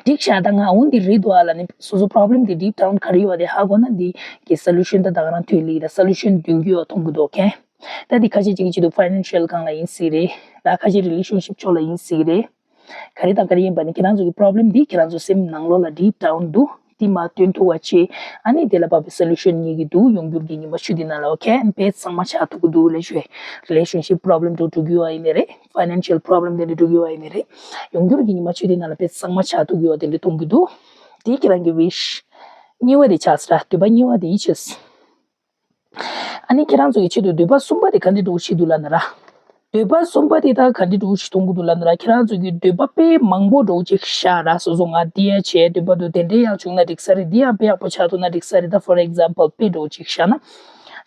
འགྲིག་ཤག་ད་ང་འོ་འདི་རེད་འདུག་ཨ་ལབ་ནས་སོ་སོ་problem དེ་deep down ག་རེ་ཡོད་པ་དེ་ཧ་གོ་ན་འདི་གི་solution ད་ད་ག་རང་ཐོན་ལེ་ད་solution འདོན་གྱི་ཡོད་མཐོང་གི་འདུག okay ད་འདི་ཁ་ཤས་ཅིག་གི་ཆེད་དུ་financial སྒང་ལ་ཡིན་སྲིད་རེད། ད་ཁ་ཤས་relationship ཕྱོགས་ལ་ཡིན་སྲིད་རེད། ག་རེ་དང་ག་རེ་ཡིན་པ་ནི་ཁྱེད་རང་ཚོ་གི་problem འདི་ཁྱེད་རང་ཚོ་སེམས་ནང་ལོགས་ལ་deep down འདུག་འདི་མར་བཏོན་ཐུབ་པ་བྱེད། ཨ་ནི་དེ་ལ་བབས་པའི་solution རྙེད་ཀྱི་འདུག་ཡོང་འགྱུར་གྱི་ཉི་མ་བཅུ་འདི་ནང་ལ་okay དཔེ་གཙང་མ་ཆགས་ཐུབ་ཀྱི་འདུག་ལབ་ཞུ། relationship problem འགྲོ་འགྲོ་གི་ཡོད་ཡིན་ནི་རེད། financial problem དེ་འདྲ་འགྲོ་གི་ཡོད་ཡིན་ནི་རེད། ཡོང་འགྱུར་གྱི་ཉི་མ་བཅུ་འདི་ནང་ལ་དཔེ་གཙང་མ་ཆགས་ཐུབ་ཀྱི་ཡོད་དེ་འདྲ་མཐོང་གི་འདུག་དེ་ཁྱེད་རང་གི་wish གཉིས་པ་དེ་ཆགས་སོང་ར། འདོད་པ་གཉིས་པ་དེ་ཡིད་ཆེས། ཨ་ནི་ཁྱེད་རང་ཚོ་གི་ཆེད་དུ་འདོད་པ་གསུམ་པ་དེ་ག་འདྲ་འདྲ་བོ་ཞིག་འདུག་ལབ་ན་ར། འདོད་པ་གསུམ་པ་དེ་ད་ག་འདྲ་འདྲ་བོ་ཞིག་མཐོང་གི་འདུག་ལབ་ན་ར། ཁྱེད་རང་ཚོ་གི་འདོད་པ་དཔེ་མང་པོ་འདྲ་བོ་ཅིག་བཞག་ར། སོ་སོ་ང་འདི་ཡ་བྱས་འདོད་པ་འདུག་དེ་འདྲའི་ཡག་བྱུང་ན་འགྲིག་ས་རེད། འདི་ཡང་དཔེ་ཡག་པོ་ཆགས་ཐུབ་ན་འགྲིག་ས་རེད། ད་for example དཔེ་འདྲ་བོ་ཅིག་བཞག་ན།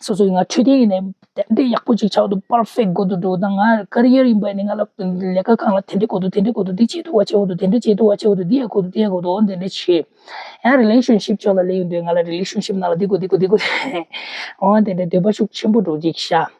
སོ་སོ་ཡི་ང་འཕྲོད་བསྟེན་ཡིན་ནའི་དེ་འདྲའི་ཡག་པོ་ཅིག་ཆགས་འདུག perfect དགོས་འདུག་འགྲོ་ད་ང་career ཡིན་པ་ནི་ང་ལ་ལས་ཀ་གང་ལ་དེ་འདྲ་དགོས་འདུག་དེ་འདྲ་དགོས་འདུག་འདི་བྱེད་ཐུབ་པ་བྱེད་དགོས་འདུག་དེ་འདྲ་བྱེད་ཐུབ་པ་བྱེད་དགོས་འདུག་འདི་ཡ་དགོས་འདུག་དེ་ཡ་དགོས་འདུག་འོ་འདི་འདྲ་བྱེད། ཡང་relationship ཕྱོགས་ལ་སླེབས་ཡོང་དུས་ང་ལ་relationship ནང་ལ་འདི་དགོས་འདི་དགོས་འདི་དགོས་འོ་དེ་འདྲའི་འདོད་པ་ཤུགས་ཆེན་པོ་འདྲ་བོ་ཅིག་བཞག་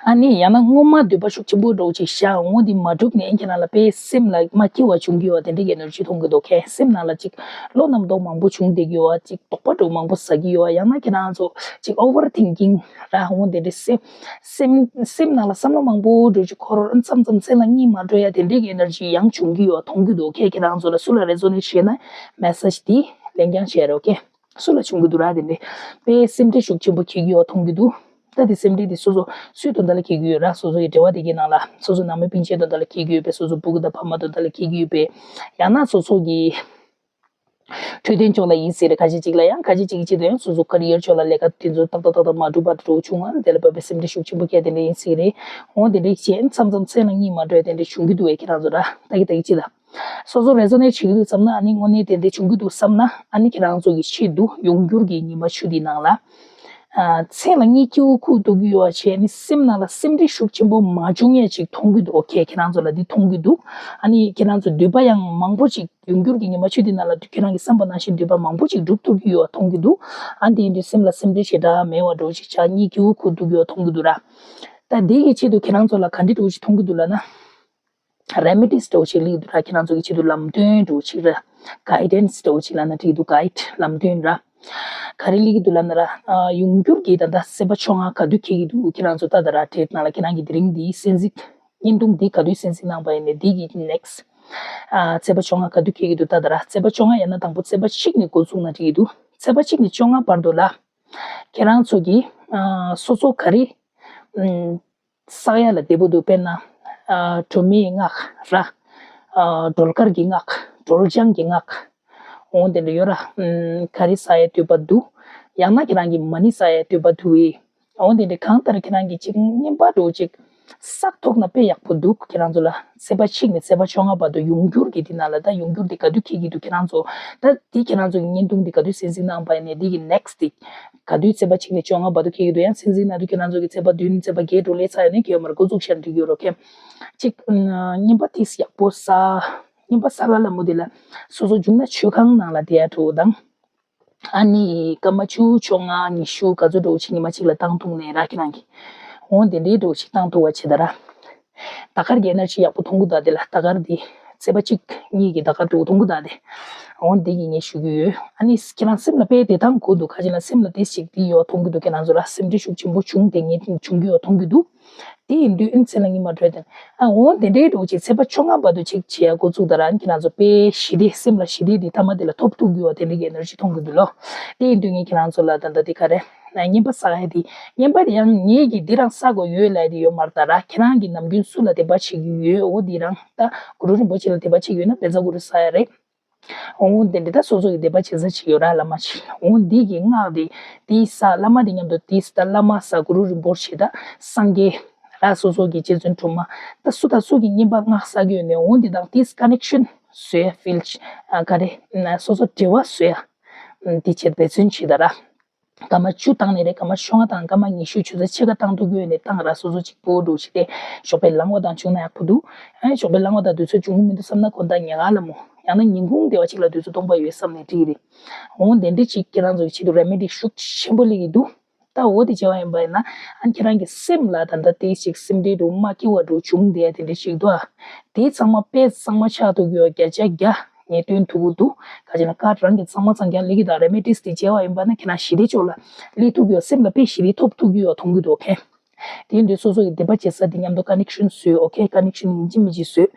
ཨ་ནི་ཡང་ན་སྔོན་མ་འདོད་པ་ཤུགས་ཆེན་པོ་འདྲ་བོ་ཅིག་བཞག་འོ་འདི་མ་འགྲུབ་ནས་ཁྱེད་རང་ལ་དཔེ་སེམས་ལ་མ་སྐྱིད་པ་བྱུང་གི་ཡོད་དེ་འདྲའི་གི་energy མཐོང་གི་འདུག okay སེམས་ནང་ལ་ཅིག་བློ་རྣམ་རྟོག་མང་པོ་བྱུང་བསྡད་ཀྱི་ཡོད། ཅིག་དོགས་པ་འདྲ་བོ་མང་པོ་ཟ་གི་ཡོད། ཡང་ན་ཁྱེད་རང་ཚོ་ཅིག་overthinking ར་འོ་དེ་འདྲའི་སེམས་སེམས་སེམས་ནང་ལ་བསམ་བློ་མང་པོ་འདྲ་བོ་ཅིག་འཁོར་མཚམས་མཚམས་སེམས་ལ་གཉིད་མ་འགྲོ་ཡ་དེ་འདྲའི་གི་energy ཡང་བྱུང་གི་ཡོད་མཐོང་གི་འདུག okay ཁྱེད་རང་ཚོ་ལ་སུ་ལ་resonate བྱས་ན་message དེ་ལན་རྒྱག་བྱས་རོགས། okay སུ་ལ་བྱུང་གི་འདུག་ར། དེ་འདྲའི་དཔེ་སེམས་ཁྲལ་ཤུགས་ཆེན་པོ་འཁྱེར་གྱི་ཡོད་མཐོང་གི་འདུག་ད་དེ་སེམས་ཁྲལ་དེ་སོ་སོ་སུའི་དོན་དག་ལ་འཁྱེར་གྱི་ཡོད་ར། སོ་སོ་ཡི་འབྲེལ་བ་དེ་གའི་ནང་ལ་སོ་སོ་ནང་མི་སྤུན་མཆེད་དོན་དག་ལ་འཁྱེར་གྱི་ཡོད་པས། སོ་སོ་སྤུ་གུ་དང་ཕ་མ་དོན་དག་ལ་འཁྱེར་གྱི་ཡོད་པས། ཡང་ན་སོ་སོ་གི་འཕྲོད་བསྟེན་ཕྱོགས་ལ་ཡིན་སྲིད་རེད། ཁ་ཤས་ཅིག་ལ་ཡང་ཁ་ཤས་ཅིག་གི་ཆེད་དུ་ཡང་སོ་སོ་career ཕྱོགས་ལ་ལས་ཀ་དེ་ཚོ་ཏག་ཏག་ཏག་ཏག་མ་འགྲུབ་པ་འགྲོ་བྱུང་ང་དེ་ལ་བབས་པའི་སེམས་ཁྲལ་ཤུགས་ཆེན་པོ་སྐྱེ་དེ་འདྲ་ཡིན་སྲིད་རེད། འོ་དེ་འདྲ་བྱས་མཚམས་མཚམས་སེམས་ལ་གཉིད་མ་འགྲོ་ཡ་དེ་འདྲ་བྱུང་གི་འདུག་བས་ཁྱེད་རང་ཚོ་ར་ད་གི་ད་གི་ཅི་ལ། སོ་སོ་resonate བྱེད་ཀྱི་འདུག་བསམ་ན་ཨ་ནི་དངོས་གནས་དེ་འདྲ་བྱུང་གི་འདུག་བསམ་ན་ཨ་ནི་ཁྱེད་རང་ཚོ་གི་ཆེད་དུ་ཡོང་འགྱུར་གྱི་ཉི་མ་བཅུ་འདི་ནང་ལ། ཨ་མཚན་ལ་གཉིད་སྐྱིད་པོ་ཁུག་ཐུབ་ཀྱི་ཡོད་པ་བྱས་ནི་སེམས་ནང་ལ་སེམས་ཁྲལ་ཤུགས་ཆེན་པོ་མ་བྱུང་ཡས་ཅིག་མཐོང་གི་འདུག okay ཁྱེད་རང་ཚོ་ལ་འདི་མཐོང་གི་འདུག་ཨ་ནི་ཁྱེད་རང་ཚོ་འདོད་པ་ཡང་མང་པོ་ཅིག་ཡོང་འགྱུར་གྱི་ཉི་མ་བཅུ་འདི་ནང་ལ་ཁྱེད་རང་གི་བསམ་པ་ནང་བཞིན་འདོད་པ་མང་པོ་ཅིག་འགྲུབ་ཐུབ་ཀྱི་ཡོད་པ་མཐོང་གི་འདུག་ཨ་འདི་ཡིན་དུས་སེམས་ལ་སེམས་ཁྲལ་ཞེ་དྲག་མེད་པ་འདྲ་བོ་ཅིག་ཆགས་གཉིད་སྐྱིད་པོ་ཁུག་ཐུབ་ཀྱི་ཡོད་པ་མཐོང་གི་འདུག་ར། ད་འདི་གི་ཆེད་དུ་ཁྱེད་རང་ཚོ་ལ་ག་འདྲ་འདྲ་བོ་ཅིག་མཐོང་གི་འདུག་ལབ་ན། remedies འདྲ་བོ་ཞིག་སླེབས་ཀྱི་འདུག་ར། ཁྱེད་རང་ཚོ་གི་ཆེད་དུ་ལམ་སྟོན་འདྲ་བོ་ཞིག་ར། guidance འདྲ་བོ་ཞིག་ལབ་ན་འགྲིག་གི་འདུག guide ལམ་སྟོན་ར། ག་རེ་སླེབས་ཀྱི་འདུག་ལབ་ན་ར། ཨ་ཡོང་འགྱུར་གྱི་ད་ལྟ་ཚེས་པ་བཅོ་ལྔ་ག་དུས་འཁེལ་གྱི་འདུག་ཁྱེད་རང་ཚོ་ལྟ་དང་ར། དེ་ནང་ལ་ཁྱེད་རང་གི་དེ་རིང་འདིའི་གསན་གཟིགས་བརྙན་ཐུང་འདི་ག་དུས་གསན་གཟིགས་གནང་པ་ཡིན་ནའི་འདི་གི་next ཨ་ཚེས་པ་བཅོ་ལྔ་ག་དུས་འཁེལ་གྱི་འདུག་ལྟ་དང་ར། ཚེས་པ་བཅོ་ལྔ་ཡང་ན་དང་པོ་ཚེས་པ་གཅིག་ནས་འགོ་བཙུགས་ན་འགྲིག་གི་འདུག་ཚེས་པ་གཅིག་ནས་བཅོ་ལྔ་བར་དུ་ལ་ཁྱེད་རང་ཚོ་གི་ཨ་སོ་སོ་ག་རེ་ཨམ། བསགས་ཡ་ལ་བདེ་པོ་འདུག་དཔེར་ན། ཨ་སྒྲོལ་མའི་སྔགས་ར། ཨ་སྒྲོལ་དཀར་གྱི་སྔགས། སྒྲོལ་ལྗང་གི་སྔགས། འོ་དེ་འདྲ་ཡོད་ར། ཨམ་ག་རེ་བསགས་ཡ་འདོད་པ་འདུག་ཡང་ན་ཁྱེད་རང་གི་མ་ཎི་བསགས་ཡ་འདོད་པ་འདུག་བས། འོ་དེ་འདྲ་གང་ལྟར་ཁྱེད་རང་གི་ཅིག་བསྙེན་པ་འདྲ་བོ་ཅིག་བསགས་ཐུབ་ན་དཔེ་ཡག་པོ་འདུག་ཁྱེད་རང་ཚོ་ལ་ཚེས་པ་གཅིག་ནས་ཚེས་པ་བཅོ་ལྔ་བར་དུ་ཡོང་འགྱུར་གྱི་འདི་ནང་ལ་ད་ཡོང་འགྱུར་འདི་ག་དུས་འཁེལ་གྱི་འདུག་ཁྱེད་རང་ཚོ་ད་འདི་ཁྱེད་རང་ཚོ་གི་བརྙན་ཐུང་འདི་ག་དུས་གསན་གཟིགས་གནང་པ་ཡིན་ནའི་འདི་གི་ནེག་སི་ཊི་འདི་ག་དུས་ཚེས་པ་གཅིག་ནས་བཅོ་ལྔ་བར་དུ་འཁེལ་གྱི་འདུག་ཡང་གསན་གཟིགས་གནང་དུས་ཁྱེད་རང་ཚོ་གི་ཚེས་པ་བདུན་ཚེས་པ་བརྒྱད་འགྲོ་སླེབས་ཚར་ཡོད་ནའི་འཁེལ་ཡོད་མ་རེད། འགོ་འཛུགས་ཤར་འགྲིག་ཡོད་རོགས་ཁྱེད་ཅིག་བརྙན་པ་ཏིས་ཡག་པོ་ས་བརྙན་པ་ས་ལ་ལ་མོ་འདི་ལ་སོ་སོ་བྱུང་ན་མཆོད་ཁང་ནང་ལ་བསྡད་ཡ་འགྲོ་དང་། ཨ་ནི་སྐར་མ་བཅུ་བཅོ་ལྔ་ཉི་ཤུ་ག་ཚོད་འགྲོ་ཅིག་ཉི་མ་གཅིག་ལ་བཏང་ཐུབ་ནས་ར་ཁྱེད་རང་གིས་འོང་དེ་འདྲའི་འགྲོ་ཅིག་བཏང་ཐུབ་པ་བྱེད་ད་ར། ད་གར་གྱི་ཨེ་ནར་ཇི་ཡག་པོ་མཐོང་གི་ད་དེ་ལ་ད་གར་འདི་ཚེས་པ་གཅིག་གཉིས་ཀྱི་ད་གར་འགྲོ་མཐོང་གི་ད་དེ་འོང་དེ་གི་ངས་ཞུ་གི་ཡོད། ཨ་ནི་ཁྱེད་རང་སེམས་ལ་དཔེ་བདེ་ཐང་དགོས་འདུག་ཁ་ཅིག་ལ་སེམས་ལ་དེ་ཞིག་དེ་ཡོད་མཐོང་གི་འདུག་ཁྱེད་རང་ཚོ་ལ་སེམས་ཁྲལ་ཤུགས་ཆེན་པོ་བྱུང་དེ་ངས་བྱུང་གི་ཡོད་མཐོང་གི་འདུག་དེ་ཡིན་དུས་ཨིན་ཚེ་ལ་ཉི་མ་བྲོས་ཏེ། ཨ་འོ་དེ་འདྲའི་འགྲོ་ཅིག་ཚེས་པ་བཅོ་ལྔ་བར་དུ་ཅིག་བྱེད་ཡ་འགོ་བཙུགས་ད་ར་ཨ་ནི་ཁྱེད་རང་ཚོ་དཔེ་ཞི་བདེ་སེམས་ལ་ཞི་བདེ་འདི་ཐ་མ་དེ་ལ་ཐོབ་ཐུབ་རྒྱུ་བ་དེ་འདྲའི་གི་ཨེ་ནར་ཇི་མཐོང་གི་འདུག་ལོ། དེ་ཡིན་དུས་ངས་ཁྱེད་རང་ཚོ་ལ་ད་ལྟ་དེ་ག་རེ་ན་བརྙན་པ་བསགས་ཡ་དེ་བརྙན་པ་དེ་ཡང་ངེད་ཀྱིས་འདི་རང་བསགས་དགོས་ཡོད་ལབ་ཡ་དེ་ཡོད་མ་རེད་ད་ར་ཁྱེད་རང་གིས་ནམ་རྒྱུན་སུ་ལ་དད་པ་བྱེད་ཀྱི་ཡོད་འོ་དེ་རང་ད་གུ་རུ་རིན་པོ་ཆེ་ལ་དད་པ་བྱེད་ཀྱི་ཡོད་ན་བཛྲ་གུ་རུ་བསགས་ཡ་རེད། འོང་དེ་འདྲ་ད་སོ་སོ་གི་དད་པ་བྱེད་ས་ཅིག་ཡོད་ར་བླ་མ་ཅིག་འོང་འདི་གི་སྔགས་དེ་དེའི་ས་བླ་མ་དེ་མཉམ་དུ་དེའི་ས་ད་བླ་མ་ས་གུ་རུ་རིན་པོ་ཆེ་ད་སངས་རྒྱས་ར་སོ་སོ་གི་རྗེ་བཙུན་སྒྲོལ་མ་ད་སུ་དང་སུ་གི་བསྙེན་པ་སྔགས་བསགས་ཀྱི་ཡོད་ནས་འོང་འདི་དང་དེའི་ཀ་ནེག་ཤན་བཟོས་ཡ་ཕིལ་ག་རེ་སོ་སོ་འབྲེལ་བ་བཟོས་ཡ་འདི་བྱེད་འབད་བརྩོན་བྱེད་ད་ར། སྐར་མ་བཅུ་བཏང་ནས་རེད། སྐར་མ་བཅོ་ལྔ་དང་སྐར་མ་ཉི་ཤུ་ཆུ་ཚོད་ཕྱེད་ཀ་བཏང་ཐུབ་ཀྱི་ཡོད་ནས་བཏང་ར་སོ་སོ་གཅིག་པོ་འགྲོ་ཆེ་སྟེ་ཞོགས་པའི་ལངས་པ་དང་བྱུང་ན་ཡག་པོ་འདུག་ཨ་ཞོགས་པའི་ལངས་པ་དང་དུས་ཚོད་བྱུང་གི་མི་འདུག་བསམ་ན་ཁོ་ད་ཉལ་ཁང་ལ་མོ་ཡང་ན་ཉིན་གུང་བདེ་བ་གཅིག་ལ་དུས་ཚོད་སྟོང་པ་ཡོད་བསམ་ནས་འགྲིག་རེད། འོང་དེ་འདྲ་གཅིག་ཁྱེད་རང་ཚོ་གི་ཆེད་དུ་རེ་མེ་ཌི་ཤུགས་ཆེན་པོ་སླེབས་ཀྱི་འདུག་ད་འོ་དེ་བྱས་པ་ཡིན་པ་ཡིན་ན་ཨ་ཁྱེད་རང་གི་སེམས་ལ་ད་ལྟ་དེ་ཞིག་སེམས་ཁྲལ་འདྲ་མ་སྐྱིད་པ་འདྲ་བྱུང་བསྡད་དེ་འདྲ་ཞིག་འདུག་ཨ། དེ་ཚང་མ་དཔེ་གཙང་མ་ཆགས་ཐུབ་ཀྱི་ཡོད་བརྒྱ་ཆ་བརྒྱ། ངས་སྟོན་ཐུབ་ཀྱི་འདུག་ག་ཅི་ན་ཀ་རང་གི་གཙང་མ་གཙང་རྐྱང་སླེབས་ཀྱི་དང་རེ་མེ་ཌིས་དེ་བྱས་པ་ཡིན་པ་ན་ཁྱེད་རང་ཞི་བདེ་ཕྱོགས་ལ་སླེབས་ཐུབ་ཀྱི་ཡོད། སེམས་ལ་དཔེ་ཞི་བདེ་ཐོབ་ཐུབ་ཀྱི་ཡོད་མཐོང་གི་འདུག་ཁེ། དེ་ཡིན་དུས་སོ་སོ་གི་དད་པ་བྱེད་ས་དེ་མཉམ་དུ་ཀ་ནེག་ཤན་བཟོས། ཨོ་ཁེ། ཀ་ནེག་ཤན་ཡིན་གཅིག་མིན་གཅིག་བཟོས།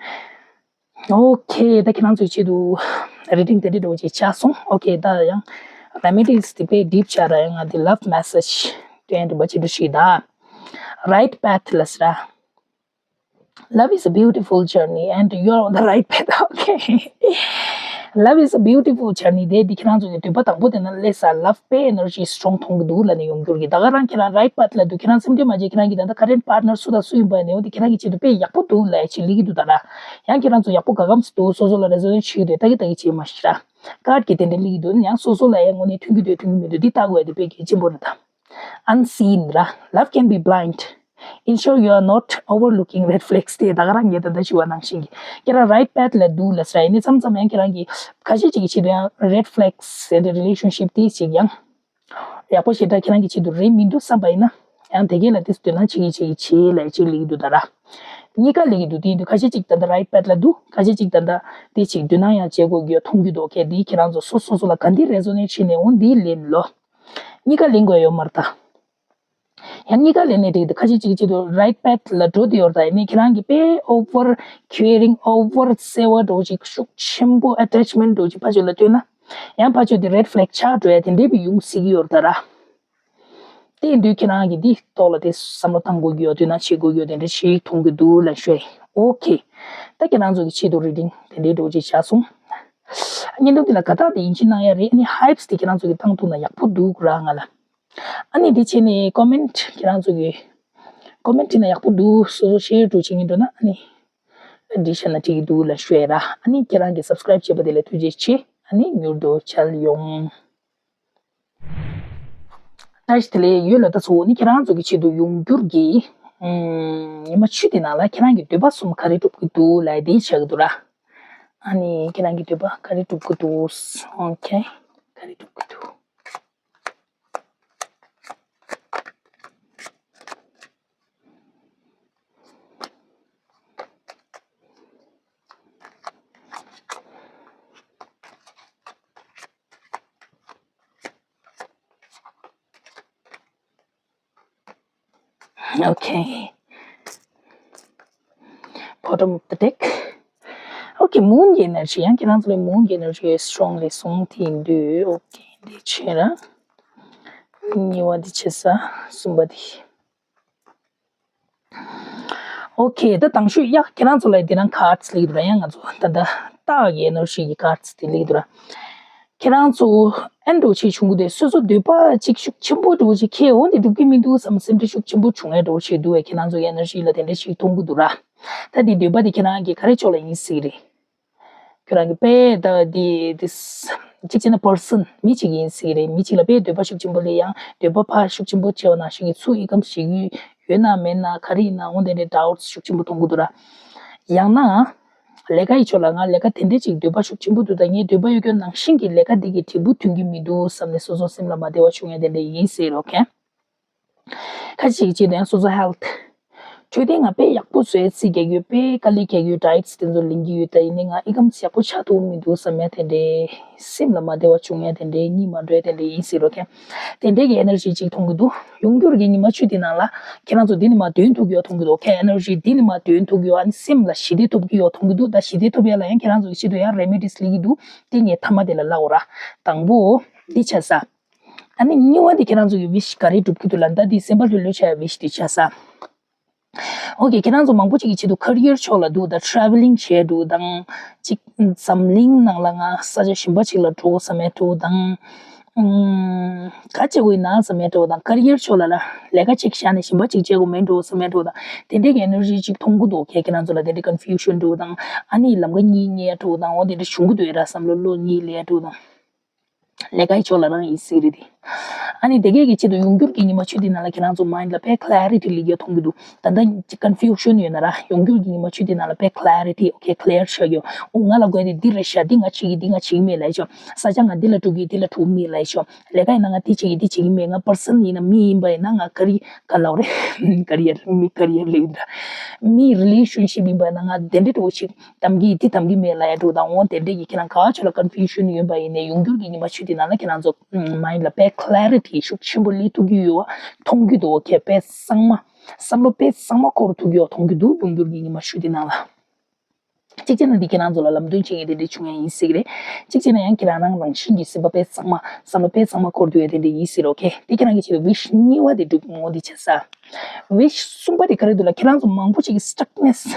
ཨོ་ཁེ། ད་ཁྱེད་རང་ཚོའི་ཆེད་དུ་རི་ཌིང་དེ་འདྲ་འདྲ་བོ་ཅིག་བྱས་སོང་། ཨོ་ཁེ། ད་ཡང་རེ་མེ་ཌིས་དེ་དཔེ་ཌིབ་ཆགས་ར། ཡང་ང་དེ་ལབ་མེ་སེཇ་དེ་འདྲ་བ་ཅིག་འདྲ་ཞིག་ད། Right path ལ་ཟེར་ར། Love is a beautiful journey and you're on the right path. Okay. Love is a beautiful journey. དེ་འདི་ཁྱེད་རང་ཚོ་གི་འདོད་པ་དང་པོ་དེ་ན་སླེབས་ས་ལབ་པའི་ཨེ་ནར་ཇི་སི་ཊོང་མཐོང་གི་འདུག་ལབ་ནས་ཡོང་རྒྱུར་གི་ད་ག་རང་ཁྱེད་རང་རའིཊ་པཱཐ་ལ་འདུག་ཁྱེད་རང་སེམས་ཁྲལ་མ་བྱེད། ཁྱེད་རང་གི་ད་ལྟ་ཁ་རེན་པཱར་ཊི་ནར་སུ་དང་སུ་ཡིན་པ་ནས་འོ་དེ་ཁྱེད་རང་གི་ཆེད་དུ་དཔེ་ཡག་པོ་འདུག་ལབ་ཡ་ཅིག་སླེབས་ཀྱི་འདུག་ད་ར། ཡང་ཁྱེད་རང་ཚོ་ཡག་པོ་ག་གམ་སུ་འདུག་སོ་སོ་ལ་རེ་ཛོ་ནེཊ་བྱེད་ཀྱི་འདུག་ད་གི་ད་གི་བྱེད་མ་ཤེས་ར། ཀཱཌ་གི་དེ་འདྲ་སླེབས་ཀྱི་འདུག་ཡང་སོ་སོ་ལ་ཡང་དངོས་གནས་མཐུན་གྱི་འདུག་མཐུན་གྱི་མི་འདུག་འདི་ལྟ་དགོས་ཡ་དེ་དཔེ་གལ་ཆེན་པོ་རེད་ད། Unseen ར། Love can be blind. Ensure you are not overlooking red flags དེ་ད་ག་རང་ངས་ད་ལྟ་ཞུ་བ་ནང་བཞིན་གྱི་ཁྱེད་རང་རའིཊ་པཱཐ་ལ་འདུག་ལབ་ས་ཡིན་ནས་མཚམས་མཚམས་ཡང་ཁྱེད་རང་གི་ཁ་ཤས་ཅིག་གི་ཆེད་དུ་ཡང་རེཌ་ཕི་ལེག་སི་ཟེར་ཏེ་རི་ལེ་ཤན་ཤིབ་དེ་ཅིག་ཡང་ཡག་པོ་ཞེ་དྲག་ཁྱེད་རང་གི་ཆེད་དུ་རེད་མི་འདུག་བསམ་པ་ཡིན་ན་ཡང་དེ་གས་ལ་དེ་དོ་སྣང་བྱེད་ཀྱི་བྱེད་ཀྱི་བྱེད་ལབ་ཅིག་སླེབས་ཀྱི་འདུག་ད་ར། གཉིས་ཀ་སླེབས་ཀྱི་འདུག་དེ་ཡིན་དུས་ཁ་ཤས་ཅིག་ད་ལྟ་རའིཊ་པཱཐ་ལ་འདུག་ཁ་ཤས་ཅིག་ད་ལྟ་དེ་ཅིག་དོ་སྣང་ཡང་བྱེད་དགོས་ཀྱི་ཡོད་མཐོང་རྒྱུ་འདུག་ཁྱེད་དེ་ཁྱེད་རང་ཚོ་སོ་སོ་སོ་ལ་ག་འདི་རེ་ཛོ་ནེཊ་བྱེད་ནས་འོ་འདི་ལེན་ལོ། གཉིས་ཀ་ལེན་དགོས་ཡོད་མ་རེད་ད། ཡང་གཉིས་ཀ་ལེན་ནས་འགྲིག་འདུག་ཁ་ཤས་ཅིག་ཆེད་དུ་རའིཊ་པཱཐ་ལ་འགྲོ་བསྡད་ཡོད་རེད་ད། ཡིན་ནའི་ཁྱེད་རང་གིས་དཔེ་ཨོ་ཝར་ཁེ་རིང་ཨོ་ཝར་བརྩེ་བ་འདྲ་བོ་ཅིག་ཤུགས་ཆེན་པོ་ཨེ་ཊེཆ་མེན་ཊི་འདྲ་བོ་ཅིག་ཕར་ཕྱོགས་ལ་སྟོན་ན། ཡང་ཕར་ཕྱོགས་དེ་རེཌ་ཕི་ལེག་སི་ཆགས་འགྲོ་ཡ་དེ་འདྲའི་བི་ཡོང་སྲིད་ཀྱི་ཡོད་རེད་ད་ར། དེ་ཡིན་དུས་ཁྱེད་རང་གིས་འདི་ཐོག་ལ་དེ་བསམ་བློ་བཏང་དགོས་ཀྱི་ཡོད། དོ་སྣང་བྱེད་དགོས་ཀྱི་ཡོད། དེ་འདྲ་ཞིག་མཐོང་གི་འདུག་ལབ་ཤོད། ཨོ་ཁེ། ད་ཁྱེད་རང་ཚོ་གི་ཆེད་དུ་རི་ཌིང་དེ་འདྲའི་འདྲ་བོ་ཅིག་བྱས་སོང་། བརྙན་ཐུང་འདི་ལ་དགའ་རྟགས་དེ་ཡིན་གཅིག་གནང་ཡ་རེད། ཨ་ནི་ཧའིབ་སི་དེ་ཁྱེད་རང་ཚོ་གིས་བཏང་ཐུབ་ན་ཡག་པོ་འདུག་ར་ང་ལ། ཨ་ནི་དེ་བྱས་ནས་ཀོ་མེན་ཊི་ཁྱེད་རང་ཚོ་གིས་ཀོ་མེན་ཊི་བྲིས་ན་ཡག་པོ་འདུག་སོ་སོ་ཤེར་འདྲ་བོ་བྱེད་མཁན་འདུག་ན་ཨ་ནི་བྲིས་བཞག་ན་འགྲིག་གི་འདུག་ལབ་ཤོད་ར། ཨ་ནི་ཁྱེད་རང་གིས་སབ་སི་ཀ་རའིབ་བྱས་པ་དེ་ལ་ཐུགས་རྗེ་ཆེ། ཨ་ནི་མྱུར་དུ་མཇལ་ཡོང་། བཀྲ་ཤིས་བདེ་ལེགས། ཡོད་ལ་ད་ཚོ་ནི་ཁྱེད་རང་ཚོ་གི་ཆེད་དུ་ཡོང་འགྱུར་གྱི་ཉི་མ་བཅུ་དེ་ནང་ལ་ཁྱེད་རང་གི་འདོད་པ་གསུམ་ག་རེ་འགྲུབ་ཀྱི་འདུག་ལབ་ཡ་དེ་ཆགས་ཀྱི་འདུག་ར། ཨ་ནི་ཁྱེད་རང་གི་འདོད་པ་ག་རེ་འགྲུབ་ཀྱི་འདུག་ཨོ་ཁེ། ག་རེ་འགྲུབ་ཀྱི་འདུག Okay. Bottom of the deck. Okay, moon energy. ཡང་ཁྱེད་རང་ཚོ་ལ་moon energy strongly སོང་དེ་འདུག Okay, འདི་ཕྱིར་ར། གཉིས་པ་འདི་བྱས་ས་གསུམ་པ་འདི། Okay, ད་དང་ཤོས་ཡ་ཁྱེད་རང་ཚོ་ལ་འདི་རང་cards སླེབས་འདུག་ཡང་ང་ཚོ་ད་ལྟ་སྟག་གི་energy གི་cards དེ་སླེབས་འདུག་ཁྱེད་རང་ཚོ་ ཨན་འགྲོ་ཆེ་བྱུང་གི་དེ་སོ་སོ་འདོད་པ་ཅིག་ཤུགས་ཆེན་པོ་འགྲོ་ཆེ་ཁྱེད་འོང་དེ་འགྲུབ་ཀྱི་མི་འདུག་བསམ་སེམས་ཁྲལ་ཤུགས་ཆེན་པོ་བྱུང་ཡ་འགྲོ་ཆེ་འདུག་བས་ཁྱེད་རང་ཚོ་ཡ་ན་ཤི་ལ་དེ་འདྲ་ཞིག་མཐོང་གི་འདུག་ར། ད་དེ་འདོད་པ་དེ་ཁྱེད་རང་གི་ག་རེ་ཕྱོགས་ལ་ཡིན་སྲིད་རེད། ཁྱོད་རང་གི་དཔེ་ད་དེ་དེ་གཅིག་བྱས་ན་པར་སན་མི་གཅིག་ཡིན་སྲིད་རེད། མི་གཅིག་ལ་དཔེ་འདོད་པ་ཤུགས་ཆེན་པོ་ལས་ཡང་འདོད་པ་ཕར་ཤུགས་ཆེན་པོ་ཆེ་བ་ནང་བཞིན་གྱི་ཚུར་ཨི་ཀམ་ཞིག་ཡོད་ན་མེད་ན་ག་རེ་ཡིན་ན་འོང་དེ་འདྲའི་ཌའུ་ཊི་ཤུགས་ཆེན་པོ་མཐོང་གི་འདུག་ར། ཡང་ན། ལས་ཀ་ཡི་ཕྱོགས་ལ་ང་ལས་ཀ་དེ་འདྲས་ཅིག་འདོད་པ་ཤུགས་ཆེན་པོ་འདུག་ད་ངའི་འདོད་པ་ཡོད་རྒྱུ་ནང་བཞིན་གྱི་ལས་ཀ་འདི་གི་འབྲས་བུ་ཐོན་གྱི་མི་འདུག་བསམ་ནས་སོ་སོ་སེམས་ལ་མ་བདེ་བ་བྱུང་ཡ་དེ་འདྲས་ཡིན་ཟེར་རོ་ཁེ། ཁ་ཅིག་ཅིག་དང་སོ་སོ་ཧེལ་ཐི། འཕྲོད་བསྟེན་ང་དཔེ་ཡག་པོ་བཟོས་ཚིག་རྒྱག་ཡོད་དཔེ་དཀའ་ལས་རྒྱག་ཡོད་ཌའི་ཊི་དེ་ཚོ་ལེན་གྱི་ཡོད་ད་ཡིན་ནའི་ང་ཨི་ཀམ་ཡག་པོ་ཆགས་ཐུབ་མི་འདུག་བསམ་ཡ་དེ་འདྲས། སེམས་ལ་མ་བདེ་བ་བྱུང་ཡ་དེ་འདྲའི་གཉིད་མ་འགྲོ་ཡ་དེ་འདྲའི་ཡིན་སྲིད་རོ་ཁེ། དེ་འདྲའི་གི་ཨེ་ནར་ཇི་ཅིག་མཐོང་གི་འདུག་ཡོང་འགྱུར་གྱི་ཉི་མ་བཅུ་དེ་ནང་ལ་ཁྱེད་རང་ཚོ་འདི་ནས་མར་འདོན་ཐུབ་ཀྱི་ཡོད་མཐོང་གི་འདུག་ཁེ། ཨེ་ནར་ཇི་འདི་ནས་མར་འདོན་ཐུབ་ཀྱི་ཡོད། ཨ་ནི་སེམས་ལ་ཞི་བདེ་ཐོབ་ཀྱི་ཡོད་མཐོང་གི་འདུག་ད་ཞི་བདེ་ཐོབ་ཡ་ལ་ཡང་ཁྱེད་རང་ཚོ་གི་ཆེད་དུ་ཡང་རེ་མེ་ཌིས་ལེན་གྱི་འདུག་དེ་ངས་མཐའ་མ་དེ་ལ་ལབ་འོ་ར། དང་པོ་འདི་ཆ་ས། ཨ་ནི་གཉིས་པ་འདི་ཁྱེད་རང་ཚོ་གི་ཝིཤ་ག་རེ་སྒྲུབ་ཀྱི་འདུག་ལབ་ན་ད་འདི་སེམས་པ་ལྷོད་ལྷོད་བྱ་ཡ་ཝིཤ་འདི་ཆ་ས། ཨོ་ཁེ། ཁྱེད་རང་ཚོ་མང་པོ་ཅིག་གི་ཆེད་དུ་ཁེ་རི་ཡར་ཕྱོགས་ལ་འདུག་ད་ཊ་རེ་ཝེ་ལིང་བྱས་འདུག་དང་། ཅིག་འཛམ་གླིང་ནང་ལ་ང་ས་ཆ་གཞན་པ་ཅིག་ལ་འགྲོ་བསམ་ཡ་འདུག་དང་། ཨུམ། ག་བྱེད་དགོས་ཡིན་ན་བསམ་ཡ་འདུག་དང་། ཁེ་རི་ཡར་ཕྱོགས་ལ་ལ་ལས་ཀ་ཅིག་བཞག་ནས་གཞན་པ་ཅིག་བྱེད་དགོས་མེད་འགྲོ་བསམ་ཡ་འདུག་དང་། དེ་འདྲའི་གི་ཨེ་ནར་ཇི་ཅིག་མཐོང་གི་འདུག་ཁེ། ཁྱེད་རང་ཚོ་ལ་དེ་འདྲའི་ཀོན་ཕིའུ་ཤན་འདུག་དང་། ཨ་ནི་ལམ་ཁ་གཉིས་ཉེ་ཡ་འདུག་དང་། འོ་དེ་འདྲ་བྱུང་གི་འདུག་ཡ་ར། བསམ་བློ་བློ་གཉིས་ལས་ཡ་འདུག་དང་། ལས་ཀའི་ཕྱོགས་ལ་རང་ཡིན་སྲིད་རེད་དེ། ཨ་ནི་དེ་གས་ཀྱི་ཆེད་དུ་ཡོང་འགྱུར་གྱི་ཉི་མ་བཅུ་དེ་ནང་ལ་ཁྱེད་རང་ཚོ་མའིན་ཌི་ལ་དཔེ་ཀེ་ལེ་རི་ཊི་སླེབས་ཡོད་མཐོང་གི་འདུག་ད་ལྟ་ཀོན་ཕིའུ་ཤན་ཡོད་ན་ར་ཡོང་འགྱུར་གྱི་ཉི་མ་བཅུ་དེ་ནང་ལ་དཔེ་ཀེ་ལེ་རི་ཊི་ཨོ་ཁེ་ཀེ་ལེ་ཡར་ཆགས་ཡོད། འོ་ང་ལ་དགོས་དེ་འདི་རེད་ཤག་འདི་ང་བྱེད་ཀྱི་འདི་ང་བྱེད་ཀྱི་མེད་ལབ་ཤག་ས་ཆ་ང་འདི་ལ་འགྲོ་གི་འདི་ལ་འགྲོ་གི་མེད་ལབ་ཤག་ལས་ཀ་ཡིན་ན་ང་འདི་བྱེད་ཀྱི་འདི་བྱེད་ཀྱི་མེད། ང་པར་སན་ཡིན་ན་མི་ཡིན་པ་ཡིན་ན་ང་ཀེ་རི་ག་ལབ་རེད། ཀེ་རི་ཡར་མི་ཀེ་རི་ཡར་ལེབ་འདྲ་མི་རི་ལེ་ཤན་ཤིབ་ཡིན་པ་ཡིན་ན་ང་དེ་འདྲ་འགྲོ་ཆེད། གཏམ་གྱི་འདི་གཏམ་གྱི་མེད་ལ་ཡ་འགྲོ་དང་འོང་དེ་འདྲས་ཀྱི་ཁྱེད་རང་ག་ཆོ་ལ་ཀོན་ཕིའུ་ཤན་ཡོད་པ་ཡིན་ནའི་ཡོང་འགྱུར་གྱི་ཉི་མ་བཅུ་དེ་ནང་ལ་ཁྱེད་རང་ཚོ་མའིན་ལ་དཔེ་ཀེ་ལེ་རི་ཊི་ཤུགས་ཆེན་པོ་སླེབས་ཐུབ་ཀྱི་ཡོད་པ་མཐོང་གི་འདུག་ཁྱེད་དཔེ་གཙང་མ་བསམ་བློ་དཔེ་གཙང་མ་འཁོར་ཐུབ་ཀྱི་ཡོད་མཐོང་གི་འདུག་ཡོང་འགྱུར་གྱི་ཉི་མ་བཅུ་དེ་ནང་ལ། གཅིག་བྱས་ན་འདི་ཁྱེད་རང་ཚོ་ལ་ལམ་སྟོན་བྱེད་མཁན་དེ་འདྲས་བྱུང་ཡ་ཡིན་སྲིད་ཀྱི་རེད། གཅིག་བྱས་ན་ཡང་ཁྱེད་རང་རང་རང་བཞིན་གྱི་སེམས་པ་དཔེ་གཙང་མ་བསམ་བློ་དཔེ་གཙང་མ་འཁོར་ཐུབ་ཡ་དེ་འདྲས་ཡིན་སྲིད་རོགས་ཁྱེད་དེ་ཁྱེད་རང་གི་ཆེད་དུ་ཝིཤ་གཉིས་པ་དེ་འགྲུབ་འོང་འདི་བྱས་ས། ཝིཤ་གསུམ་པ་དེ་ག་རེ་འདུག་ལ་ཁྱེད་རང་ཚོ་མང་པོ་ཅིག་གི་སི་ཊག་ནེ་སི།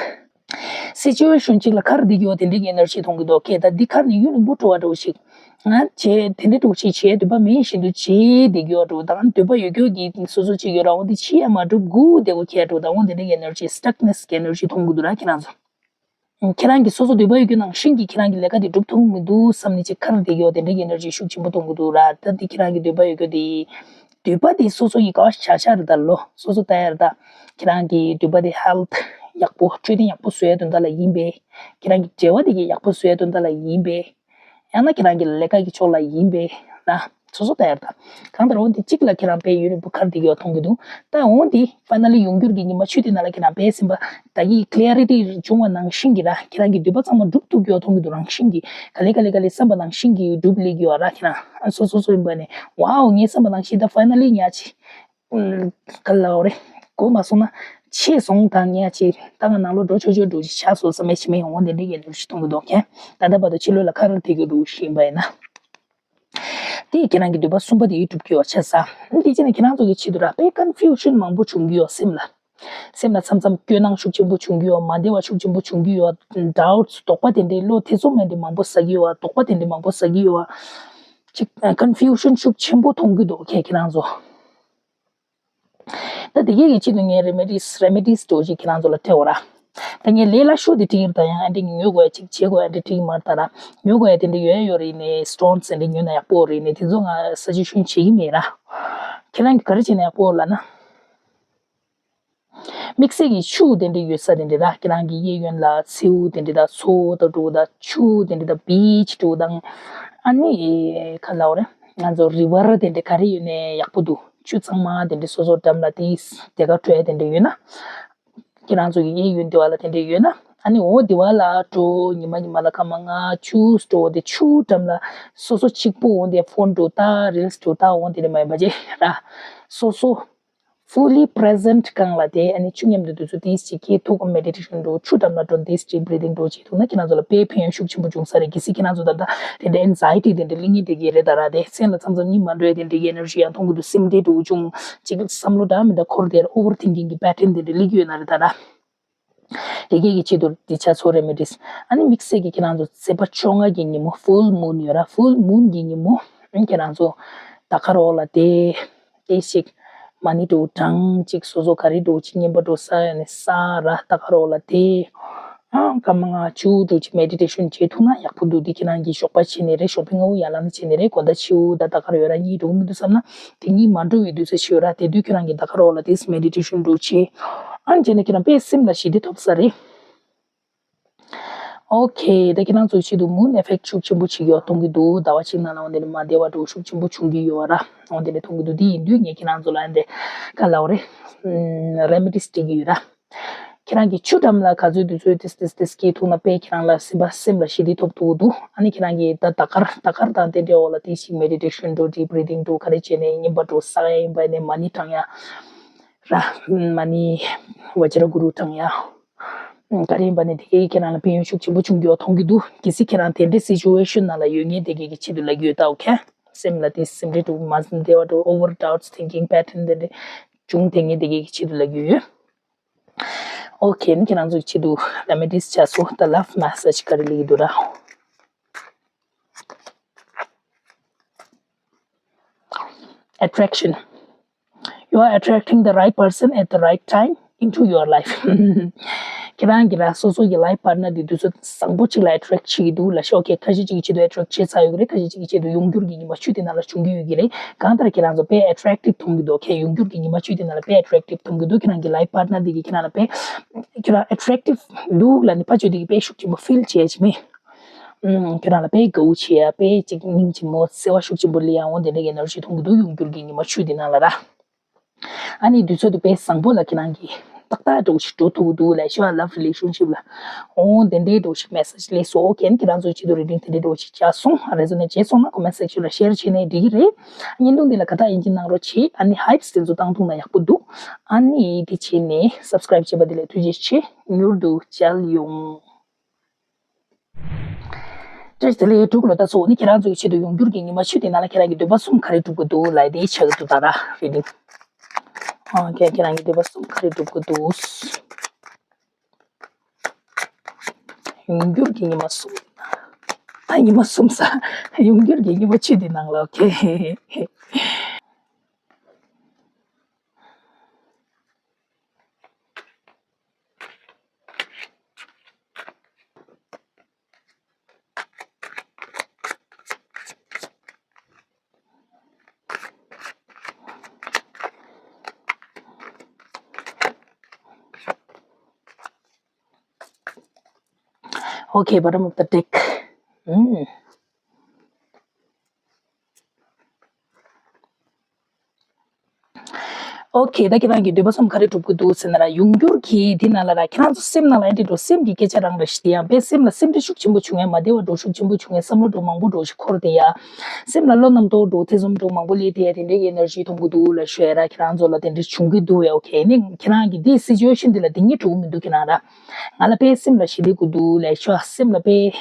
སི་ཅུ་ཨེ་ཤན་གཅིག་ལ་ཁར་བསྡད་ཡོད་དེ་འདྲའི་གི་ཨེ་ནར་ཇི་མཐོང་གི་འདུག་ཁྱེད་ད་འདི་ཁར་ནས་ཡུན་རིང་པོ་འགྲོ་བ་འགྲོ་ཞིག་ང་བྱས་དེ་འདྲའི་འགྲོ་ཞིག་བྱས་འདོད་པ་མེད་བཞིན་དུ་བྱས་བསྡད་ཡོད་འགྲོ་དང་འདོད་པ་ཡོད་རྒྱུ་གི་སོ་སོ་ཅིག་ཡོད་ར་འོ་འདི་ཕྱི་ཡ་མ་འགྲུབ་སྒུག་བསྡད་གོ་ཁྱེད་འགྲོ་དང་འོ་དེ་འདྲའི་གི་ཨེ་ནར་ཇི་སི་ཊག་ནེ་སི་གི་ཨེ་ནར་ཇི་མཐོང་གི་འདུག་ར་ཁྱེད་རང་ཚོ། ཁྱེད་རང་གི་སོ་སོ་འདོད་པ་ཡོད་རྒྱུ་ནང་བཞིན་གྱི་ཁྱེད་རང་གི་ལས་ཀ་དེ་འགྲུབ་ཐུབ་མི་འདུག་བསམ་ནས་ཅིག་ཁར་བསྡད་ཡོད་དེ་འདྲའི་གི་ཨེ་ནར་ཇི་ཤུགས་ཆེན་པོ་གཏོང་གི་འདུག་ར། ད་འདི་ཁྱེད་རང་གི་འདོད་པ་ཡོད་རྒྱུ་དེ་འདོད་པ་དེ་སོ་སོ་ཡི་ག་བ་བྱ་བྱ་རེད་ད་ལོ་སོ་སོ་ལྟ་ཡ་རེད་ད། ཁྱེད་རང་གི་འདོད་པ་དེ་ཧེལ་ཐི་ཡག་པོ་འཕྲོད་བསྟེན་ཡག་པོ་བཟོ་ཡ་དོན་དག་ལ་ཡིན་པས། ཁྱེད་རང་གི་འབྲེལ་བ་དེ་གི་ཡག་པོ་བཟོ་ཡ་དོན་དག་ལ་ཡིན་པས། ཡང་ན་ཁྱེད་རང་གི་ལས་ཀ་གི་ཕྱོགས་ལ་ཡིན་པས་ན། སོ་སོ་ལྟ་ཡ་རེད་ད། གང་ལྟར་འོ་འདི་གཅིག་ལ་ཁྱེད་རང་དཔེ་ཡུན་རིང་པོ་ཁར་བསྡད་ཡོད་མཐོང་གི་འདུག་ད་འོ་འདི་ཕའི་ནལ་ལི་ཡོང་འགྱུར་གྱི་ཉི་མ་བཅུ་དེ་ནང་ལ་ཁྱེད་རང་དཔེ་སེམས་པ་ད་གི་ཀེ་ལེ་རི་ཊི་བྱུང་བ་ནང་བཞིན་གྱི་ར་ཁྱེད་རང་གི་འདོད་པ་ཚང་མ་འགྲུབ་ཐུབ་ཀྱི་ཡོད་མཐོང་གི་འདུག་རང་བཞིན་གྱི་ག་ལེ་ག་ལེ་ག་ལེ་བསམ་པ་ནང་བཞིན་གྱི་འགྲུབ་ལེ་གི་ཡོད་ར་ཁྱེད་རང་ཨ་སོ་སོ་སོ་ཡིན་པ་ནས་ཝའོ་ངའི་བསམ་པ་ནང་བཞིན་ད་ཕའི་ནལ་ལི་ཉག་ཅིག་ག་ལ་འོ་རེ་གོ་མ་སོང་ན་ཆེ་སོང་ད་ཉག་ཅིག་ད་ང་ནང་ལོགས་འགྲོ་ཆོག་ཆོག་འགྲོ་ཅིག་ཆགས་སོང་བསམ་པའི་ཕྱི་མ་ཡོང་འོ་དེ་འདྲ་ཡིན་འགྲོ་ཞིག་མཐོང་གི་འདུག་ཁྱེད་ད་ལྟ་བར་དུ་ཕྱི་ལོགས་ལ་ཁ་ར་དེ་གི་འགྲོ་ཞིག་ཡིན་པ་ཡིན་ན། དེ་ཁྱེད་རང་གི་འདོད་པ་གསུམ་པ་དེ་ཡིད་སྒྲུབ་ཀྱི་ཡོད་ཆ་ས། དེ་བྱས་ནས་ཁྱེད་རང་ཚོ་གི་ཆེད་དུ་ར་དཔེ་ཀོན་ཕིའུ་ཤན་མང་པོ་བྱུང་གི་ཡོད་སེམས་ལ། སེམས་ལ་མཚམས་མཚམས་སྐྱོ་སྣང་ཤུགས་ཆེན་པོ་བྱུང་གི་ཡོད་མ་བདེ་བ་ཤུགས་ཆེན་པོ་བྱུང་གི་ཡོད་ཌའུ་ཊི་དོགས་པ་དེ་འདྲའི་བློ་ཐེ་ཚོམ་མེད་འདྲ་མང་པོ་ཟ་གི་ཡོད་དོགས་པ་དེ་འདྲ་མང་པོ་ཟ་གི་ཡོད་ཅིག་ཀོན་ཕིའུ་ཤན་ཤུགས་ཆེན་པོ་མཐོང་གི་འདུག་ཁྱེད་ཁྱེད་རང་ཚོ། ད་དེ་གས་ཀྱི་ཆེད་དུ་ངས་རེ་མེ་ཌིས་རེ་མེ་ཌིས་འགྲོ་ཅིག་ཁྱེད་རང་ཚོ་ལ་སྤྲད་འོ་ར། ད་ངས་ལས་སླ་ཤོས་དེ་ཁྲིད་ཀྱི་རེད་ད་ཡང་ཨ་འདྲ་ཉོ་དགོས་ཡ་ཅིག་བྱེད་དགོས་ཡ་འདྲ་ཁྲིད་ཀྱི་མ་རེད་ད་ར། ཉོ་དགོས་ཡ་དེ་འདྲ་ཡོད་ཡ་ཡོད་རེད་ནས་སི་ཊོན་སི་དེ་འདྲ་ཉོས་ན་ཡག་པོ་རེད་ནས་དེ་ཚོ་ང་ས་ཇེ་ཤན་བྱེད་ཀྱི་མེད་ར། ཁྱེད་རང་གིས་ག་རེ་བྱས་ན་ཡག་པོ་ལབ་ན། དམིགས་བསལ་གྱི་ཆུ་དེ་འདྲ་ཡོད་ས་དེ་འདྲ་ར་ཁྱེད་རང་གི་གཡས་གཡོན་ལ་མཚེའུ་དེ་འདྲ་དང་མཚོ་དང་འགྲོ་དང་ཆུ་དེ་འདྲ་དང་བིཆ་འགྲོ་དང་ཨ་ནི་ག་ལབ་རེད་ང་ཚོ་རི་ཝར་དེ་འདྲ་ག་རེ་ཡོད་ནས་ཡག་པོ་འདུག་ཆུ་གཙང་མ་དེ་འདྲ་སོ་སོ་འགྲམ་ལ་དེ་དེ་ག་འགྲོ་ཡ་དེ་འདྲ་ཡོད་ན། ཁྱེད་རང་ཚོ་གི་གཡས་གཡོན་དེ་བ་ལ་དེ་འདྲ་ཡོད་ན་ཨ་ནི་འོ་དེ་བ་ལ་འགྲོ་ཉི་མ་ཉི་མ་ལ་སྐར་མ་ལྔ་བཅུ་འགྲོ་དེ་ཆུ་འགྲམ་ལ་སོ་སོ་གཅིག་པུ་འོ་དེ་ཕོན་འགྲོ་ད་རིལ་སི་འགྲོ་ད་འོ་དེ་འདྲ་མ་ཡིན་པ་ཅེ་ར་སོ་སོ། fully present སྒང་ལ་དེ་ཨ་ནི་ཆུ་མཉམ་དུ་དུས་ཚོད་ཏིས་ཅིག་ཁྱེད་ཐུག་མེ་ཌི་ཊེ་ཤན་འགྲོ་ཆུ་འགྲམ་ལ་འགྲོ་ཏིས་ཅིག་བི་རི་ཐིང་འགྲོ་བྱེད་ཐུག་ན་ཁྱེད་རང་ཚོ་ལ་དཔེ་ཕན་ཡོན་ཤུགས་ཆེན་པོ་འབྱུང་ས་རེད། གལ་སྲིད་ཁྱེད་རང་ཚོ་ད་ལྟ་དེ་འདྲའི་ཨེན་ཛའི་ཊི་དེ་འདྲ་གླེང་ངེས་དེ་གི་རེད་ད་ར་དེ་སེམས་ལ་མཚམས་མཚམས་གཉིད་མ་འགྲོ་ཡ་དེ་འདྲ་གི་ཨེ་ནར་ཇི་ཡང་མཐོང་གི་འདུག་སེམས་བདེ་འགྲོ་བྱུང་ཅིག་བསམ་བློ་འདྲ་མི་འདྲ་འཁོར་དེར་ཨོ་ཝར་ཐིང་ཀིང་གི་པེ་ཊན་དེ་འདྲ་སླེབས་ཀྱི་ཡོད་ན་རེད་ད་ར། དེ་གས་ཀྱི་ཆེད་དུ་འདི་ཆ་ཚོ་རེ་མེ་ཌིས། ཨ་ནི་དམིགས་བསལ་གྱི་ཁྱེད་རང་ཚོ་ཚེས་པ་བཅོ་ལྔ་གི་ཉིན་མོ་ཕུལ་མུན་ཡོད་ར་ཕུལ་མུན་གྱི་ཉིན་མོ་ ཁྱེད་རང་ཚོ་ད་ག་རོགས་ལ་དེ་དེ་ཞིག་མ་ཎི་འགྲོ་གྲངས་གཅིག་སོ་སོ་ག་རེ་འགྲོ་ཅིག་བསྙེན་པ་འགྲོ་ས་ཡོད་ནས་ས་ར་ད་ག་རོགས་ལ་དེ། ཨང་སྐར་མ་ལྔ་བཅུ་འགྲོ་ཅིག་མེ་ཌི་ཊེ་ཤན་བྱེད་ཐུབ་ན་ཡག་པོ་འདུག་དེ་ཁྱེད་རང་གིས་ཞོགས་པ་བྱས་ནས་རེད། ཞོགས་པའི་སྔ་པོ་ཡར་ལངས་ནས་བྱས་ནས་རེད། དགོང་དག་ཕྱི་པོ་ད་ད་ག་རོགས་ཡོད་ར་གཉིད་འགྲོ་གི་མི་འདུག་བསམ་ན་དེ་གཉིད་མ་འགྲོ་བའི་དུས་ཚོད་ཞིག་ཡོད་ར། དེ་དུས་ཁྱེད་རང་གིས་ད་ག་རོགས་ལ་དེ་མེ་ཌི་ཊེ་ཤན་འགྲོ་བྱེད། ཨང་བྱས་ནས་ཁྱེད་རང་དཔེ་སེམས་ལ་ཞི་བདེ་ཐོབ་ས་རེད། ཨོ་ཁེ། ད་ཁྱེད་རང་ཚོའི་ཆེད་དུ་མུན་ཨེ་ཕེག་ཤུགས་ཆེན་པོ་ཅིག་ཡོད་མཐོང་གི་འདུག་ཟླ་བ་གཅིག་ནང་ལ་འོན་ཏེ་ནི་མ་བདེ་བ་འདྲ་ཤུགས་ཆེན་པོ་བྱུང་གི་ཡོད་ར། འོན་ཏེ་ནི་མཐོང་གི་འདུག་དེ་ཡིན་དུས་ངས་ཁྱེད་རང་ཚོ་ལ་འདི་ག་ལབ་རེད། རེ་མི་ཌིས་སྤྲད་ཀྱི་ཡོད་ར། ཁྱེད་རང་གིས་ཆུ་འགྲམ་ལ་ག་ཚོད་དུས་ཚོད་ཏིས་ཏིས་ཏིས་སྐྱེས་ཐུག་ན་དཔེ་ཁྱེད་རང་ལ་སེམས་པ་སེམས་ལ་ཞི་བདེ་ཐོབ་ཐུབ་ཀྱི་འདུག་ཨ་ནི་ཁྱེད་རང་གིས་ད་ད་གར་ད་གར་དང་དེ་འདྲའི་འོག་ལ་དེ་ཞིག་མེ་ཌི་ཊེ་ཤན་འགྲོ་ཌིབ་བྷི་རི་དིང་འགྲོ་ག་རེ་བྱས་ནས་རྔན་པ་འགྲོ་ཟ་ཡ་ཡིན་པ་ནས་མ་ཎི་བགྲང་ཡ་ར། མ་ཎི་བཛྲ་གུ་རུ་བགྲང་ཡ། ག་རེ་ཡིན་པ་ནས་དེ་གས་ཁྱེད་རང་ལ་ཕན་ཡོན་ཤུགས་ཆེན་པོ་བྱུང་རྒྱུ་མཐོང་གི་འདུག་གལ་སྲིད་ཁྱེད་རང་དེ་འདྲའི་སི་ཅུ་ཨེ་ཤན་ནང་ལ་ཡོད་མཁན་དེ་གས་ཀྱི་ཆེད་དུ་ལབ་ཀྱི་ཡོད་ད། ཨོ་ཁེ། སེམས་ལ་དེ་སེམས་ཁྲལ་འདུག་མ་འདི་བ་འགྲོ་ཨོ་ཝར་ཌའུཊ་ཐིང་ཀིང་པེ་ཊན་དེ་འདྲ་བྱུང་དེ་ངས་དེ་གས་ཀྱི་ཆེད་དུ་ལབ་ཀྱི་ཡོད། ཨོ་ཁེ། ནི་ཁྱེད་རང་ཚོ་ཡི་ཆེད་དུ་རེ་མེ་ཌིས་བྱ་སོ་ད་ལབ་མ་སཱཇ་ག་རེ་ལབ་ཀྱི་འདུག་ར། Attraction. You are attracting the right person at the right time into your life. ཁྱེད་རང་གིས་ར་སོ་སོ་གི་ལའིཕ་པཱར་ཊ་ནར་འདི་དུས་ཚོད་བཟང་པོ་ཅིག་ལ་ཨེ་ཊེག་བྱེད་ཀྱི་འདུག་ལབ་ཤག་ཨོ་ཁེ། ཁ་ཤས་ཅིག་གི་ཆེད་དུ་ཨེ་ཊེག་བྱེད་ཚར་ཡོད་ཀྱི་རེད། ཁ་ཤས་ཅིག་གི་ཆེད་དུ་ཡོང་འགྱུར་གྱི་ཉི་མ་བཅུ་དེ་ནང་ལ་བྱུང་གི་ཡོད་ཀྱི་རེད། གང་ལྟར་ཁྱེད་རང་ཚོ་དཔེ་ཨེ་ཊེག་ཊིབ་མཐོང་གི་འདུག་ཨོ་ཁེ། ཡོང་འགྱུར་གྱི་ཉི་མ་བཅུ་དེ་ནང་ལ་དཔེ་ཨེ་ཊེག་ཊིབ་མཐོང་གི་འདུག་ཁྱེད་རང་གི་ལའིཕ་པཱར་ཊ་ནར་འདི་གིས་ཁྱེད་རང་ལ་དཔེ་ཁྱེད་རང་ཨེ་ཊེག་ཊིབ་འདུག་ལབ་ནས་ཕར་ཕྱོགས་དེ་གིས་དཔེ་ཤུགས་ཆེན་པོ་ཕིལ་བྱེད་ཀྱི་མེད། ཨུམ། ཁྱོད་རང་ལ་དཔེ་དགའ་བོ་བྱེད་ཡ་དཔེ་ཅིག་སྙིང་རྗེ་མོ་བརྩེ་བ་ཤུགས་ཆེན་པོ་སླེབས་ཡ་འོ་དེ་འདྲ་གི་ཨེ་ནར་ཇི་མཐོང་གི་འདུག་ཡོང་འགྱུར་གྱི་ཉི་མ་བཅུ་དེ་ནང་ལ་ར། ཨ་ནི་དུས་ཚོད་དུ་དཔེ་བཟང་པོ་ལ་ཁྱེད་རང་གིས་ཏག་ཏག་འདྲ་བོ་ཞིག་འགྲོ་ཐུབ་ཀྱི་འདུག་ལབ་ཤག་ལབ་རི་ལེ་ཤན་ཤིབ་ལ། འོ་དེ་འདྲའི་འདྲ་བོ་ཞིག་མེ་སཱཇ་སླེབས་སོང་། ཨོ་ཁེ། ཨ་ནི་ཁྱེད་རང་ཚོའི་ཆེད་དུ་རི་ཌིང་དེ་འདྲའི་འདྲ་བོ་ཞིག་བྱས་སོང་། རེ་ཛོ་ནེཊ་བྱས་སོང་ན་ཀོ་མེན་ཊ་སེག་ཤན་ལ་ཤེར་བྱས་ནས་འགྲིག་གི་རེད། བརྙན་ཐུང་འདི་ལ་དགའ་རྟགས་ཡིན་གཅིག་གནང་རོགས་བྱེད། ཨ་ནི་ཧའིབས་དེ་ཚོ་བཏང་ཐུབ་ན་ཡག་པོ་འདུག་ཨ་ནི་དེ་བྱས་ནས་སབ་སི་ཀ་རའིབ་བྱས་པ་དེ་ལ་ཐུགས་རྗེ་ཆེ། མྱུར་དུ་མཇལ་ཡོང་། བཀྲ་ཤིས་བདེ་ལེགས། འབྲུག་ལོ་ཟླ་ཚོ། ནི་ཁྱེད་རང་ཚོའི་ཆེད་དུ་ཡོང་འགྱུར་གྱི་ཉི་མ་བཅུ་དེ་ནང་ལ་ཁྱེད་རང་གི་འདོད་པ་གསུམ་ག་རེ་འགྲུབ་དགོས་འདུག་ལབ་དེ་ཆགས་ཀྱི་འདུག་ད་ར་རེ་ཌིང་། ཨ་ཁྱེད་ཁྱེད་རང་གི་འདོད་པ་གསུམ་ག་རེ་འགྲུབ་དགོས་འདུག་ཡོང་འགྱུར་གྱི་ཉི་མ་གསུམ། ད་ཉི་མ་གསུམ་ས། ཡོང་འགྱུར་གྱི་ཉི་མ་བཅུ་དེ་ནང་ལ་ཨོ་ཁེ། Okay, bottom of the deck. ཨུམ། ཨོ་ཁེ། ད་ཁྱེད་རང་གི་འདོད་པ་གསུམ་ག་རེ་འགྲུབ་ཀྱི་འདུག་ཟེར་ན་ར། ཡོང་འགྱུར་གྱི་འདི་ནང་ལ་ར་ཁྱེད་རང་ཚོ་སེམས་ནང་ལ་ཨེ་འདྲ་འགྲོ་སེམས་ཀྱི་སྐད་ཆ་རང་རེད་ཤག་དེ་ཡང་དཔེ་སེམས་ལ་སེམས་ཁྲལ་ཤུགས་ཆེན་པོ་བྱུང་ཡ། མ་བདེ་བ་འགྲོ་ཤུགས་ཆེན་པོ་བྱུང་ཡ། བསམ་བློ་འགྲོ་མང་པོ་འགྲོ་ཞིག་འཁོར་དེ་ཡ། སེམས་ལ་བློ་རྣམ་རྟོག་འགྲོ་ཐེ་ཚོམ་འགྲོ་མང་པོ་སླེབས་དེ་ཡ་དེ་འདྲའི་ཨེ་ནར་ཇི་མཐོང་གི་འདུག་ལབ་ཤོད་ཡ་ར། ཁྱེད་རང་ཚོ་ལ་དེ་འདྲ་བྱུང་གི་འདུག་བས། ཨོ་ཁེ། ནི་ཁྱེད་རང་གི་དེ་སི་ཅུ་ཨེ་ཤན་འདི་ལ་དེ་ཉིད་འགྲོ་གི་མི་འདུག་ཁྱེད་རང་ར། ང་ལ་དཔེ་སེམས་ལ་ཞི་བདེ་དགོས་འདུག་ལབ་ཤོད། སེམས་ལ་དཔེ།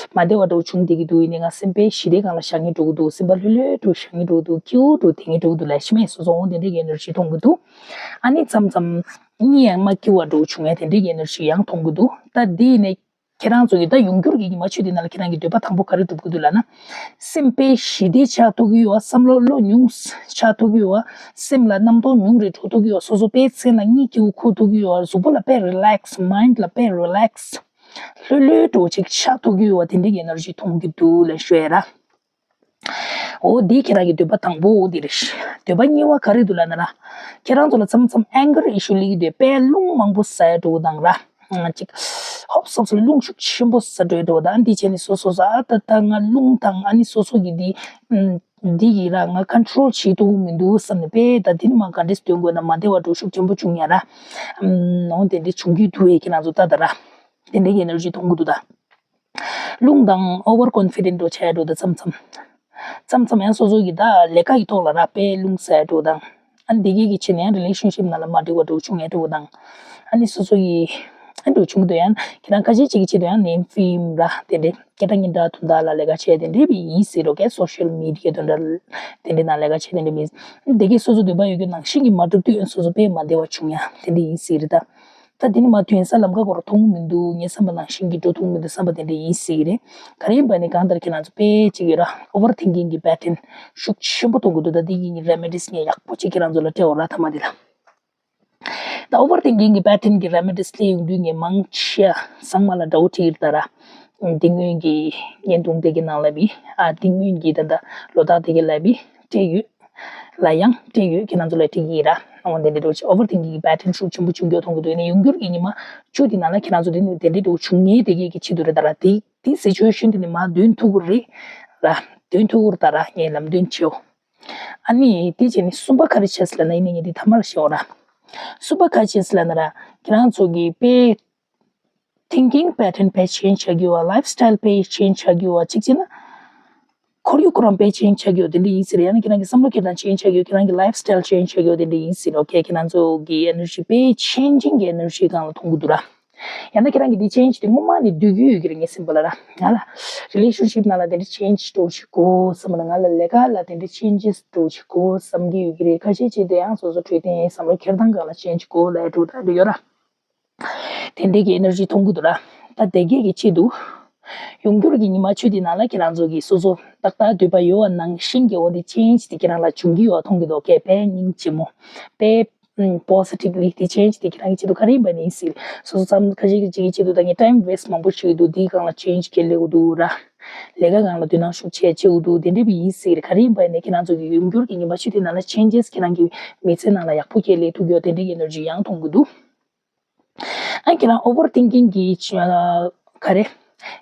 མ་བདེ་བ་འདྲ་བོ་བྱུང་བསྡད་ཀྱི་འདུག་ཡིན་ནའི་ང་སེམས་དཔེ་ཞི་བདེ་སྒང་ལ་བཞག་མཁན་འགྲོ་གི་འདུག་སེམས་པ་ལྷོད་ལྷོད་འདྲ་བོ་བཞག་མཁན་འགྲོ་གི་འདུག་སྐྱིད་པོ་འདྲ་བོ་དེ་ངས་འགྲོ་གི་འདུག་ལབ་ཤི་མེད་སོ་སོ་འོང་དེ་འདྲའི་ཨེ་ནར་ཇི་མཐོང་གི་འདུག་ཨ་ནི་མཚམས་མཚམས་གཉིད་ཡང་མ་སྐྱིད་པ་འདྲ་བོ་བྱུང་ཡ་དེ་འདྲའི་ཨེ་ནར་ཇི་ཡང་མཐོང་གི་འདུག་ད་འདི་ཡིན་ནའི་ཁྱེད་རང་ཚོ་གི་ད་ཡོང་འགྱུར་གྱི་ཉི་མ་བཅུ་དེ་ནང་ལ་ཁྱེད་རང་གི་འདོད་པ་དང་པོ་ག་རེ་འགྲུབ་ཀྱི་འདུག་ལབ་ན། སེམས་དཔེ་ཞི་བདེ་ཆགས་ཐུབ་ཀྱི་ཡོད་པ། བསམ་བློ་བློ་ཉུང་ཆགས་ཐུབ་ཀྱི་ཡོད་པ། སེམས་ལ་རྣམ་རྟོག་ཉུང་རུ་འགྲོ་ཐུབ་ཀྱི་ཡོད་པ། སོ་སོ་དཔེ་མཚན་ལ་གཉིད་སྐྱིད་པོ་ཁུག་ཐུབ་ཀྱི་ཡོད་པ། གཟུགས་པོ་ལ་དཔེ་རི་ལེག་སི། མའིན་ཌི་ལ་དཔེ་རི་ལེག་སི། ལྷོད་ལྷོད་འདྲ་བོ་ཅིག་ཆགས་ཐུབ་ཀྱི་ཡོད་པ་དེ་འདྲའི་ཨེ་ནར་ཇི་མཐོང་གི་འདུག་ལབ་ཤོད་ཡ་ར། འོ་དེ་ཁྱེད་རང་གི་འདོད་པ་དང་པོ་འོ་དེ་རེད། འདོད་པ་གཉིས་པ་ག་རེ་འདུག་ལབ་ན་ར། ཁྱེད་རང་ཚོ་ལ་མཚམས་མཚམས་ཨེང་གར་ཨི་ཤུ་སླེབས་ཀྱི་འདུག་དཔེ་རླུང་མང་པོ་ཟ་ཡ་འདྲ་བོ་དང་ར། ཅིག་ཧོབ་སོབ་སོ་རླུང་ཤུགས་ཆེན་པོ་ཟ་འདྲ་བོ་དང་། འདི་བྱས་ནས་སོ་སོ་ཟ་ད་ད་ང་རླུང་དང་ཨ་ནི་སོ་སོ་གི་འདི་འདི་ཡིན་ར། ང་ཀོན་ཊོལ་བྱེད་ཐུབ་ཀྱི་མི་འདུག་བསམ་ནས་དཔེ་ད་འདི་ནས་མར་ག་འདྲས་སྟོན་དགོས་ན་མ་བདེ་བ་འདྲ་བོ་ཤུགས་ཆེན་པོ་བྱུང་ཡ་ར། འོ་དེ་འདྲས་བྱུང་གི་འདུག་ཨེ་ཁྱེད་རང་ཚོ་ད་ད་ར། དེ་འདྲའི་ཨེ་ནར་ཇི་མཐོང་གི་འདུག་ད། རླུང་དང་ཨོ་ཝར་ཀོན་ཕི་ཌེན་ཊི་འདྲ་བོ་ཆགས་ཡ་འདྲ་བོ་དང་མཚམས་མཚམས། མཚམས་མཚམས་ཡང་སོ་སོ་གི་ད་ལས་ཀ་གི་ཐོག་ལ་ར་དཔེ་རླུང་ཟ་ཡ་འདྲ་བོ་དང་། ཨ་ནི་དེ་གའི་གི་ཆེད་ནས་ཡང་རི་ལེ་ཤན་ཤིབ་ནང་ལ་མ་འགྲིག་པ་འདྲ་བོ་བྱུང་ཡ་འདྲ་བོ་དང་། ཨ་ནི་སོ་སོ་གི་ཨ་འདྲ་བོ་བྱུང་གི་འདུག་ཡང་ཁྱེད་རང་ཁ་ཤས་ཅིག་གི་ཆེད་དུ་ཡང་ནེམ་ཕིལམ་ར་དེ་འདྲའི་སྐད་གྲགས་སྙན་གྲགས་དོན་དག་ལ་ལས་ཀ་བྱས་དེ་འདྲའི་བི་ཡིན་སྲིད་རོ། གས་སོ་ཤལ་མི་ཌི་ཡ་དོན་དག་དེ་འདྲའི་ནང་ལས་ཀ་བྱས་དེ་འདྲའི་མི་དེ་གའི་སོ་སོ་འདོད་པ་ཡོད་རྒྱུ་ནང་བཞིན་གྱི་མ་འགྲུབ་དུས་ཡང་སོ་སོ་དཔེ་མ་བདེ་བ་བྱུང་ཡ་དེ་འདྲ་ཡིན་སྲིད་རེད་ད། ད་འདི་ནི་མ་ཐོན་ས་ལམ་ཁ་སྐོར་མཐོང་མི་འདུག་ངས་བསམ་པ་ནང་བཞིན་གྱི་འགྲོ་ཐུབ་མི་འདུག་བསམ་པ་དེ་འདྲ་ཡིན་སྲིད་ཀྱི་རེད། ག་རེ་ཡིན་པ་ནི་གང་ལྟར་ཁྱེད་རང་ཚོ་དཔེ་ཅིག་ཡོད་ར། ཨོ་བར་ཐིང་ཀིང་གི་པེ་ཊན་ཤུགས་ཆེན་པོ་གཏོང་གི་འདུག་ད་འདི་ཡིན་རེ་མེ་ཌིས་ངས་ཡག་པོ་ཅིག་ཁྱེད་རང་ཚོ་ལ་སྤྲད་འོ་ར་ཐ་མ་འདི་ལ། ད་ཨོ་བར་ཐིང་ཀིང་གི་པེ་ཊན་གྱི་རེ་མེ་ཌིས་སླེབས་ཡོང་དུས་ངས་མང་ཆེ་ཚང་མ་ལ་འདྲ་བོ་བྲིས་ཡོད་ད་ར། འདི་སྔོན་གྱི་བརྙན་ཐུང་དེ་གི་ནང་ལ་བི་ཨ་འདི་སྔོན་གྱི་ད་ལྟ་ལོ་རྟགས་དེ་གི་ལ་བི་སྤྲད་ཡོད། ལ་ཡང་སྤྲད་ཡོད། ཁྱེད་རང་ཚོ་ལ་སྤྲད་ཀྱི་ཡིན་ར། འོ་དེ་འདྲ་འགྲོ་ཆེ་ཨོ་བར་ཐིང་ཀིང་གི་པེ་ཊན་ཤུགས་ཆེན་པོ་བྱུང་རྒྱུ་མཐོང་གི་འདུག་ཡིན་ན་ཡོང་འགྱུར་གྱི་ཉི་མ་བཅུ་དེ་ནང་ལ་ཁྱེད་རང་ཚོ་དེ་ནི་དེ་འདྲ་འགྲོ་བྱུང་ངེས་དེ་གས་ཀྱི་ཆེད་དུ་རེད་ད་ར། དེ་དེ་སི་ཅུ་ཨེ་ཤན་དེ་ནི་མ་འདོན་ཐུབ་ཀྱི་རེད་ར། འདོན་ཐུབ་ཀྱི་རེད་ད་ར། ངས་ལམ་སྟོན་བྱེའོ། ཨ་ནི་དེ་བྱས་ནས་གསུམ་པ་ག་རེ་བྱས་ལབ་ན་ཡིན་ན་ངས་དེ་ཐ་མར་ཤོག་ར། གསུམ་པ་ག་རེ་བྱས་ལབ་ན་ར། ཁྱེད་རང་ཚོ་གི་དཔེ་thinking pattern དཔེ་change བྱ་རྒྱུ་བ། lifestyle དཔེ་change བྱ་རྒྱུ་བ་གཅིག་བྱས་ན། ཁོར་ཡུག་ཁོ་རང་དཔེ་change བྱ་རྒྱུ་བ་དེ་འདྲ་ཡིན་ཟེར། ཡང་ན་ཁྱེད་རང་གི་བསམ་བློ་འཁྱེར་སྟངས་change བྱ་རྒྱུ། ཁྱེད་རང་གི་lifestyle change བྱ་རྒྱུ་བ་དེ་འདྲ་ཡིན་ཟེར། okay ཁྱེད་རང་ཚོ་གི་energy དཔེ་changing གི་energy སྒང་ལ་མཐོང་གི་འདུག་ར། ཡང་ན་ཁྱེད་རང་གི་དེ་change དེ་སྔོན་མ་ནས་འདོད་ཀྱི་ཡོད་ཀྱི་རེད། ངས་སེམས་པ་ལ་ར། ང་ལ་relationship ནང་ལ་དེ་འདྲ་change འགྲོ་ཞིག་དགོས་བསམ་པ་ན། ང་ལ་ལས་ཀ་ལ་དེ་འདྲ་changes འགྲོ་ཞིག་དགོས་བསམ་གྱི་ཡོད་ཀྱི་རེད། ཁ་ཤས་ཅིག་དེ་ཡང་སོ་སོ་འཕྲོད་བསྟེན་བསམ་བློ་འཁྱེར་སྟངས་སྒང་ལ་change དགོས་ལབ་འགྲོ་ད་འདྲ་ཡོད་ར། དེ་འདྲའི་གི་energy མཐོང་གི་འདུག་ར། ད་དེ་གས་ཀྱི་ཆེད་དུ། ཡོང་འགྱུར་གྱི་ཉི་མ་བཅུ་དེ་ནང་ལ་ཁྱེད་རང་ཚོ་གིས་སོ་སོ་ཏག་ཏག་འདོད་པ་ཡོད་པ་ནང་བཞིན་གྱི་འོ་དེ་change དེ་ཁྱེད་རང་ལ་འབྱུང་གི་ཡོད་མཐོང་གི་འདུག་གས། དཔེ་སྙིང་རྗེ་མོ། དཔེ་ཨུམ་positively དེ་change དེ་ཁྱེད་རང་གི་ཆེད་དུ་ག་རེ་ཡིན་པ་ནི་ཡིན་སྲིད། སོ་སོ་ཙམ་ཁ་ཤས་ཀྱི་ཅིག་གི་ཆེད་དུ་ད་ངས་time waste མང་པོ་བྱེད་ཀྱི་འདུག་དེའི་སྒང་ལ་change གལ་ལེགས་འདུག་ར། ལས་ཀ་སྒང་ལ་དོ་སྣང་ཤུགས་ཆེ་བྱེད་ཀྱི་འདུག་དེ་འདྲ་བ་ཡིན་སྲིད། ག་རེ་ཡིན་པ་ནི་ཁྱེད་རང་ཚོ་གི་ཡོང་འགྱུར་གྱི་ཉི་མ་བཅུ་དེ་ནང་ལ་changes ཁྱེད་རང་གི་མི་ཚེ་ནང་ལ་ཡག་པོ་གལ་ལེགས་ཐུག་ཡོད་དེ་འདྲའི་energy ཡང་མཐོང་གི་འདུག་ཨ་ཁྱེད་རང་overthinking གི་ཆ་ག་རེ།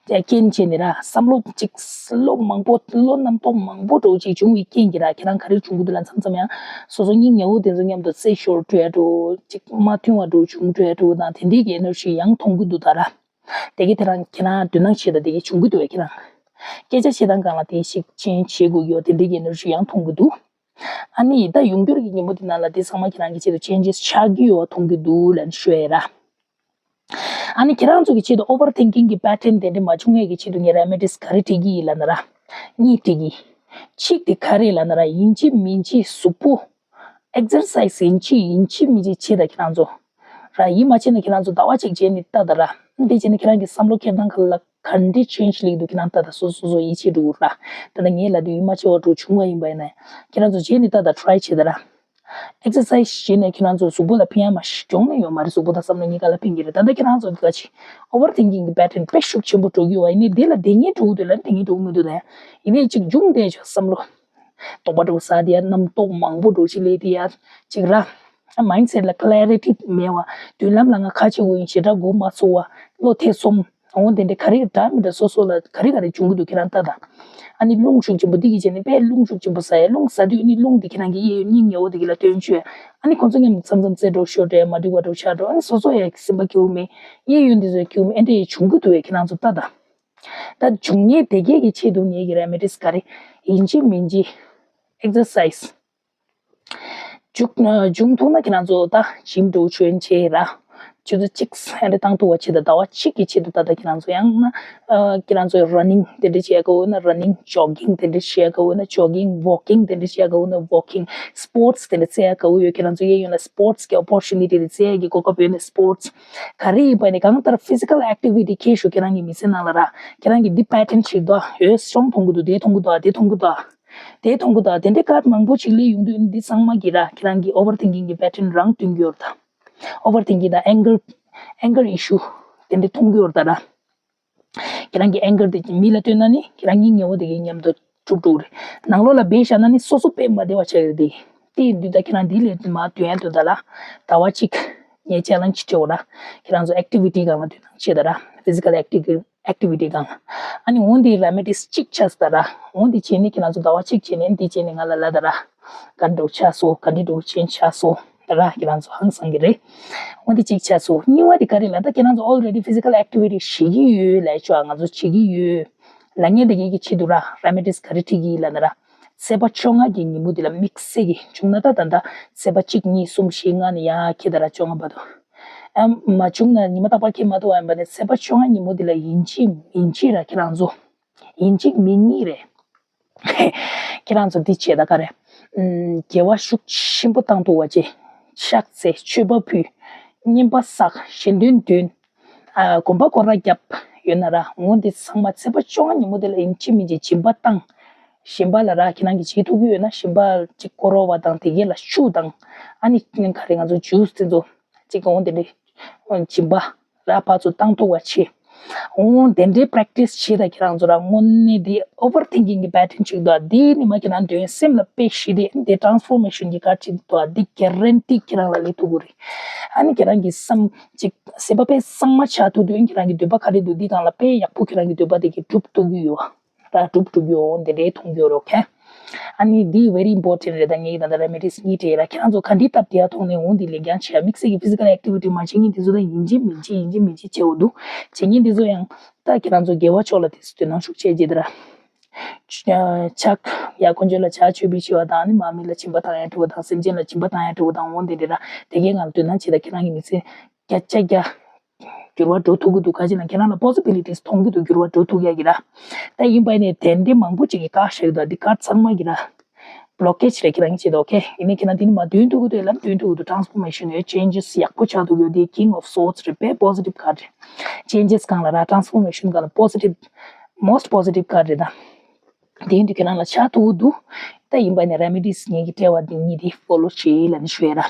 རྐྱེན་བྱས་ནས་ར་བསམ་བློ་གཅིག་བློ་མང་པོ་བློ་རྣམ་རྟོག་མང་པོ་འགྲོ་གཅིག་བྱུང་བའི་རྐྱེན་གྱིས་ར་ཁྱེད་རང་ག་རེ་བྱུང་གི་འདུག་ལ་མཚམས་མཚམས་ཡང་སོ་སོ་སྙིང་ཉེ་བོ་དེ་ཚོ་མཉམ་དུ་རྩེད་ཤོར་འགྲོ་ཡ་འགྲོ་གཅིག་མ་མཐུན་བ་འགྲོ་བྱུང་འགྲོ་ཡ་འགྲོ་དང་དེ་འདྲའི་གི་energy ཡང་མཐོང་གི་འདུག་ད་ར། དེ་གི་དེ་རང་ཁྱེད་རང་དོ་སྣང་བྱེད་དང་དེ་གི་བྱུང་གི་འདུག་བས་ཁྱེད་རང་སྐད་ཆ་བཤད་སྟངས་སྒང་ལ་དེ་ཞིག་change བྱེད་དགོས་ཀྱི་ཡོད་དེ་འདྲའི་གི་energy ཡང་མཐོང་གི་འདུག་ཨ་ནི་ད་ཡོང་འགྱུར་གྱི་ཉིན་མོ་དེ་ནང་ལ་དེ་ཚང་མ་ཁྱེད་རང་གི་ཆེད་དུ་changes ཆགས་ཀྱི་ཡོད་མཐོང་གི་འདུག་ལབ་ནས་ཤོད་ཡ་ར། ཨ་ནི་ཁྱེད་རང་ཚོ་གི་ཆེད་དུ་overthinking གི་pattern དེ་འདྲ་མ་བྱུང་ཡས་ཀྱི་ཆེད་དུ་ངས་remedies ག་རེ་སྤྲད་ཀྱི་ཡིན་ལབ་ན་ར། གཉིས་སྤྲད་ཀྱི། གཅིག་དེ་ག་རེ་ལབ་ན་ར་ཡིན་གཅིག་མིན་གཅིག་གཟུགས་པོ་exercise ཡིན་གཅིག་ཡིན་གཅིག་མིན་གཅིག་བྱེད་དང་ཁྱེད་རང་ཚོ། ར་ཡིད་མ་ཆེས་ན་ཁྱེད་རང་ཚོ་ཟླ་བ་གཅིག་རྗེས་ནས་ལྟ་དང་ར། འདི་བྱས་ན་ཁྱེད་རང་གི་བསམ་བློ་འཁྱེར་སྟངས་ག་ལ་ག་འདྲའི་change སླེབས་འདུག་ཁྱེད་རང་ལྟ་དང་སོ་སོ་སོ་ཡིད་ཆེས་འགྲོ་གི་ར། ད་ལྟ་ངའི་ལ་དུ་ཡིད་མ་ཆེས་པ་འགྲོ་བྱུང་བ་ཡིན་པ་ཡིན་ན། ཁྱེད་རང་ཚོ་རྗེས་ནས་ལྟ་དང་try བྱེད་དང་ར། exercise བྱས་ནས་ཁྱེད་རང་ཚོ་གཟུགས་པོ་ལ་ཕན་ཡ་མ་ཞིག་གྱོང་ནས་ཡོད་མ་རེད། གཟུགས་པོ་དང་བསམ་བློ་གཉིས་ཀ་ལ་ཕན་གྱི་རེད། ད་ལྟ་ཁྱེད་རང་ཚོ་ག་ཅི་overthinking གི་pattern དཔེ་ཤུགས་ཆེན་པོ་འགྲོ་གི་ཡོད་པ་ཡིན་ནའི་འདི་ལ་དེ་ངན་འགྲོ་གི་འདུག་ལ་དེ་ངན་འགྲོ་གི་མི་འདུག་ད་ཡིན་ནའི་ཅིག་འབྱུང་བསྡད་ཆོག་བསམ་བློ། དོགས་པ་འགྲོ་ས་དེ་ཡ་རྣམ་རྟོག་མང་པོ་འགྲོ་ཅིག་ལས་དེ་ཡ་ཅིག་ར། mindset ལ་clarity མེད་པ། མདུན་ལམ་ལ་ང་ག་བྱེད་དགོས་ཡིན་ཞེ་དྲག་མགོ་མ་ཚོས་པ། བློ་ཐེ་ཚོམ། འོ་དེ་འདྲ་ག་རེ་འདྲ་མི་འདྲ་སོ་སོ་ལ་ག་རེ་ག་རེ་བྱུང་གི་འདུག་ཁྱེད་རང་ལྟ་དང་། ཨ་ནི་རླུང་ཤུགས་ཆེན་པོ་འདི་གི་བྱས་ནས་དཔེ་རླུང་ཤུགས་ཆེན་པོ་ཟ་ཡ། རླུང་ཟ་དུས་ཨ་ནི་རླུང་འདི་ཁྱེད་རང་གི་གཡས་གཡོན་སྙིང་ཉེ་བོ་འདི་གི་ལ་སྟོན་བཅུག་ཨ་ནི་ཁོང་ཚོ་མཉམ་མཚམས་མཚམས་རྩེད་འགྲོ་ཤོར་འདྲ་མ་འགྲིག་པ་འགྲོ་ཆགས་འགྲོ། ཨ་ནི་སོ་སོ་ཡ་སེམས་པ་སྐྱིད་པོ་མེད། གཡས་གཡོན་འདི་ཚོ་སྐྱིད་པོ་མེད། ཨེ་འདྲ་ཡ་བྱུང་གི་འདུག་བས་ཁྱེད་རང་ཚོ་ལྟ་དང་། ད་འབྱུང་ངེས་དེ་གས་ཀྱི་ཆེད་དུ་ངེད་ཀྱི་remedies ག་རེ་ཡིན་གཅིག་མིན་གཅིག exercise འཇུག་འབྱུང་ཐུབ་ན་ཁྱེད་རང་ཚོ་ད་gym འགྲོ་ཆོག་ཡིན་བྱས་ར། ཆུ་ཚོད་གཅིག་ཨེ་འདྲ་བཏང་ཐུབ་པ་ཆེད་དུ་ཟླ་བ་གཅིག་གི་ཆེད་དུ་ད་ལྟ་ཁྱེད་རང་ཚོ་ཡང་ན་ཁྱེད་རང་ཚོ་running དེ་འདྲ་བྱེད་དགོས་ན་running jogging དེ་འདྲ་བྱེད་དགོས་ན་jogging walking དེ་འདྲ་བྱེད་དགོས་ན་walking sports དེ་འདྲ་རྩེ་ཡ་དགའ་བོ་ཡོད། ཁྱེད་རང་ཚོ་གཡས་གཡོན་ལ་sports གི་opportunity དེ་རྩེ་ཡ་གི་གོ་སྐབས་ཡོད་ན་sports ག་རེ་ཡིན་པ་ནི་གང་ལྟར་physical activity གལ་ཤོས་ཁྱེད་རང་གི་མི་ཚེ་ནང་ལ་ར་ཁྱེད་རང་གི་འདི་pattern ཞིག་འདུག་ཨ། འོད་སྲུང་མཐོང་གི་འདུག་དེ་མཐོང་གི་འདུག་ཨ། དེ་མཐོང་གི་འདུག་ཨ། དེ་མཐོང་གི་འདུག་ཨ། དེ་འདྲའི་card མང་པོ་ཞིག་སླེབས་ཡོང་དུས་འདི་ཚང་མ་གི་ར་ཁྱེད་རང་གི་overthinking གི་pattern རང་སྟོན་གྱི་ཡོད་རེད་ད། overthinking དང་anger anger issue དེ་འདྲ་མཐོང་གི་ཡོད་རེད་ད་ར། ཁྱེད་རང་གི anger དེ་མི་ལ་སྟོན་ན་ནི་ཁྱེད་རང་སྙིང་ཉེ་བོ་དེ་གི་མཉམ་དུ་གྲུབ་འགྲོ་རེད། ནང་ལོགས་ལ་སྦས་བཞག་ན་ནི་སོ་སོ་དཔེ་མ་བདེ་བ་ཆགས་ཡོད་དེ། དེ་ཡིན་དུས་ད་ཁྱེད་རང་འདི་ལས་མ་དོན་ཡ་དོན་ད་ལ་ཟླ་བ་གཅིག་ངས་challenge བྱེད་འོ་ར། ཁྱེད་རང་ཚོ་activity སྒང་ལ་དོ་སྣང་བྱེད་ད་ར། physical activity activity སྒང་ལ། ཨ་ནི་འོ་འདི་remedies གཅིག་ཆགས་ད་ར། འོ་འདི་བྱས་ནས་ཁྱེད་རང་ཚོ་ཟླ་བ་གཅིག་བྱས་ནས་འདི་བྱས་ནས་ང་ལ་ལབ་ད་ར། ག་འདྲ་ཆགས་སོ་ག་འདྲ་འདྲ་ཆེན་ཆགས་སོ། ར་ཁྱེད་རང་ཚོ་ཧང་སང་གི་རེད། འོ་འདི་གཅིག་ཆགས་སོ། གཉིས་པ་དེ་ག་རེ་ལབ་ད་ཁྱེད་རང་ཚོ་already physical activity བྱེད་ཀྱི་ཡོད་ལབ་ཆོག་ང་ཚོ་བྱེད་ཀྱི་ཡོད། ལབ་མཁན་དེ་གའི་གི་ཆེད་དུ་ར་remedies ག་རེ་ཁྲིད་ཀྱི་ཡིན་ལབ་ན་ར། ཚེས་པ་བཅོ་ལྔ་གི་ཉིན་མོ་དེ་ལ་དམིགས་བསལ་གྱི་བྱུང་ན་ད་ད་ལྟ་ཚེས་པ་གཅིག་གཉིས་གསུམ་བཞི་ལྔ་ནས་ཡར་འཁྱེར་ད་ར་བཅོ་ལྔ་བར་དུ། ཨ་མ་བྱུང་ན་ཉི་མ་རྟག་པར་འཁྱེར་མ་ཐུབ་པ་ཡིན་པ་ནས་ཚེས་པ་བཅོ་ལྔ་ཉིན་མོ་དེ་ལ་ཡིན་གཅིག་མིན་གཅིག་ར་ཁྱེད་རང་ཚོ། ཡིན་གཅིག་མིན་གཉིས་རེད། ཁྱེད་རང་ཚོ་འདི་བྱས་ད་ག་རེ། ཨམ། དགེ་བ་ཤུགས་ཆེན་པོ་བཏང་ཐུབ་པ་བྱས། ཕྱག་འཚལ་མཆོད་པ་ཕུལ། བསྙེན་པ་བསགས། གཞན་དོན་འདོན། ཨ། དགོན་པ་སྐོར་ར་བརྒྱབ་ཡོད་ན་ར། འོ་འདི་ཚང་མ་ཚེས་པ་བཅོ་ལྔ་ཉིན་མོ་དེ་ལ་ཡིན་གཅིག་མིན་གཅིག་སྦྱིན་པ་བཏང་། གཞན་པ་ལ་ར་ཁྱེད་རང་གིས་བྱེད་ཐུབ་ཀྱི་ཡོད་ན་གཞན་པ་གཅིག་བསྐོར་བ་དང་དེ་གས་ལ་ཆུ་དང་། ཨ་ནི་ག་རེ་ང་ཚོ་ཇུས་དེ་ཚོ་གཅིག་འོ་འདི་འདྲའི་སྦྱིན་པ་ར་ཕར་ཚུར་བཏང་ཐུབ་པ་བྱེད། འོ་དེ་འདྲའི་པེ་རེག་ཊི་སི་བྱེད་དང་ཁྱེད་རང་ཚོ་ར་དངོས་གནས་དེ་ཨོ་ཝར་ཐིང་ཀིང་གི་པེ་ཊརན་ཅིག་འདུག་དེ་ནི་མ་ཁྱེད་རང་དོན་སེམས་ལ་དཔེ་ཞི་དེ་དེ་ཊེ་རན་སི་ཕོར་མེ་ཤན་གྱི་ག་ཅིག་འདུག་དེ་གྷ་རན་ཊི་ཁྱེད་རང་ལ་ལས་ཐུབ་ཀྱི་རེད། ཨ་ནི་ཁྱེད་རང་གི་བསམ་ཅིག་སེམས་པ་དཔེ་གཙང་མ་ཆགས་ཐུབ་དུས་ཁྱེད་རང་གི་འདོད་པ་ག་རེ་འདུག་འདི་སྒང་ལ་དཔེ་ཡག་པོ་ཁྱེད་རང་གི་འདོད་པ་དེ་གི་འགྲུབ་ཐུབ་ཀྱི་ཡོད། ར་གྲུབ་གྲུབ་ཡོང་དེ་འདྲའི་མཐོང་རྒྱུ་རོགས་ཁེ། ཨ་ནི་འདི་very important རེད། ད་ངས་ད་ལྟ་རེ་མེ་ཌིས་གཉིས་སྤྲད་ཡ་ར། ཁྱེད་རང་ཚོ་ག་འདྲའི་སྟབས་བདེ་ཡ་ཐོག་ནས་འོང་འདི་ལས་ཀྱང་བྱེད་ཡ། དམིགས་བསལ་གྱི་ཕི་ཟི་ཀལ་ཨེག་ཊི་བི་ཊི་མ་བྱེད་མཁན་དེ་ཚོ་ད་ཡིན་གཅིག་མིན་གཅིག་ཡིན་གཅིག་མིན་གཅིག་བྱེད་འོ་འདུག་བྱེད་མཁན་དེ་ཚོ་ཡང་ད་ཁྱེད་རང་ཚོ་དགེ་བ་ཕྱོགས་ལ་དེ་ཚོ་དོ་སྣང་ཤུགས་ཆེ་བྱེད་དེ་ར། ཕྱག་ཡ་དཀོན་མཆོག་ལ་ཕྱག་མཆོད་པའི་ཞུ་བ་དང་ནི་མ་མི་ལ་སྦྱིན་པ་བཏང་ཡ་འགྲོ་བ་དང་སེམས་ཅན་ལ་སྦྱིན་པ་བཏང་ཡ་འགྲོ་བ་དང་འོང་དེ་འདྲ་ར། དེ་གའི་ངང་དོ་སྣང་བྱེད་ད་ཁྱེད་རང་གི་དམིགས་བསལ་བརྒྱ་ཆ་བརྒྱ། འགྱུར་བ་འགྲོ་ཐུབ་ཀྱི་འདུག་ག་ཅི་ན་ཁྱེད་རང་ལ་པོ་སི་བི་ལི་ཊིས་མཐོང་གི་འདུག་འགྱུར་བ་འགྲོ་ཐུབ་ཡ་གི་ར། ད་ཡིན་པ་ནས་དེ་འདྲའི་མང་པོ་ཅིག་གིས་བཀག་བཞག་གི་འདུག་འདི་ག་ཚང་མ་གི་ར། བྷི་ལོག་ཀེ་ཇི་རེད་ཁྱེད་རང་གི་ཆེད་དུ། ཨོ་ཁེ། ཡིན་ནའི་ཁྱེད་རང་འདི་ནི་མ་འདོན་ཐུབ་ཀྱི་འདུག་ལམ་འདོན་ཐུབ་ཀྱི་འདུག་ཊེ་རན་སི་ཕོར་མེ་ཤན་ཡོད། ཅེན་ཇེ་སི་ཡག་པོ་ཆགས་ཐུབ་ཡོད། འདི་ཀིང་ཨོཕ་སོར་ཌི་སི་རེད། དཔེ་པོ་སི་ཊིབ་ཁ་རེད། ཅེན་ཇེ་སི་སྒང་ལ་ར་ཊེ་རན་སི་ཕོར་མེ་ཤན་སྒང་ལ་པོ་སི་ཊིབ། མོ་སི་ཊི་པོ་སི་ཊིབ་ཁ་རེད་ད། དེ་ཡིན་དུས་ཁྱེད་རང་ལ་ཆགས་ཐུབ་འདུག་ད་ཡིན་པ་ནས་རེ་མེ་ཌིས་ངེད་ཀྱིས་སྤྲད་པ་འདི་གཉིས་དེ་ཕོ་ལོ་བྱེད་ལབ་ནས་ཞུ་ཡ་ར།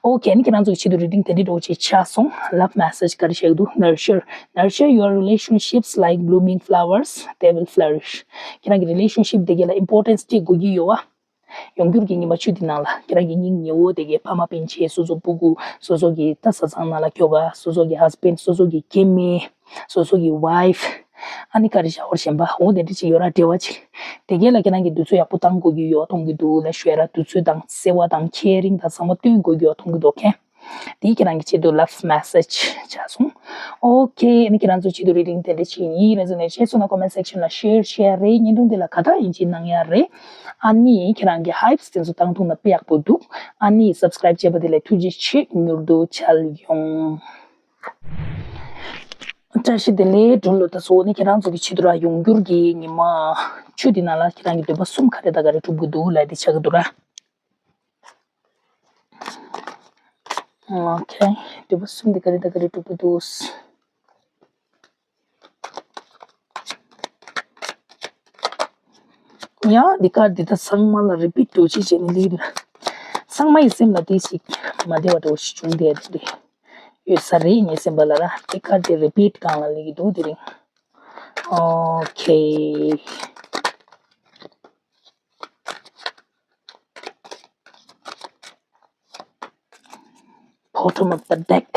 ཨོ་ཁེ། ཨ་ནི་ཁྱེད་རང་ཚོ་གི་ཆེད་དུ་རི་ཌིང་དེ་འདྲའི་འདྲ་བོ་ཅིག་ཆགས་སོང་། Love message ག་རེ་བཤད་འདུག Nurture, nurture your relationships like blooming flowers, they will flourish. ཁྱེད་རང་གི་རི་ལེ་ཤན་ཤིབ་དེ་ག་ལ་ཨིམ་པོར་ཊེན་སི་སྤྲད་དགོས་ཀྱི་ཡོད་བ། ཡོང་འགྱུར་གྱི་ཉི་མ་བཅུ་དེ་ནང་ལ་ཁྱེད་རང་གི་སྙིང་ཉེ་བོ་དེ་གའི་ཕ་མ་སྤུན་མཆེད། སོ་སོ་སྤུ་གུ། སོ་སོ་གི་ད་བཟའ་ཚང་ནང་ལ་ཁྱོ་ག་སོ་སོ་གི་ཧས་བྷེན་ཌི། སོ་སོ་གི་སྐྱེ་དམན། སོ་སོ་གི་ཝའི་ཕི། ཨ་ནི་ག་རེ་བྱ་བར་ཞེན་པ་འོ་དེ་འདྲ་ཅིག་ཡོད་ར། འབྲེལ་བ་ཅིག་དེ་གའི་ལ་ཁྱེད་རང་གི་དུས་ཚོད་ཡག་པོ་བཏང་དགོས་ཀྱི་ཡོད་མཐོང་གི་འདུག་ལ་ཞུ་ཡ་ར། དུས་ཚོད་དང་བརྩེ་བ་དང་ཁེ་རིང་དང་ཚང་མ་སྟོན་དགོས་ཀྱི་ཡོད་མཐོང་གི་འདུག་ཁེ། དེ་ཁྱེད་རང་གི་ཆེད་དུ་ལབ་མེ་སེ་ཇི་ཆགས་སོང་། ཨོ་ཁེ། ཨ་ནི་ཁྱེད་རང་ཚོའི་ཆེད་དུ་རི་ཌིང་དེ་འདྲ་ཅིག་ཡིན། རེ་ཟུང་ནས་རྗེས་སུ་ན་ཀོ་མེན་ཊི་སེག་ཤན་ལ་ཤེར་བྱེད་ཡ་རེད། བརྙན་ཐུང་དེ་ལ་དགའ་རྟགས་ཡིན་གཅིག་གནང་ཡ་རེད། ཨ་ནི་ཁྱེད་རང་གི་ཧའིབ་སི་དེ་ཚོ་བཏང་ཐུབ་ན་དཔེ་ཡག་པོ་འདུག་ཨ་ནི་སབ་སི་ཀ་རའིབ་བྱས་པ་དེ་ལ་ཐུགས་རྗེ་ཆེ། མྱུར་དུ་མཇལ་ཡོང་། བཀྲ་ཤིས་བདེ་ལེགས། སྒྲུང་ལོ་ད་གཙོ་བོ་ནི་ཁྱེད་རང་ཚོ་གི་ཆེད་དུ་ར་ཡོང་འགྱུར་གྱི་ཉི་མ་བཅུ་དེ་ནང་ལ་ཁྱེད་རང་གི་འདོད་པ་གསུམ་ག་རེ་དང་ག་རེ་འགྲུབ་གི་འདུག་ལབ་དེ་ཆགས་ཀྱི་འདུག་ར། ཨོ་ཁེ། འདོད་པ་གསུམ་དེ་ག་རེ་དང་ག་རེ་འགྲུབ་གི་འདུག་ཡང་འདི་ག་འདི་ད་ཚང་མ་ལ་རི་པིཊ་འགྲོ་ཅིག་བྱས་ནས་ལུས་འདུག་ཚང་མ་ཡི་སེམས་ལ་དེ་ཞིག་མ་བདེ་བ་འདྲ་བོ་ཞིག་བྱུང་བསྡད་དེ་ཡོད་ས་རེད། ངའི་སེམས་པ་ལ་ར་དེ་ག་དེ་རི་པིཊ་སྒང་ལ་ལུས་འདུག་དེ་རིང་། ཨོ་ཁེ། Bottom of the deck.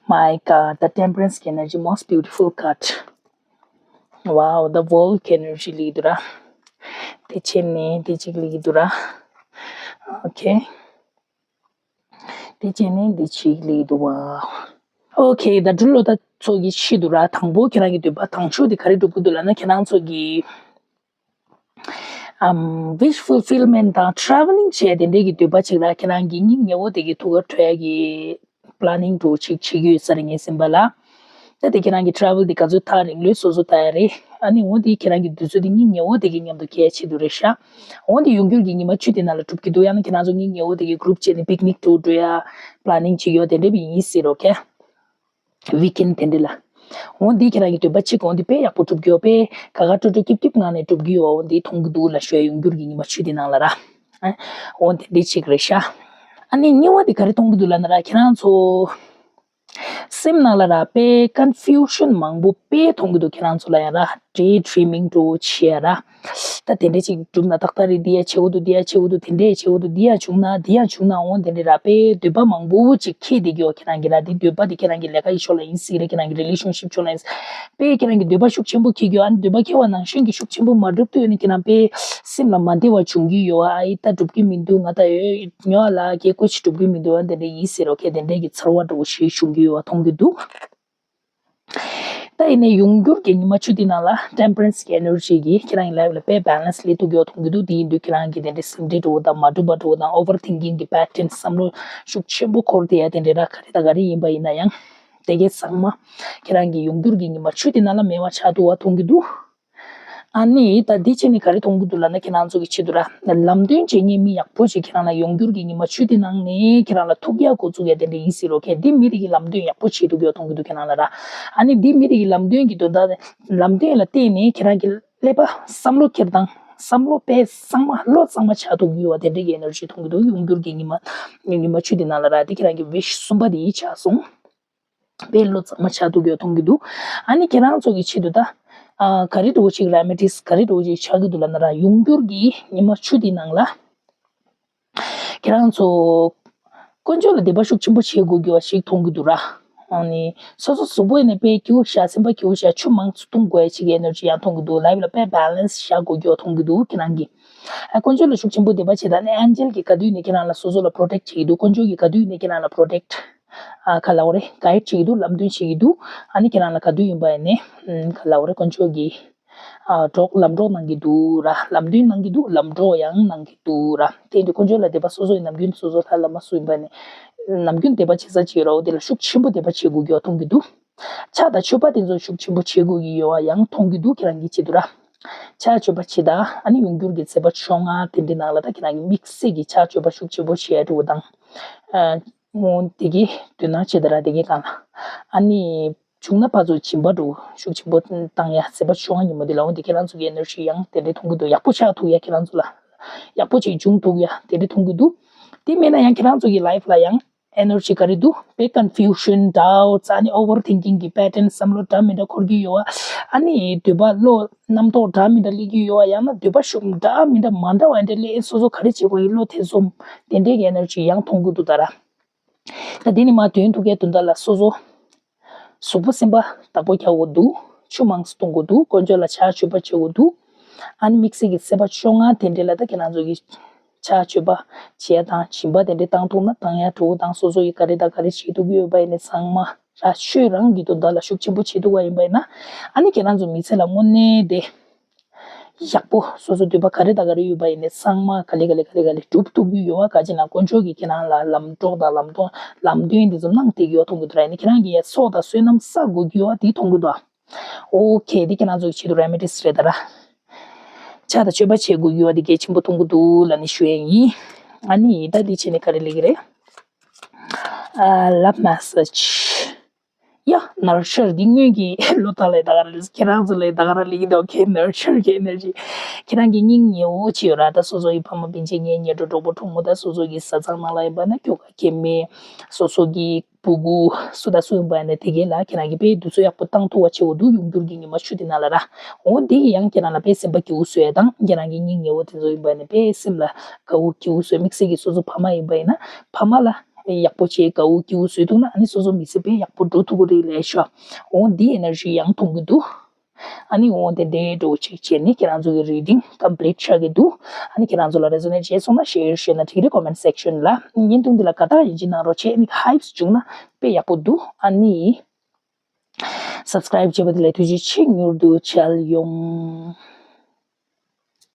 My God, the temperance energy, most beautiful card. Wow, the world energy ལིག་འདུག་ར། དེ་ཆེ་ནས་དེ་གཅིག་ལིག་འདུག་ར། Okay. དེ་ཆེ་ནས་དེ་གཅིག་ལིག་འདུག་བ། Okay, ད་འབྲུ་ལོ་ད་ཚོ་གི་ཤི་འདུག་ར། དང་པོ་ཁྱེད་རང་གི་འདོད་པ་དང་ཤོས་དེ་ག་རེ་འགྲུབ་ཀྱི་འདུག་ལབ་ན། ཁྱེད་རང་ཚོ་གི་ཨམ། wish fulfillment དང་travelling བྱས་དེ་འདྲས་ཀྱི་འདོད་པ་ཅིག་ལ་ཁྱེད་རང་གི་སྙིང་ཉེ་བོ་དེ་གི་ཐུགས་ཁ་འཕྲོད་ཡ་གི་planning འདྲ་བོ་ཅིག་བྱེད་ཀྱི་ཡོད་ས་རེད། ངའི་སེམས་པ་ལ། ད་དེ་ཁྱེད་རང་གི་travel དེ་ག་ཚོད་ཐག་རིང་ལོས་སོ་སོ་ལྟ་ཡ་རེད། ཨ་ནི་འོ་དེ་ཁྱེད་རང་གི་དུས་ཚོད་དེ་སྙིང་ཉེ་བོ་དེ་གི་མཉམ་དུ་གས་ཆེད་དུ་རེད་ཤག་འོ་དེ་ཡོང་འགྱུར་གྱི་ཉི་མ་བཅུ་དེ་ནང་ལ་འགྲུབ་ཀྱི་འདུག་ཡང་ན་ཁྱེད་རང་ཚོ་སྙིང་ཉེ་བོ་དེ་གི་group བྱས་ནས་picnic འདྲ་བོ་འགྲོ་ཡ་planning བྱེད་ཀྱི་ཡོད་དེ་འདྲས་བི་ཡིན་སྲིད་རོགས་ཁེ། weekend དེ་འདྲ་ལ། འོ་འདི་ཁྱེད་རང་གི་འདོད་པ་གཅིག་འོ་འདི་དཔེ་ཡག་པོ་འགྲུབ་ཀྱི་ཡོད་པས་ག་ག་སྤྲོ་སྤྲོ་སྐྱིབ་སྐྱིབ་ངང་ནས་འགྲུབ་ཀྱི་ཡོད། འོ་འདི་མཐོང་གི་འདུག་ལབ་ཞུ་ཡ་ཡོང་འགྱུར་གྱི་ཉི་མ་བཅུ་དེ་ནང་ལ་ར། ཨ། འོ་འདི་འདི་གཅིག་རེད་ཤག་ཨ་ནི་གཉིས་པ་འདི་ག་རེ་མཐོང་གི་འདུག་ལབ་ན་ར། ཁྱེད་རང་ཚོ་སེམས་ནང་ལ་ར་དཔེ་confusion མང་པོ་དཔེ་མཐོང་གི་འདུག་ཁྱེད་རང་ཚོ་ལ་ཡང་ར་daydreaming འདྲ་བོ་བྱེད་ཡ་ར། ད་དེ་འདྲ་ཅིག་གྲུབ་ན་ཏག་ཏག་རེད། འདི་ཡ་བྱེད་འོ་འདུག་འདི་ཡ་བྱེད་འོ་འདུག་དེ་འདྲ་བྱེད་འོ་འདུག་འདི་ཡ་བྱུང་ན་འདི་ཡ་བྱུང་ན་འོ་དེ་འདྲ་ར་དཔེ་འདོད་པ་མང་པོ་ཅིག་ཁེལ་བསྡད་ཀྱི་ཡོད། ཁྱེད་རང་གི་ར་འདི་འདོད་པ་འདི་ཁྱེད་རང་གི་ལས་ཀ་ཡི་ཕྱོགས་ལ་ཡིན་སྲིད་རེད། ཁྱེད་རང་གི་relationship ཕྱོགས་ལ་ཡིན། དཔེ་ཁྱེད་རང་གི་འདོད་པ་ཤུགས་ཆེན་པོ་ཁེལ་གྱི་ཡོད། ཨ་ནི་འདོད་པ་ཁེལ་བ་ནང་བཞིན་གྱི་ཤུགས་ཆེན་པོ་མ་འགྲུབ་དུས་ནི་ཁྱེད་རང་དཔེ་སེམས་ལ་མ་བདེ་བ་བྱུང་གི་ཡོད། ཨ་ཡི་ད་འགྲུབ་ཀྱི་མི་འདུག་ང་ད་ཡོད་ཉོ་ལ་སྐྱེ་དགུ་ཞིག་འགྲུབ་ཀྱི་མི་འདུག་ཨ་དེ་འདྲ་ཡིན་སྲིད་རོགས་ཁྱེད་དེ་འདྲ་གི་ཚོར་བ་འདྲ་བོ་ཞིག་བྱུང་གི་ཡོད་པ་མཐོང་གི་འདུག་ད་ཡིན་ནའི་ཡོང་འགྱུར་གྱི་ཉི་མ་བཅུ་དེ་ནང་ལ་temperance གི་energy གིས་ཁྱེད་རང་གི་life ལ་དཔེ་balance སླེབས་ཐུབ་ཡོད་མཐོང་གི་འདུག་དེ་ཡིན་དུས་ཁྱེད་རང་གིས་དེ་འདྲའི་སེམས་ཁྲལ་འདྲ་བོ་དང་མ་འགྲུབ་པ་འདྲ་བོ་དང་overthinking གི་pattern བསམ་བློ་ཤུགས་ཆེན་པོ་འཁོར་བསྡད་ཡ་དེ་འདྲའི་ར་ག་རེ་དང་ག་རེ་ཡིན་པ་ཡིན་ན་ཡང་དེ་གའི་ཚང་མ་ཁྱེད་རང་གི་ཡོང་འགྱུར་གྱི་ཉི་མ་བཅུ་དེ་ནང་ལ་མེད་པ་ཆགས་ཐུབ་པ་མཐོང་གི་འདུག་ཨ་ནི་ད་འདི་བྱས་ནས་ག་རེ་མཐོང་གི་འདུག་ལབ་ན། ཁྱེད་རང་ཚོ་གི་ཆེད་དུ་ར་ལམ་སྟོན་བྱེད་མཁན་མི་ཡག་པོ་ཞིག་ཁྱེད་རང་ལ་ཡོང་འགྱུར་གྱི་ཉི་མ་བཅུ་དེ་ནང་ནས་ཁྱེད་རང་ལ་ཐུག་ཡག་འགོ་བཙུགས་ཡག་དེ་འདྲ་ཡིན་སྲིད་རོ། ཁྱེད་འདི་མི་རིགས་ཀྱི་ལམ་སྟོན་ཡག་པོ་བྱེད་ཐུབ་ཡག་མཐོང་གི་འདུག་ཁྱེད་རང་ལ་ར། ཨ་ནི་འདི་མི་རིགས་ཀྱི་ལམ་སྟོན་གྱི་དོན་དག་ལམ་སྟོན་ལ་བརྟེན་ནས་ཁྱེད་རང་གི་ཀླད་པ་བསམ་བློ་འཁྱེར་སྟངས་བསམ་བློ་དཔེ་གཙང་མ་བློ་གཙང་མ་ཆགས་ཐུབ་ཀྱི་ཡོད་པ་དེ་འདྲ་གི་ཨེ་ནར་ཇི་མཐོང་གི་འདུག་ཡོང་འགྱུར་གྱི་ཉི་མ་ཉི་མ་བཅུ་དེ་ནང་ལ་ར། དེ་ཁྱེད་རང་གི་ཝིཤ་གསུམ་པ་དེ་ཆགས་སོང་། དཔེ་བློ་གཙང་མ་ཆགས་ཐུབ་ཀྱི་ཡོད་མཐོང་གི་འདུག་ཨ་ནི་ཁྱེད་རང་ཚོ་གི་ཆེད་དུ་ད་ཨ་ག་རེ་འདྲ་བོ་ཅིག་རེ་མེ་ཌིས་ག་རེ་འདྲ་བོ་ཅིག་ཆགས་ཀྱི་འདུག་ལབ་ན་ར། ཡོང་འགྱུར་གྱི་ཉི་མ་བཅུ་དེ་ནང་ལ་ཁྱེད་རང་ཚོ་དཀོན་མཆོག་ལ་དད་པ་ཤུགས་ཆེན་པོ་བྱེད་དགོས་ཀྱི་ཡོད་པ་ཞིག་མཐོང་གི་འདུག་ར། ཨ་ནི་སོ་སོ་གཟུགས་པོ་ནས་དཔེ་སྐྱིད་པོ་བཞག་སེམས་པ་སྐྱིད་པོ་བཞག་ཆུ་མང་ཙམ་འཐུང་དགོས་ཡ་ཅིག་གི་ཨེ་ནར་ཇི་ཡང་མཐོང་གི་འདུག་ལའིབ་ལ་དཔེ་བྷེ་ལེན་སི་བཞག་དགོས་ཀྱི་ཡོད་མཐོང་གི་འདུག་ཁྱེད་རང་གིས། ཨ་དཀོན་མཆོག་ལ་ཤུགས་ཆེན་པོ་དད་པ་བྱེད་ད་ནི་ཨན་ཇེལ་གྱིས་ག་དུས་ནས་ཁྱེད་རང་ལ་སོ་སོ་ལ་པྲོ་ཊེག་བྱེད་ཀྱི་འདུག་དཀོན་མཆོག་གིས་ག་དུས་ནས་ཁྱེད་རང་ལ་པྲོ་ཊེག་ཨ་ག་ལབ་དགོས་རེད། གའིཌ་བྱེད་ཀྱི་འདུག་ལམ་སྟོན་བྱེད་ཀྱི་འདུག་ཨ་ནི་ཁྱེད་རང་ལ་ག་དུས་ཡིན་པ་ཡིན་ནས་ཨ་ག་ལབ་དགོས་རེད། དཀོན་མཆོག་གིས་ཨ་གྲོགས་ལམ་གྲོགས་གནང་གི་འདུག་ར། ལམ་སྟོན་གནང་གི་འདུག་ལམ་གྲོགས་ཡང་གནང་གི་འདུག་ར། དེ་འདྲ་དཀོན་མཆོག་ལ་དད་པ་སོ་སོ་ཡི་ནམ་རྒྱུན་སོ་སོ་ལྷ་བླ་མ་སུ་ཡིན་པ་ནས་ནམ་རྒྱུན་དད་པ་བྱེད་ས་ཅིག་ཡོད་ར། འོ་དེ་ལ་ཤུགས་ཆེན་པོ་དད་པ་བྱེད་དགོས་ཀྱི་ཡོད་མཐོང་གི་འདུག་ཕྱག་དང་མཆོད་པ་དེ་ཚོ་ཤུགས་ཆེན་པོ་བྱེད་དགོས་ཀྱི་ཡོད་པ་ཡང་མཐོང་གི་འདུག་ཁྱེད་རང་གི་ཆེད་དུ་ར། ཕྱག་མཆོད་པ་བྱེད་ད་ཨ་ནི་ཡོང་འགྱུར་གྱི་ཚེས་པ་བཅོ་ལྔ་དེ་འདྲའི་ནང་ལ་ད་ཁྱེད་རང་གི་དམིགས་བསལ་གྱི་ཕྱག་མཆོད་པ་ཤུགས་ཆེན་པོ་བྱེད་ཡ་འགྲོ་དང་། ཨ་འོ་དེ་གི་དོན་དག་ཆེད་དུ་ར། དེ་གི་སྒང་ལ་ཨ་ནི་བྱུང་ན་ཕར་ཚུར་སྦྱིན་པ་འགྲོ་ཤུགས་ཆེན་པོ་བཏང་ཡ་ཚེས་པ་བཅོ་ལྔ་ཉིན་མོ་དེ་ལ། འོ་དེ་ཁྱེད་རང་ཚོ་གི་ཨེ་ནར་ཇི་ཡང་དེ་འདྲའི་མཐོང་གི་འདུག་ཡག་པོ་ཆགས་ཐུབ་ཡ་ཁྱེད་རང་ཚོ་ལ་ཡག་པོ་ཅིག་འབྱུང་ཐུབ་ཡ་དེ་འདྲའི་མཐོང་གི་འདུག་དེ་མེད་ན་ཡང་ཁྱེད་རང་ཚོ་གི་ལའིབ་ལ་ཡང་ཨེ་ནར་ཇི་ག་རེ་འདུག་དཔེ་ཀོན་ཕིའུ་ཤན་ཌའུ་ཊི་ཨ་ནི་ཨོ་ཝར་ཐིང་ཀིང་གི་པེ་ཊན་བསམ་བློ་འདྲ་མི་འདྲ་འཁོར་གྱི་ཡོད་པ། ཨ་ནི་འདོད་པ་བློ་རྣམ་རྟོག་འདྲ་མི་འདྲ་སླེབས་ཀྱི་ཡོད་པ། ཡང་ན་འདོད་པ་ཤུགས་འདྲ་མི་འདྲ་མ་འདྲ་བ་འདྲ་སླེབས། སོ་སོ་ག་རེ་བྱེད་དགོས་ཡིན་བློ་ཐེ་ཚོམ་དེ་འདྲའི་གི་ཨེ་ནར་ཇི་ཡང་མཐོང་གི་འདུག་ད་ར། ད་དེ་ནི་མ་དོན་ཐུག་གའི་དོན་དག་ལ་སོ་སོ་གཟུགས་པོ་སེམས་པ་བདག་པོ་རྒྱག་དགོས་འདུག་ཆུ་མང་ཙམ་འཐུང་དགོས་འདུག་དཀོན་མཆོག་ལ་ཕྱག་མཆོད་པ་བྱེད་དགོས་འདུག་ཨ་ནི་དམིགས་བསལ་གྱི་ཚེས་པ་བཅོ་ལྔ་དེ་འདྲའི་ལ་ད་ཁྱེད་རང་ཚོ་གི་ཕྱག་མཆོད་པ་བྱེད་ཡ་དང་སྦྱིན་པ་དེ་འདྲའི་བཏང་ཐུབ་ན་བཏང་ཡ་འགྲོ་དང་། སོ་སོ་ཡི་ག་རེ་དང་ག་རེ་བྱེད་ཐུབ་ཀྱི་ཡོད་པ་ཡིན་ནའི་ཚང་མ་ར་ཆོས་རང་གི་དོན་དག་ལ་ཤུགས་ཆེན་པོ་བྱེད་ཐུབ་པ་ཡིན་པ་ཡིན་ན། ཨ་ནི་ཁྱེད་རང་ཚོ་མི་ཚེ་ལ་དངོས་གནས་དེ་ཡག་པོ་སོ་སོ་འདོད་པ་ག་རེ་དང་ག་རེ་ཡོད་པ་ཡིན་ནའི་ཚང་མ་ག་ལེ་ག་ལེ་ག་ལེ་ག་ལེ་སྒྲུབ་ཐུབ་ཀྱི་ཡོད་པ། ག་ཅི་ན་དཀོན་མཆོག་གིས་ཁྱེད་རང་ལ་ལམ་གྲོགས་དང་ལམ་སྟོན་ལམ་སྟོན་འདི་ཚོ་གནང་བསྡད་ཀྱི་ཡོད་མཐོང་གི་འདུག་ར། ཡིན་ནའི་ཁྱེད་རང་གིས་ཡ་ཚོགས་དང་བསོད་ནམས་བསགས་དགོས་ཀྱི་ཡོད་པ་འདི་མཐོང་གི་འདུག་ཨོ་ཁེ། འདི་ཁྱེད་རང་ཚོ་གི་ཆེད་དུ་རེ་མེ་ཌིས་རེད་ད་ར། ཕྱག་དང་མཆོད་པ་བྱེད་དགོས་ཀྱི་ཡོད་པ་འདི་གལ་ཆེན་པོ་མཐོང་གི་འདུག་ལབ་ནས་ཞུ་ཡས་ཡིན། ཨ་ནི་ད་འདི་བྱས་ནས་ག་རེ་ལབ་ཀྱི་རེད། ཨ་ལབ་མེ་སེ་ཇི། ཡ། ནར་ཅར་འདི་སྔོན་གྱི་ལོ་ལྟར་ལས་ད་ག་ར་ལས། ཁྱེད་རང་ཚོ་ལས་ད་ག་ར་ལས་ཀྱི་འདུག་ཁེ་ནར་ཅར་གྱི་ཨེ་ནར་ཇི། ཁྱེད་རང་གི་སྙིང་ཉེ་བོ་ཅིག་ཡོད་ར། ད་སོ་སོ་ཡི་ཕ་མ་སྤུན་མཆེད་ངའི་ཉེ་གྲོགས་གྲོགས་པོ་གྲོགས་མོ་དང་། སོ་སོ་གི་བཟའ་ཚང་ནང་ལ་ཡིན་པ་ན་ཁྱོ་ག་སྐྱེ་དམན། སོ་སོ་གི་བུ་གུ་སུ་དང་སུ་ཡིན་པ་ཡིན་ན་དེ་གས་ལ་ཁྱེད་རང་གི་དཔེ་དུས་ཚོད་ཡག་པོ་བཏང་ཐུབ་པ་བྱེད་དགོས་འདུག་ཡོང་འགྱུར་གྱི་ཉི་མ་བཅུ་དེ་ནང་ལ་ར། འོ་འདི་གི་ཡང་ཁྱེད་རང་ལ་དཔེ་སེམས་པ་སྐྱིད་པོ་བཟོ་ཡ་དང་། ཁྱེད་རང་གི་སྙིང་ཉེ་བོ་དེ་ཚོ་ཡིན་པ་ཡིན་ན་དཔེ་སེམས་ལ་དགའ་བོ་སྐྱིད་པོ་བཟོ། དམིགས་བསལ་གྱི་སོ་སོ་ཕ་མ་ཡིན་པ་ཡིན་ན་ཕ་མ་ལ་ཡག་པོ་བྱས་དགའ་བོ་སྐྱིད་པོ་བཟོས་འདུག་ན། ཨ་ནི་སོ་སོ་མི་ཚེ་དཔེ་ཡག་པོ་འགྲོ་ཐུབ་ཀྱི་རེད་ལབ་ཤག་འོ་འདི་ཨེ་ནར་ཇི་ཡང་མཐོང་གི་འདུག་ཨ་ནི་འོ་དེ་འདྲའི་འགྲོ་ཅིག་བྱས་ནས་ཁྱེད་རང་ཚོ་གི་རི་ཌིང་ཀམ་པི་ལིཊ་ཆགས་ཀྱི་འདུག་ཨ་ནི་ཁྱེད་རང་ཚོ་ལ་རེ་ཛོ་ནེཊ་བྱས་སོང་ན་ཤེར་བྱས་ན་འགྲིག་རེད། ཀོ་མེན་སེག་ཤན་ལ། བརྙན་ཐུང་འདི་ལ་དགའ་རྟགས་ཡིན་གཅིག་གནང་རོགས་བྱས། ཨ་ནི་ཧའིབ་བྱུང་ན་དཔེ་ཡག་པོ་འདུག་ཨ་ནི་སབ་སི་ཀ་རའིབ་བྱས་པ་འདི་ལ་ཐུགས་རྗེ་ཆེ། མྱུར་དུ་མཇལ་ཡོང་།